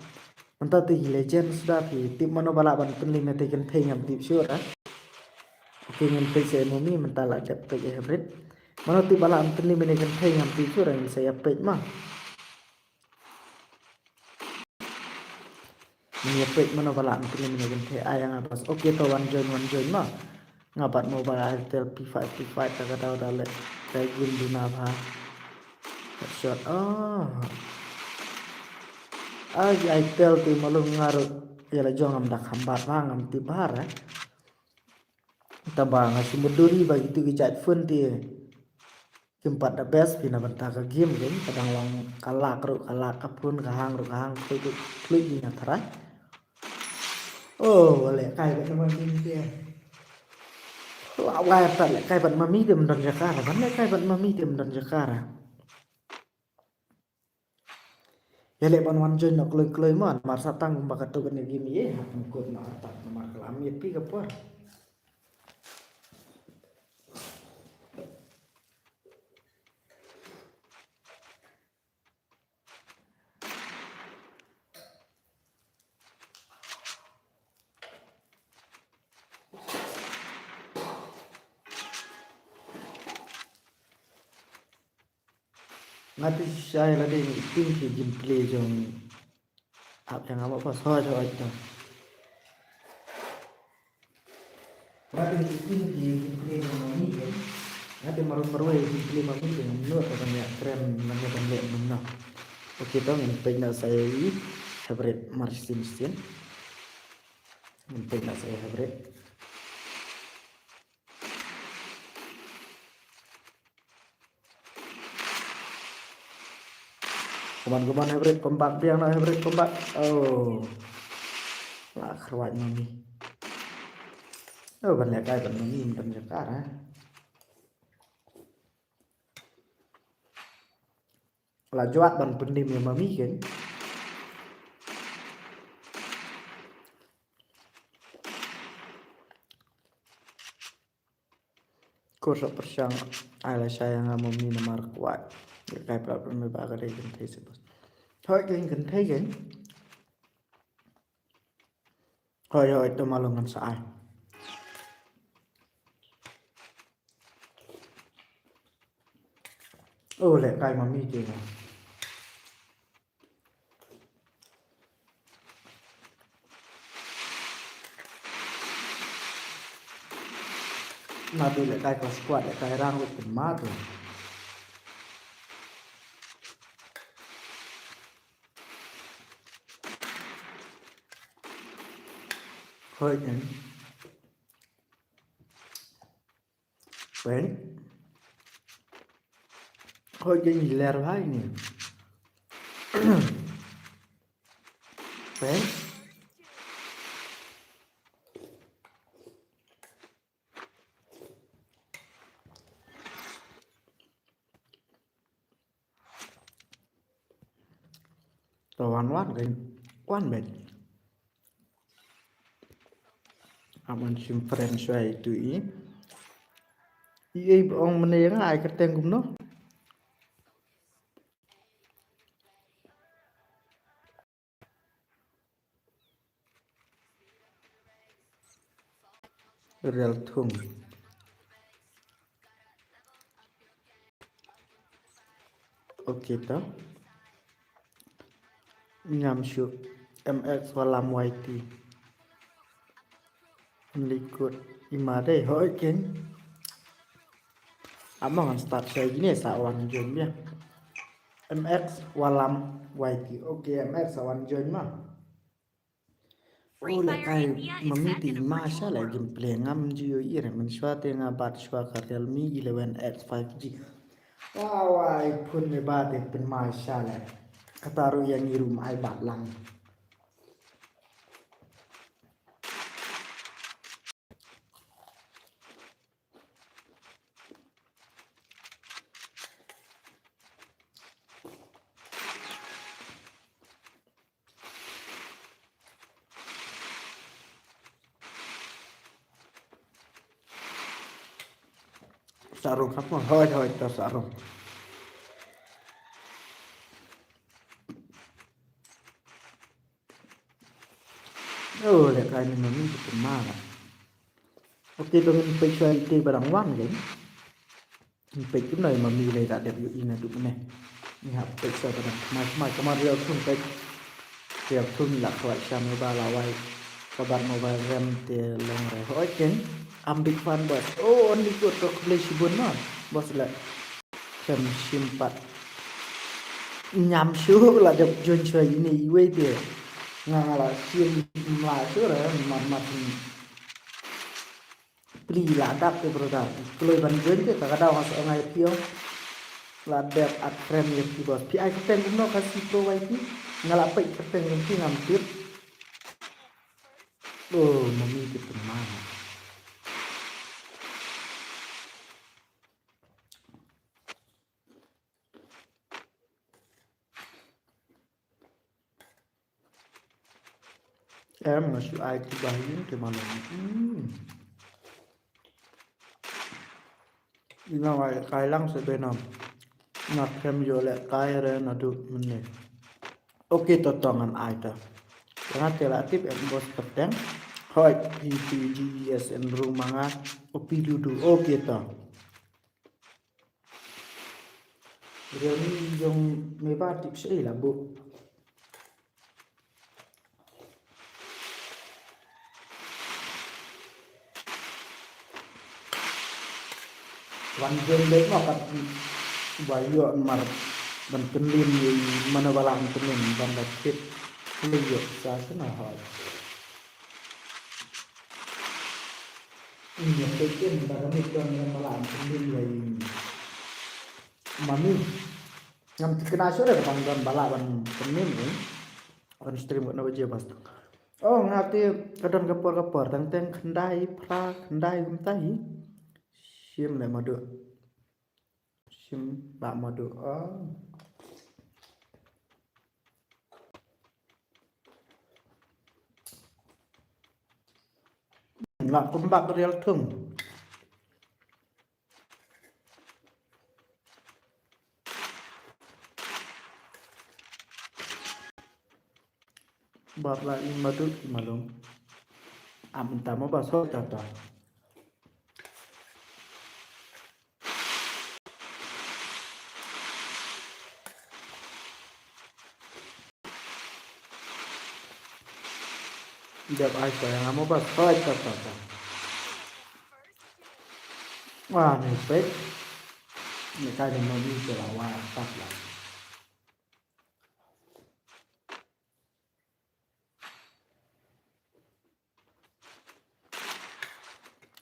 Mynta te hi legend suda phi, tip mano ba lah ban pynlem ïa te kynthei ngam tip shuh ah. Okay, ngin peit sa mummy mynta lah dep peit ïa hybrid. Mano tip ba lah ban pynlem ïa te kynthei ngam tip shuh ah, ngin sa ïa peit mo. Ngin ïa peit mano ba lah ban pynlem ïa kynthei ai ïa nga bas. Okay to wan join, wan join mo. Nga bat mobile Itel P five, P five ta ka daw da leh. Ka gim duna bha. Headshot. Oh. Ai Itel te malum nga ruh. Ïa la jong ngam da kham bat bha ngam tip bha eh. Taba nga shu muduri ba kitu ki jait phone te. Kim pat da best phi na bynta ka game game ka dang long ka lak ruh ka lak ka phone ka hang ruh ka hang khluit khluit khluit ni na tharai. Oh, wa lehkai bad mami te. La wai pat lehkai bad mami te ym don jaka ra. Ban lehkai bad mami te ym don jaka ra. Te leh ban wan join noh kloi kloi mo, namar sa tang kumba katto katne game ïa hap ban kut noh artat namar ka la miet phi ka por. Nga te shai lade ngi ping ki gameplay jong app jong nga mo, pas hoi hoi to. Nga te ngi ping ki gameplay jong ngi. Nga te maru maru gameplay ma mi te ngam nud ban ïa kren, ngam nud ban leh mynno. Okay to, ngin peit na sa ïa i Hybrid mar shisien shisien. Ngin peit na sa ïa Hybrid. Come on, come on, Hybrid, come back biang noh, Hybrid, come back. Oh. La kyrwat ma mi. Oh, ban lehkai bad ma mi, ban lehkai, eh. La jwat ban pyndim ïa ma mi kein. Kur sa pyrshang ai lashai ïa nga ma mi namar kwai. Ïa kai pla pla me ba ka dei kynthei seh bos. Hoi kein kynthei kein. Hoi hoi to ma long ngan sa ai. Oh, lehkai ma mi te nga. Naduh lehkai ka squad lehkai rang ruh pynmat ruh. Hoi kein. Wait. Hoi kein, ler bha ine. Wait. To wan wan kein, wan beit. Aman shim friend shwa ïa itu i. I ei ba ong mane ïa nga ai kyrteng kumno. Rial Thung. Okay to. Ngam shu M X Walam Y T. Likut ima dei hoi kein. Among an start shai gine sa wan join biang. M X Walam Y T. Okay, M X sa wan join ma. Oh, lehkai ma mi te i ma sha leh gameplay ngam ju ïohi re, mynshuwa te nga bat shuwa ka Realme eleven X five G. Wa wa i phone me ba te pynma sha leh. Kata ruh ïa ngi ruh ai bat lang. Sarung apa? Hoi hoi ta sarung. Oh, lehkai ni ma mi ki pynma. Okay, to ngin peit shuwa ite ba dang wan kein. Peit kumno ïa ma mi lei la dep ïohi naduh mynne. Ngi hap peit sa ba dang khmai khmai, ka Rial Thung peit. Rial Thung la khwai sha mobile la wai. Ka bat mobile RAM te long re. Hoi kein. I'm big fan boss. Oh, only good, to khublei shibun mo. Boss la. Khlem shim pat. Ngam shu la dep join shuwa ine iwei te. Nga nga la shim, la shu re mat mat. Pli la dap te brother. Kloi ban join te, ka ka daw nga sa ong ai phi ong. La dep add friend ïa phi boss. Phi ai kyrteng kumno, Khasi Pro Y T? Nga la peit kyrteng jong phi ngam tip. Oh, ma mi te pynma. Em, nga shu ai ki ba yin te malam. Hmm. Ina wai kai lang se benam. Nga phem yo le kai re na du mene. Okay, to to ngan ai ta. Nga te la tip em bos peteng. Hoi, P P G S en rung manga. O P dudu. Okay, to. Realme jong me ba tip sei la bu. Wan jen dei ma kat ba ïoh mar ban pynlin ïa mano ba la pynlin ban da kit. Ïoh sa sna hoi. Ïa kit in ba ka mit don ba la pynlin ïa mami. Ngam tikna sure ka bang don ba la ban pynlin ïa ban stream kat na ba je bas. Oh, nga te ka don ka por ka por tang teng khyndai phra khyndai kumta hi. Shim le madu. Shim ba madu. Oh. La kum bak rial thung. Bar la i madu i malum. Am tamo ba so ta ta. Dep ai ko yang amo ba so ta ta ta. Wah, ni pek. Ni kai ni mo ni ke la wah, tak la.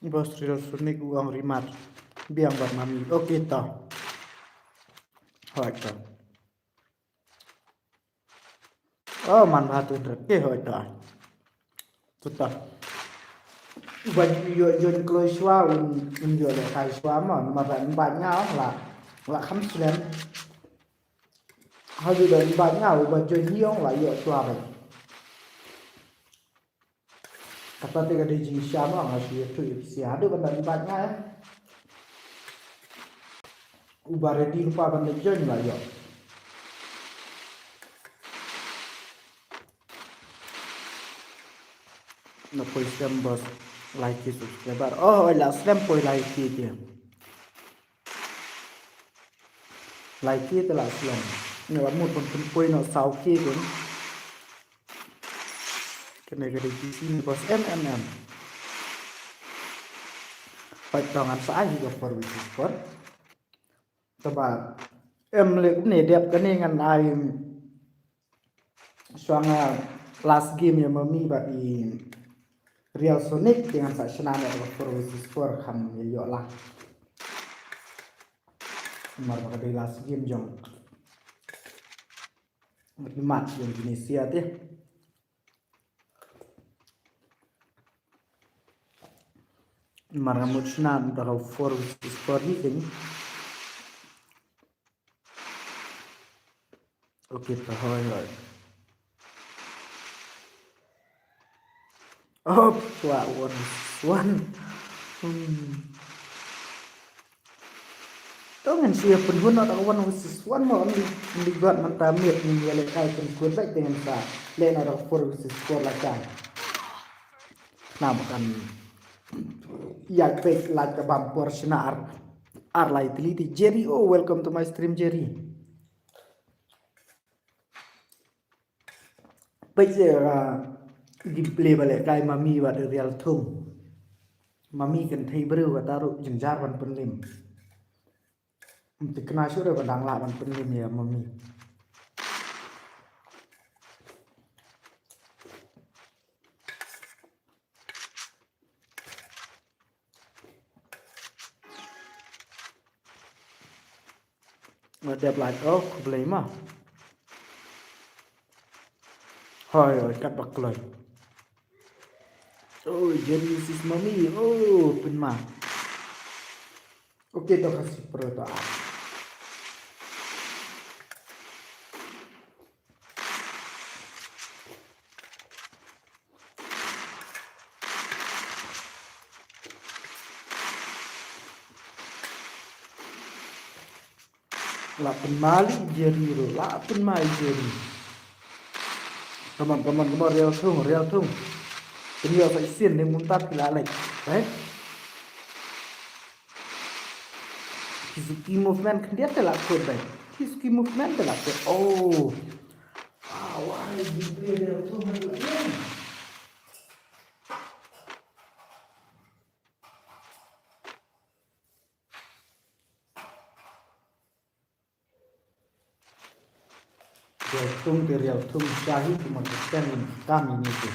Bos Real Sonic u ong rimat. Biang bad mami. Okay, to. Hoi, to. Oh, man bha tu, ke hoi, to. Tu, to. Ba ïoh, ïoh kloi shwa, un, un ïoh le kai shwa ma, ma ba, ba nya, la, la kham slem. Ha ju da ba nya, ba ïoh hiong, la ïoh shwa ba. Kata te ka dei jingshisha ma nga shu ïathuh ïa phi sha haduh ban da invite nga, eh. Uba ready ruh pa ban da join la ïoh. Na poi slem bos, like subscriber. Oh, oi la slem poi like te. Lai ki te la slem. Nga la mut ban pynpoi noh saw ki kin. Kane ka dei P C ni bos M M M. Pait tong an sa ai hi ka four versus four. Taba em le kumne dep kane ngan ai Shuwa nga last game ïa ma mi bad i Real Sonic, te ngan sa shna ne ka four versus four kham ïa ïoh la. Mar ba ka dei last game jong i match jong Tunisia te. Mar nga mut shna da ka four versus four hi kane. Okay, ta hoi hoi. Oh, wa one one. Hmm. To ngan shu ïa pynhun na da one versus one mo, ym di, ym di got mynta miet ngin ïa lehkai pynkhun bad te ngan sa leh na da four versus four la kai. Namar kan ïa peit lait ka bam por shna ar, ar lai tylli te. Jerry, oh, welcome to my stream, Jerry. Peit ïa ka gameplay ba lehkai ma mi bad Real Thung. Ma mi kynthei briew kata ruh jynjar ban pynlem. Ym thikna shuh re ba dang lah ban pynlem ïa ma mi. Nga dep lait, oh, khublei ma. Hoi, hoi, kat ba kloi. Oh, Jerry sis ma mi, oh, pynma. Okay, to Khasi Pro to ah. La pynmali jeri ro, la pynmali jeri. Come on, come on, come on, Real Thung, Real Thung. Pynïoh sa shisien ne mynta phi la leh. Eh? Kizuki movement khyndiat te la kut bai. Kizuki movement te la kut. Oh. Ah, why did Real Thung have it? Rial Thung te Rial Thung shahi kumar keten kam ini tu.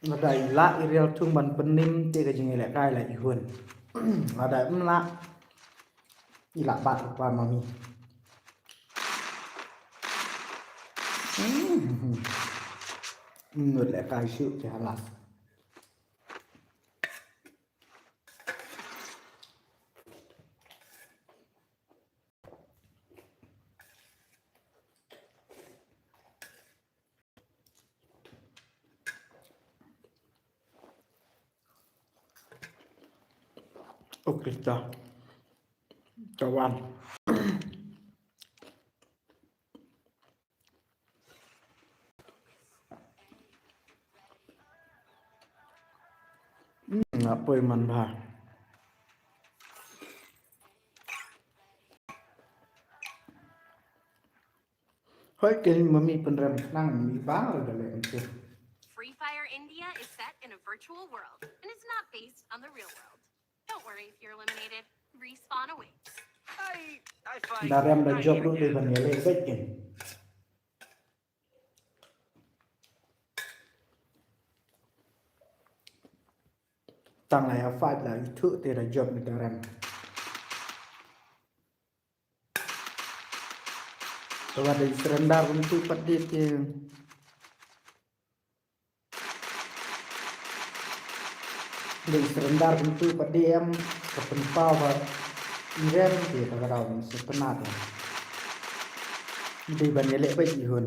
Lada i lah i Rial Thung ban pynim te ka jingïalehkai la i hun. Lada im lah i lah bat u pa mami. Hmm. Nut lehkai shuh te halas. Okay, ta. Ta wan. Hmm, apoi man bha. Hoi, kini mami pynrem khnang mi bang re da leh. Free Fire India is set in a virtual world and is not based on the real world. Don't worry if you're eliminated. Respawn awaits. I, I find Da rem da I jop am ruh dei ban ïaleh beit kin. Tang la ïa fight la ithuh te da jop ni da rem. Te wat dei surrender kumtu pat dei te. Dei surrender kumtu pat dei em ka pynpaw ba i rem te ka daw ni surrender. Dei ban ïaleh beit i hun.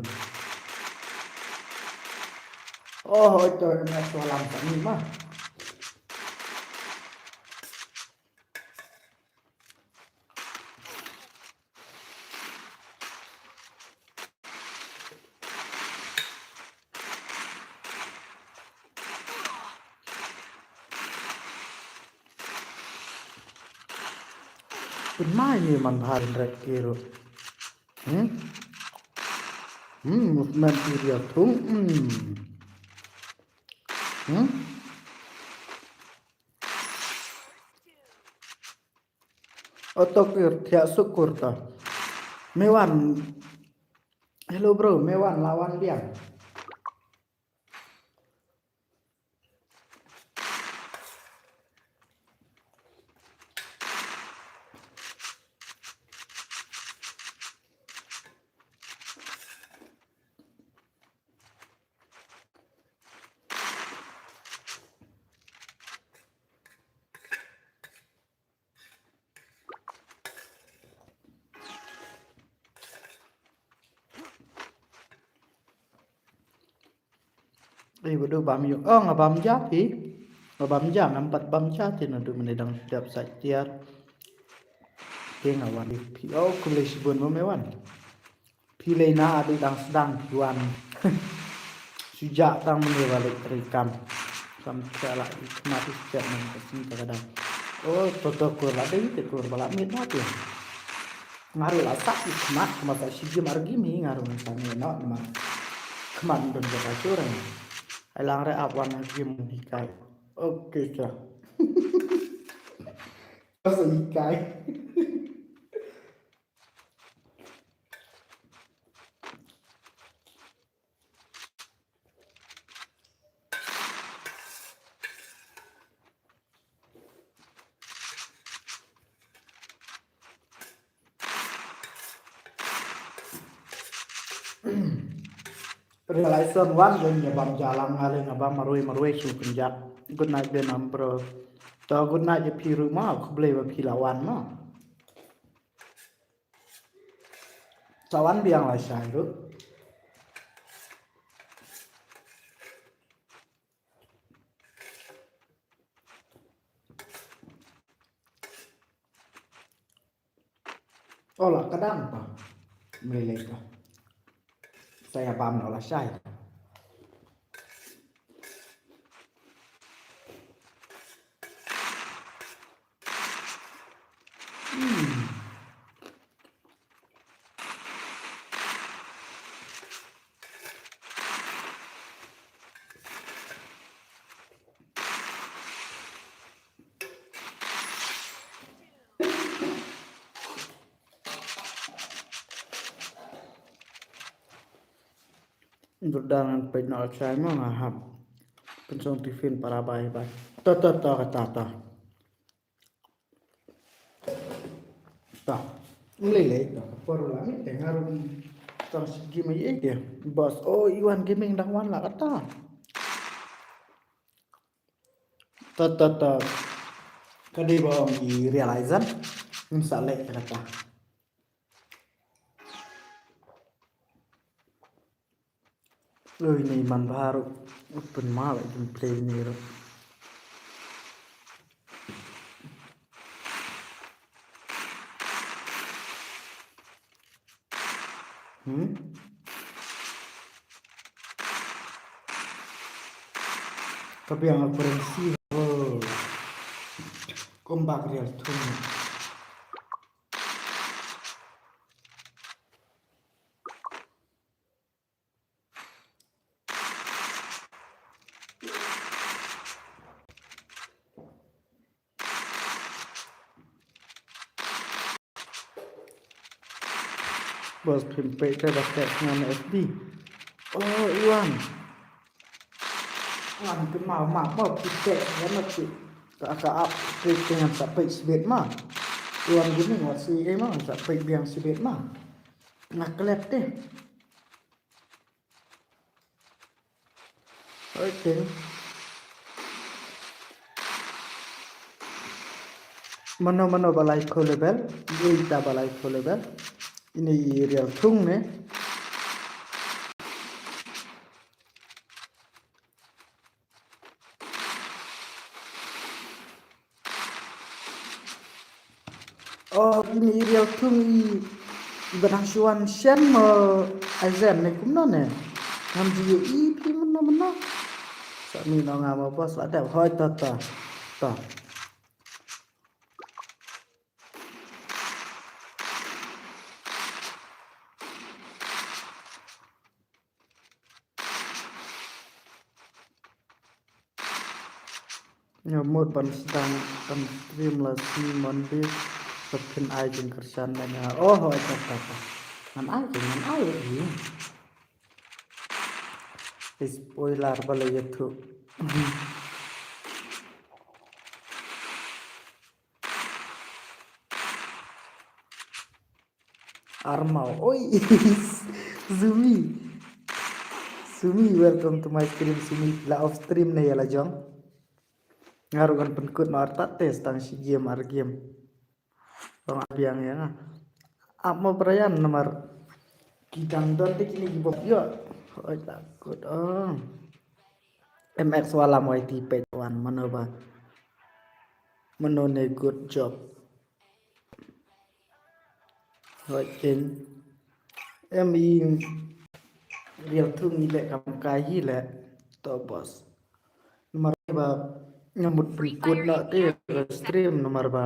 Oh, oi to na so lam ka ni ma. Pynmai ni man bha rin rek ki ruh. Hmm? Hmm, movement area thung. Hmm. Hmm? Oto kir thiah suk kur ta. Me wan. Hello bro, me wan la wan biang. Ei, ba dei bam ïa. Oh, nga bam ja phi. Nga bam ja, ngam pat bam ja te naduh mynne dang dep sa tiar. Te nga wan ïa phi. Oh, khublei shibun mo me wan. Phi lei na adu dang sdang phi wan. Shu ja tang mynne ba leit treikam. Kam sa la i khmat i step nang ka sing ka dang. Oh, to to kur la dei te kur ba la miet na te. Nga ruh la sah i khmat, khmat sa shi gim ar gim hi nga ruh ngan sa ngai noh namar khmat don jaka shuh rang. Ai lang re ap wan ar gim hikai. Okay cha. Sa hikai. Realization one, don ïa bam jalang nga leh nga bam marwei marwei shu kynjat. Good night Ben Ambro. To good night ïa phi ruh ma, khublei ba phi la wan ma. Sa wan biang lashai ruh. Oh, la ka dang pa. Mlei lei ka. Sa ïa bam noh lashai. Hmm. Dur dang peit noh lashai mo nga hap. Pynshong tiffin para bai bai. Ta ta ta ta ta. Ta. Mlei lei ta. Ka por la mi te nga ruh. Tang sigi mai eh dia. Bos, oh, Iwan Gaming dang wan la kata. Ta ta ta. Ka dei ba ong i realize. Ngim sa leh kata. Ui, ni man baru. Open ma ba gameplay ni ruh. Hmm? Ka biang aku rengsi. Oh. Kombak real thung. Bos phim peit te ba teh ngan F B. Oh, Iwan. Ngan kynmaw map ba phi teh ngan ma phi. Ka ka ap peit te ngan sa peit sibit ma. Iwan Gaming wat sui ei ma ngan sa peit biang sibit ma. Nga klet te. Okay. Mano mano ba lai ko level, ita ba lai ko level. Ini i real thung ne. Oh, ini i real thung i, i ba dang shu wan shen mo, Aizen ne kumno ne. Ngam ju ïohi phi mano mano. Sa mi no nga mo bos la dep hoi to to. To. Nga mut ban sdang ban stream la sngi Monday. Sa phin ai jingkyrshan na nga. Oh, hoi ta ta ta. Ngan ai jing, ngan ai jing. Spoiler ba la ïathuh. Armau. Oi. Sumi. Sumi, welcome to my stream, Sumi. La off stream ne ïa la jong. Nga ruh ngan pynkut noh artat te tang shi game ar game. Tang biang ïa nga. Ap mo Brian namar ki dang don te kine ki bok ïoh. Oi, takut. Oh. M X wala mo iti peit wan mano ba. Mano ne good job. Hoi king. Em i real thung i leh kam kai hi leh. To bos. Namar ba nga mut pynkut noh te ka stream namar ba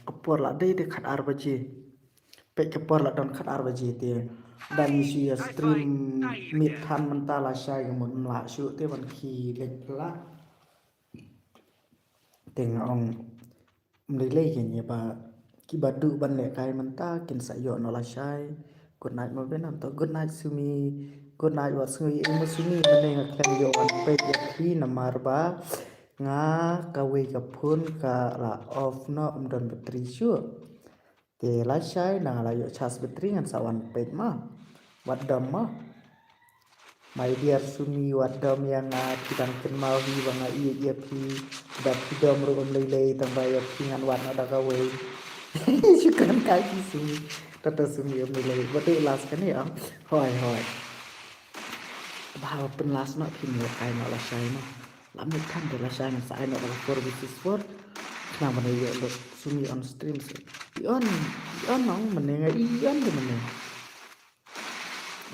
ka por la dei te khat ar baje. Peit ka por la don khat ar baje te. Dang shu ïa stream miet than mynta lashai ka mut mlah shuh te ban khie leit pla. Te nga ong Mlei lei kin ïa ba kiba duh ban lehkai mynta kin sa ïoh noh lashai. Good night mo Benan to. Good night Sumi. Good night wat sngew ïa i mo Sumi. Mynne nga khlem ïoh wan peit ïa phi namar ba nga kawei ka phone ka la off noh, ym don battery shuh. Te lashai na nga la ïoh charge battery ngan sa wan peit ma. Wat dom ma. My dear Sumi, wat dom ïa nga, phi dang kynmaw hi ba nga ïeit ïa phi. Da phi dom ruh ym lei lei tang ba ïa phi ngan wad noh da kawei. Shukran kaki Sumi. Tata sum ïa me lei. Ba dei last kane ong. Hoi, hoi. Ba haba pynlast noh phim lehkai noh lashai noh. La mih than te lashai noh sa ai noh da ka four versus four. Khnang ban ïoh lut sum ïa on stream se. Ïa on, ïa on ong mynne nga ïa on de mynne.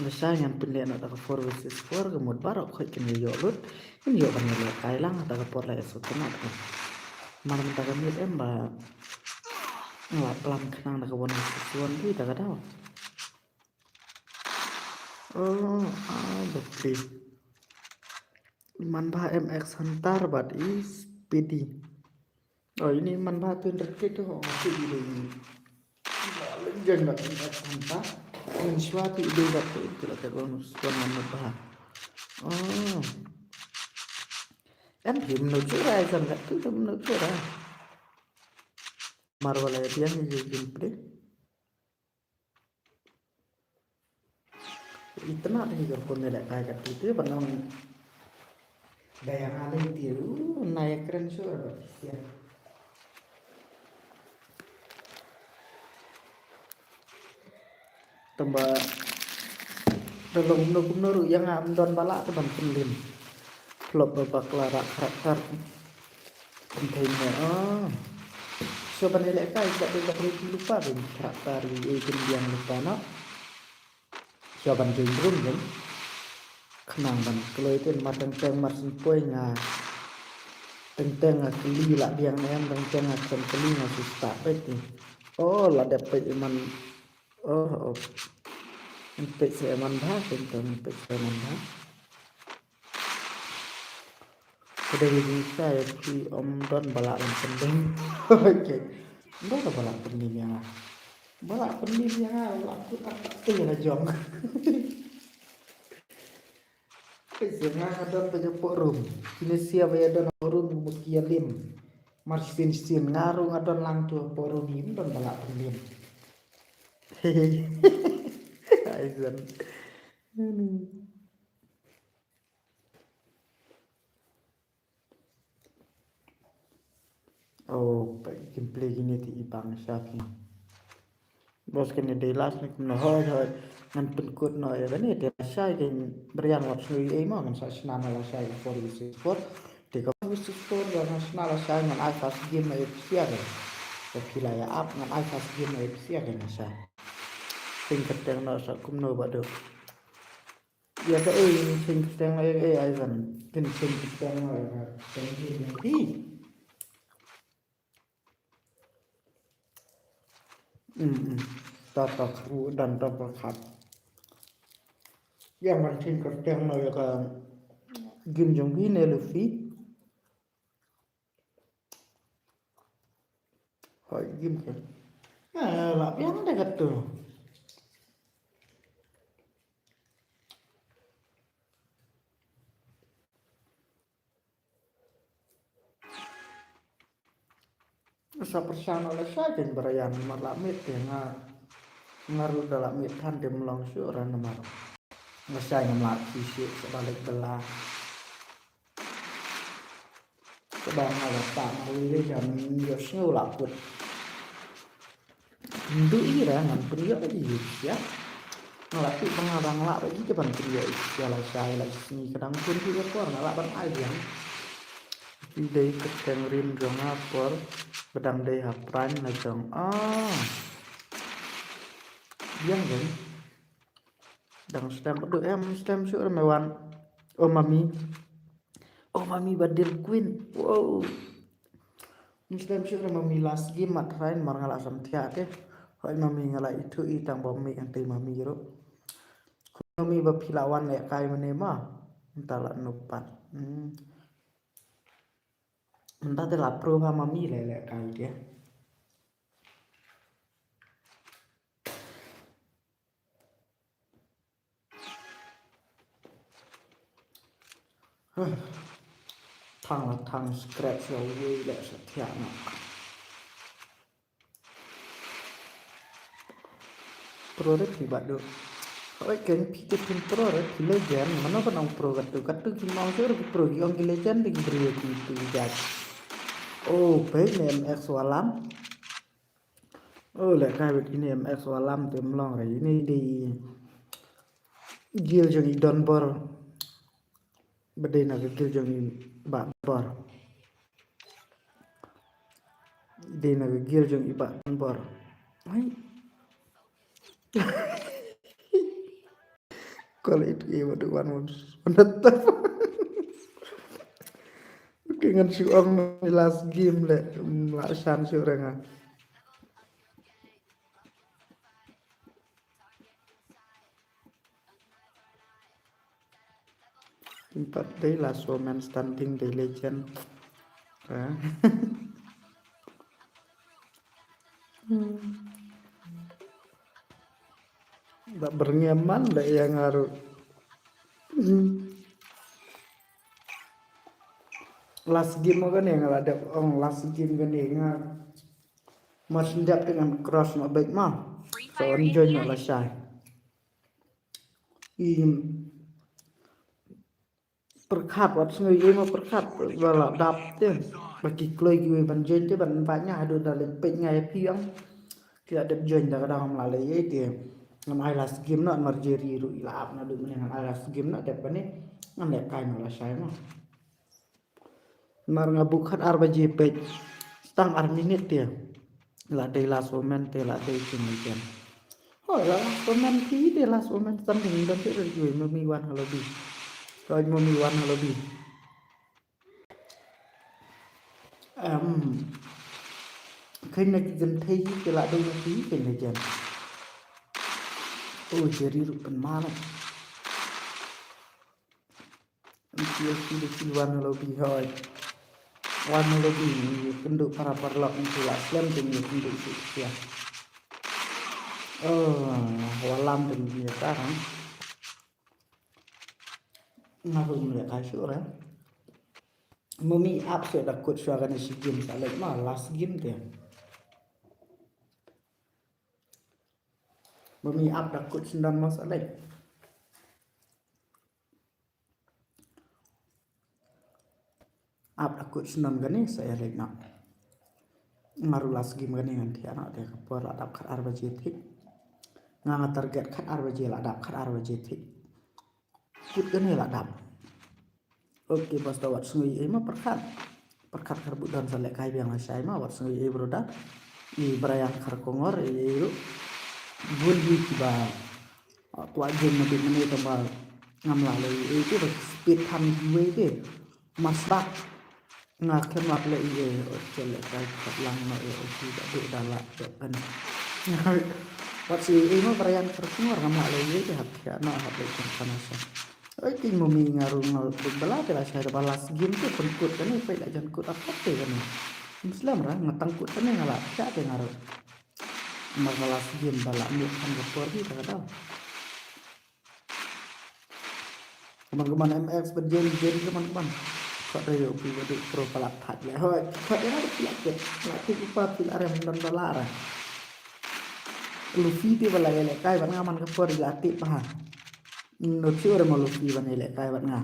Lashai ngan pynleh noh da ka four versus four ka mut baroh khoit kin ïoh lut. Kin ïoh ban ïalehkai lang da ka por la ïa sut noh. Mar mynta ka miet em ba nga la plan khnang da ka one versus one dei da ka daw. Oh, ah, bapli. Man ba M X Hunter bad i Speedy. Oh, ini man ba tu nrekit tu, oh, tu i dei ini. Legend bad M X Hunter. Ngan shwa tu i dei bad tu, tu la kat one versus one man ba. Oh. Em phim no chura, em kat tu phim no chura. Mar wala dia ni je gameplay. Itna dei ka pun ne lehkai ka ti te ban ong. Daya ngalai ti ru na ya kren sur. Ya. Tamba da long kumno kumno ruh ïa nga ym don ba lah te ban pynlem. Flop ba bakla rak karakter. Container, ah. Shuwa ban ïalehkai, ka dei ka dei ki lypa ban karakter, ïa kin biang lypa noh. Shuwa ban join room kan. Khnang ban kloi te namar teng teng mar syn poi nga. Teng teng nga kylli la biang ne em, teng teng nga khlem kylli nga shu start beit te. Oh, la dep beit i man. Oh, oh. Peit sa i man bha, teng teng peit sa i man bha. Ka dei ka jingshai ïa phi, ym don ba lah ban pynlem. Okay. Ym don ba lah pynlem ïa nga. Ba lah pynlem ïa nga, ba lah kut artatien la jong. Peit sa nga, nga don ba ïa pok room. Kine sia ba ïa don pok room, mut ki ïa lem. Mar sien sien nga ruh nga don lang tu pok room, ym don ba lah pynlem. Ai zan. Oh, peit gameplay kine te i bang sha phi. Bos kine dei last ne kumno, hoi hoi. Ngan pynkut noh ïa kane te lashai te Brian wat sngewthuh ei mo ngan sa shna na lashai four versus four. Te ka four versus four ba ngan shna lashai ngan ai first game na epsia re. Ba phi la ïa ap ngan ai first game na epsia re ngan sa. Pynkyntang noh sa kumno ba dei. Ïa ka ei, sing kyrteng ei, ei, ai zan. Kin sing kyrteng ei, ka kyrteng ei, ei, ei. Hmm, hmm. Ta, ta, u, dan, ta, ta, khat. Ïa ngan sing kyrteng ei, ïa ka gim jong phi ne Luffy. Hoi, gim ka. Ah, la biang de katu. Sa pyrshang noh lashai kein Brian, mar la miet te nga. Nga ruh da la miet than te, ym long shuh ra namar lashai ngam lah ki shuh sa ba leit bylla. Kaba nga la tah na wei re jam ïohsngew la kut. Ndu i ra ngan pynïoh ïa i sia. Nga la tip ba nga dang lah ba i te ban pynïoh i sia lashai la sngi ka dang bun hi ka por nga lah ban ai biang. Ki dei kyrteng rim jong nga por ba dang dei ha prime la jong. Ah. Biang dei. Dang stem, aduh, em stem shuh re me wan. Oh mami. Oh mami ba deal queen. Wow. Em stem shuh re mami, last game mat rain mar nga la sam thiah te. Hoi mami, nga la ithuh i tang ba mih ang te mami ruh. Mami ba phi la wan lehkai mane ma. Mynta la nop pat. Hmm. Mynta te la pro ba mami leh lehkai te. Huh. Thang la thang, scratch la wei la sa thiah na. Pro re phi bad do. Oi, kein phi te phin pro re phi legend, mano ban ong pro katu, katu ki ong shuh re ki pro, ki ong ki legend de ki briew ki tu ki jat. Oh, peit ne M X Walam. Oh, lehkai bad ine M X Wallam te ym long re. Ine dei guild jong i Donbor. Ba dei na ka guild jong i Bah Donbor. Dei na ka guild jong i Bah Donbor. Ai. Kol itu i wadu wan wan. Wan tetap. Okay, ngan shu ong last game le. Ym lah shan shu renga. Empat dei last woman standing dei legend. Ha? Hmm. Da berngeman da ïa nga ruh. Hmm. Last game kane nga la dep ong last game kane nga. Mar shu dep te ngan cross ma beit ma. So wan join ma lashai. Im. Pyrkhat wat sngew ïa ma pyrkhat ba la dap te. Ba ki kloi kiwei ban join te ban invite nga haduh da leit peit nga ïa phi ong. Ki la dep join da ka dang ym la lei ïa te. Ngam ai last game noh, mar Jerry ruh i la ap naduh mynne ngam ai last game noh dep kane. Ngam lehkai noh lashai noh. Mar nga book khat ar baje peit. Tang ar minit te. La dei last woman te la dei king weekend. Hoi, la last woman te te last woman standing don te dei jui mami wan ha lobby. Hoi mami wan ha lobby. Em. Khein na ki kynthei te la dei na ki khein na jan. Oh, Jerry ruh pynmane. Ngi ïa ki dei ki wan ha lobby hoi. Wan ha lobby ngi kynduh para paralok ngi la slem te ngi kynduh shu sia. Oh, Wallam te ngi ïa ka rang. Nga ruh ngi ïa ka shu re. Mami ap shu da kut shu kane shi game sa leit ma last game te. Mami ap da kut shu dan ma sa leit. Ap da kut shu dan kane sa ïa leit na. Nga ruh last game kane ngan thiah na te ka por la dap khat ar baje thik. Nga nga target khat ar baje la dap khat ar baje thik. Kut kane la dap. Okay, basta wat sngew ïa ma pyrkhat. Pyrkhat kar bud don sa lehkai biang lashai ma wat sngew ïa brother. I Brian Kharkongor i ruh. Bun hi kiba. Kwah jin ma bit mane tang ba ngam lah leh ïa ki ba speed tham kiwei te. Mas bak. Nga khlem lah leh ïa, okay, lehkai khat lang noh ïa, okay, da dei da lah dep kan. Wat sngew ïa ma Brian Kharkongor ngam lah leh ïa ki hap thiah noh hap leh jong kana sa. Oi, ki mami nga ruh nga duk bala te lashai da ba last game te pynkut kane peit la jan kut apa te kane. Ym slem ra nga tang kut kane nga la thiah te nga ruh. Mar ka last game ba la mut kan ka por hi ta ka daw. Kaman kaman M X ban jen jen kaman kaman. Kot da yo pi wadu pro pala thaj le hoi. Kot da yo pi la kit. La kit upa pi la rem don da la ra. Luffy te bala ïalehkai bad nga man ka por ila te pa. No chu re mo Luffy ban ïalehkai bad nga.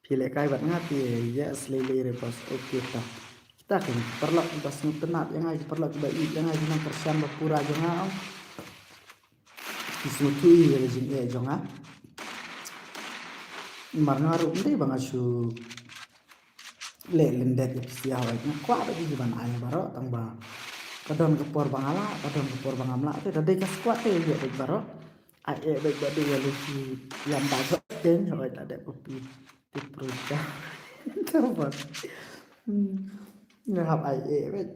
Phi lehkai bad nga phi, yes, lei lei re boss. Okay ta. Kita ki paralok ba sngewtynnat ïa nga, ki paralok ba ïeit ïa nga, ki nongkyrshan ba pura jong nga. Ki sngewthuh ïa ka jingeh jong nga. Mar nga ruh ym dei ba nga shu leh lyndet ïa phi sia hoi. Nga kwah ba ki ban ai baroh tang ba ka don ka por ba nga lah, ka don ka por ba ngam lah. Te da dei ka squad te ïa dei baroh. Ai eh bad ba dei ïa Luffy ïa ba jot ken hoi ta dei kopi ti pruta. Tama. Hmm. Nga hap ai eh bad.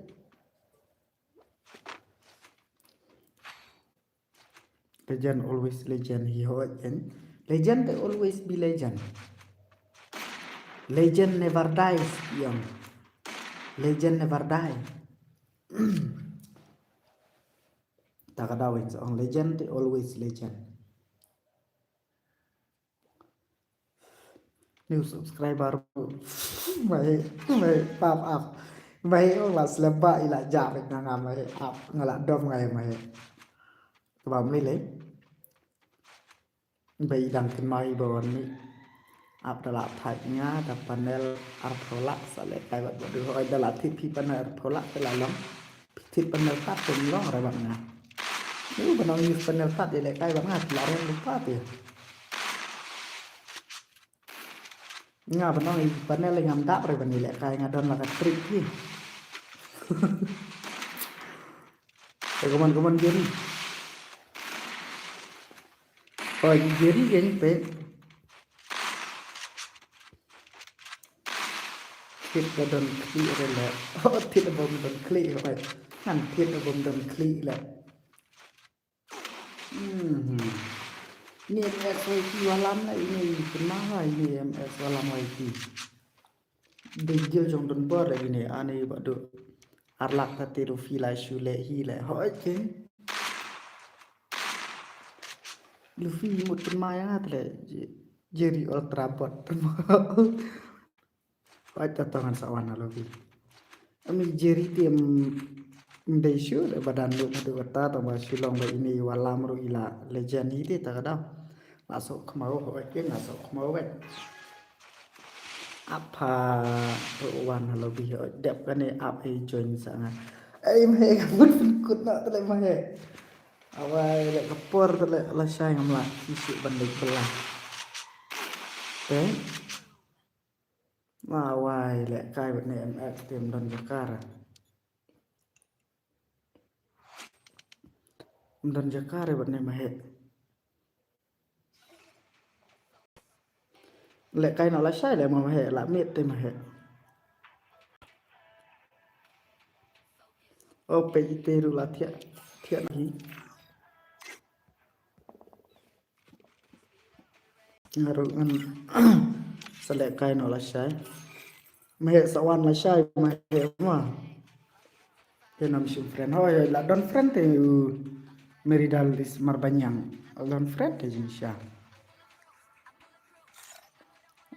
Legend always legend hi hoi ken. Legend they always be legend. Legend never dies young. Legend never die. Ta ka daw in sa ong legend te always legend. New subscriber. Mai mai pap ap. Mai ong la slem ba ila jar nga nga mai ap nga la dom ngai mai. Ba mai le. Ba i dang kynmaw i ba wan mih. Ap da la thait nga da panel arphew lak sa lehkai bad badu. Hoi da la thied phi panel arphew lak te la long. Phi thied panel pat te long re bad nga. Ni ba nong use panel pat ïa lehkai bad nga phi la rem lypa te. Nga ba nong use panel ngam dap re ban ïa lehkai nga don la ka trick hi. Te kumon kumon Jerry. Oh, Jerry keiñ peit. Thied ba don khlieh re leh. Oh, thied ba bym don khlieh re. Ngan thied ba bym don khlieh leh. Hmm. Ini M S Y T walam leh ini kena ha ini M S walam Y T. Dei jil jong don bor leh ini ani ba du. Ar lak ta te lu phi la shu leh hi leh. Hoi keiñ. Lu phi mut kynmaw ïa nga te leh Je-, Jerry Ultra Bot. Hoi ta tong ngan sa wan ha lobby. Ami Jerry te em, em dei shu leh ba dang duk haduh katta tang ba shu long ba ini walam ruh i la legend hi te ta ka daw. La soh khmaw hoi keiñ la soh khmaw wei. Ap ha ruh wan ha lobby hoi dep kane ap ei join sa nga. Ei mhe ka bun pynkut na te leh mhe. Awai leh ka por te leh lashai ngam lah ki shu ban leh bela. Te. Awai lehkai bad ne M X te ym don jaka re. Ym don jaka re bad ne ma heh. Lehkai noh lashai leh ma heh la miet te ma heh. Oh peit ite ruh la thiah thiah na hi. Nga ruh ngan sa lehkai noh lashai. Ma heh sa wan lashai ma heh ma. Te nam shim friend. Hoi hoi la don friend te u Meridal dis Marbaniang. La don friend te jingshisha.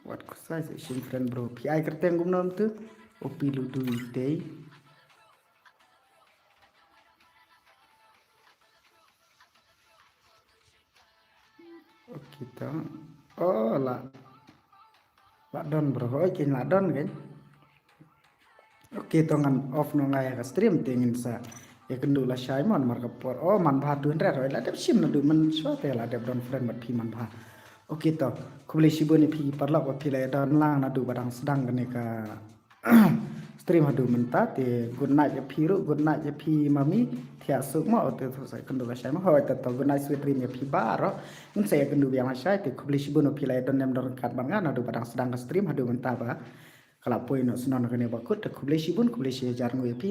Wat kusai sa shim friend bro. Phi ai kyrteng kumno mynta? O phi ludu ite. Okay to. Oh la. La don bro. Hoi keiñ la don keiñ. Okay to ngan off noh nga ïa ka stream te ngin sa ïakynduh lashai mon mar ka por. Oh man bha two hundred hoi la dep shim naduh mynshuwa te la dep don friend bad phi man bha. Okay to khublei shibun ïa phi paralok ba phi la ïa don lang naduh ba dang sdang kane ka stream haduh mynta te good night ïa phi ruh good night ïa phi mami thiah suk mo. Te to sa ïakynduh lashai mo hoi to to good night sweet dream ïa phi baroh. Ngin sa ïakynduh biang lashai te khublei shibun ba phi la ïa don nem don kat bad nga naduh ba dang sdang ka stream haduh mynta ba ka la poi noh snon kane ba kut te khublei shibun khublei shi hajar nguh ïa phi.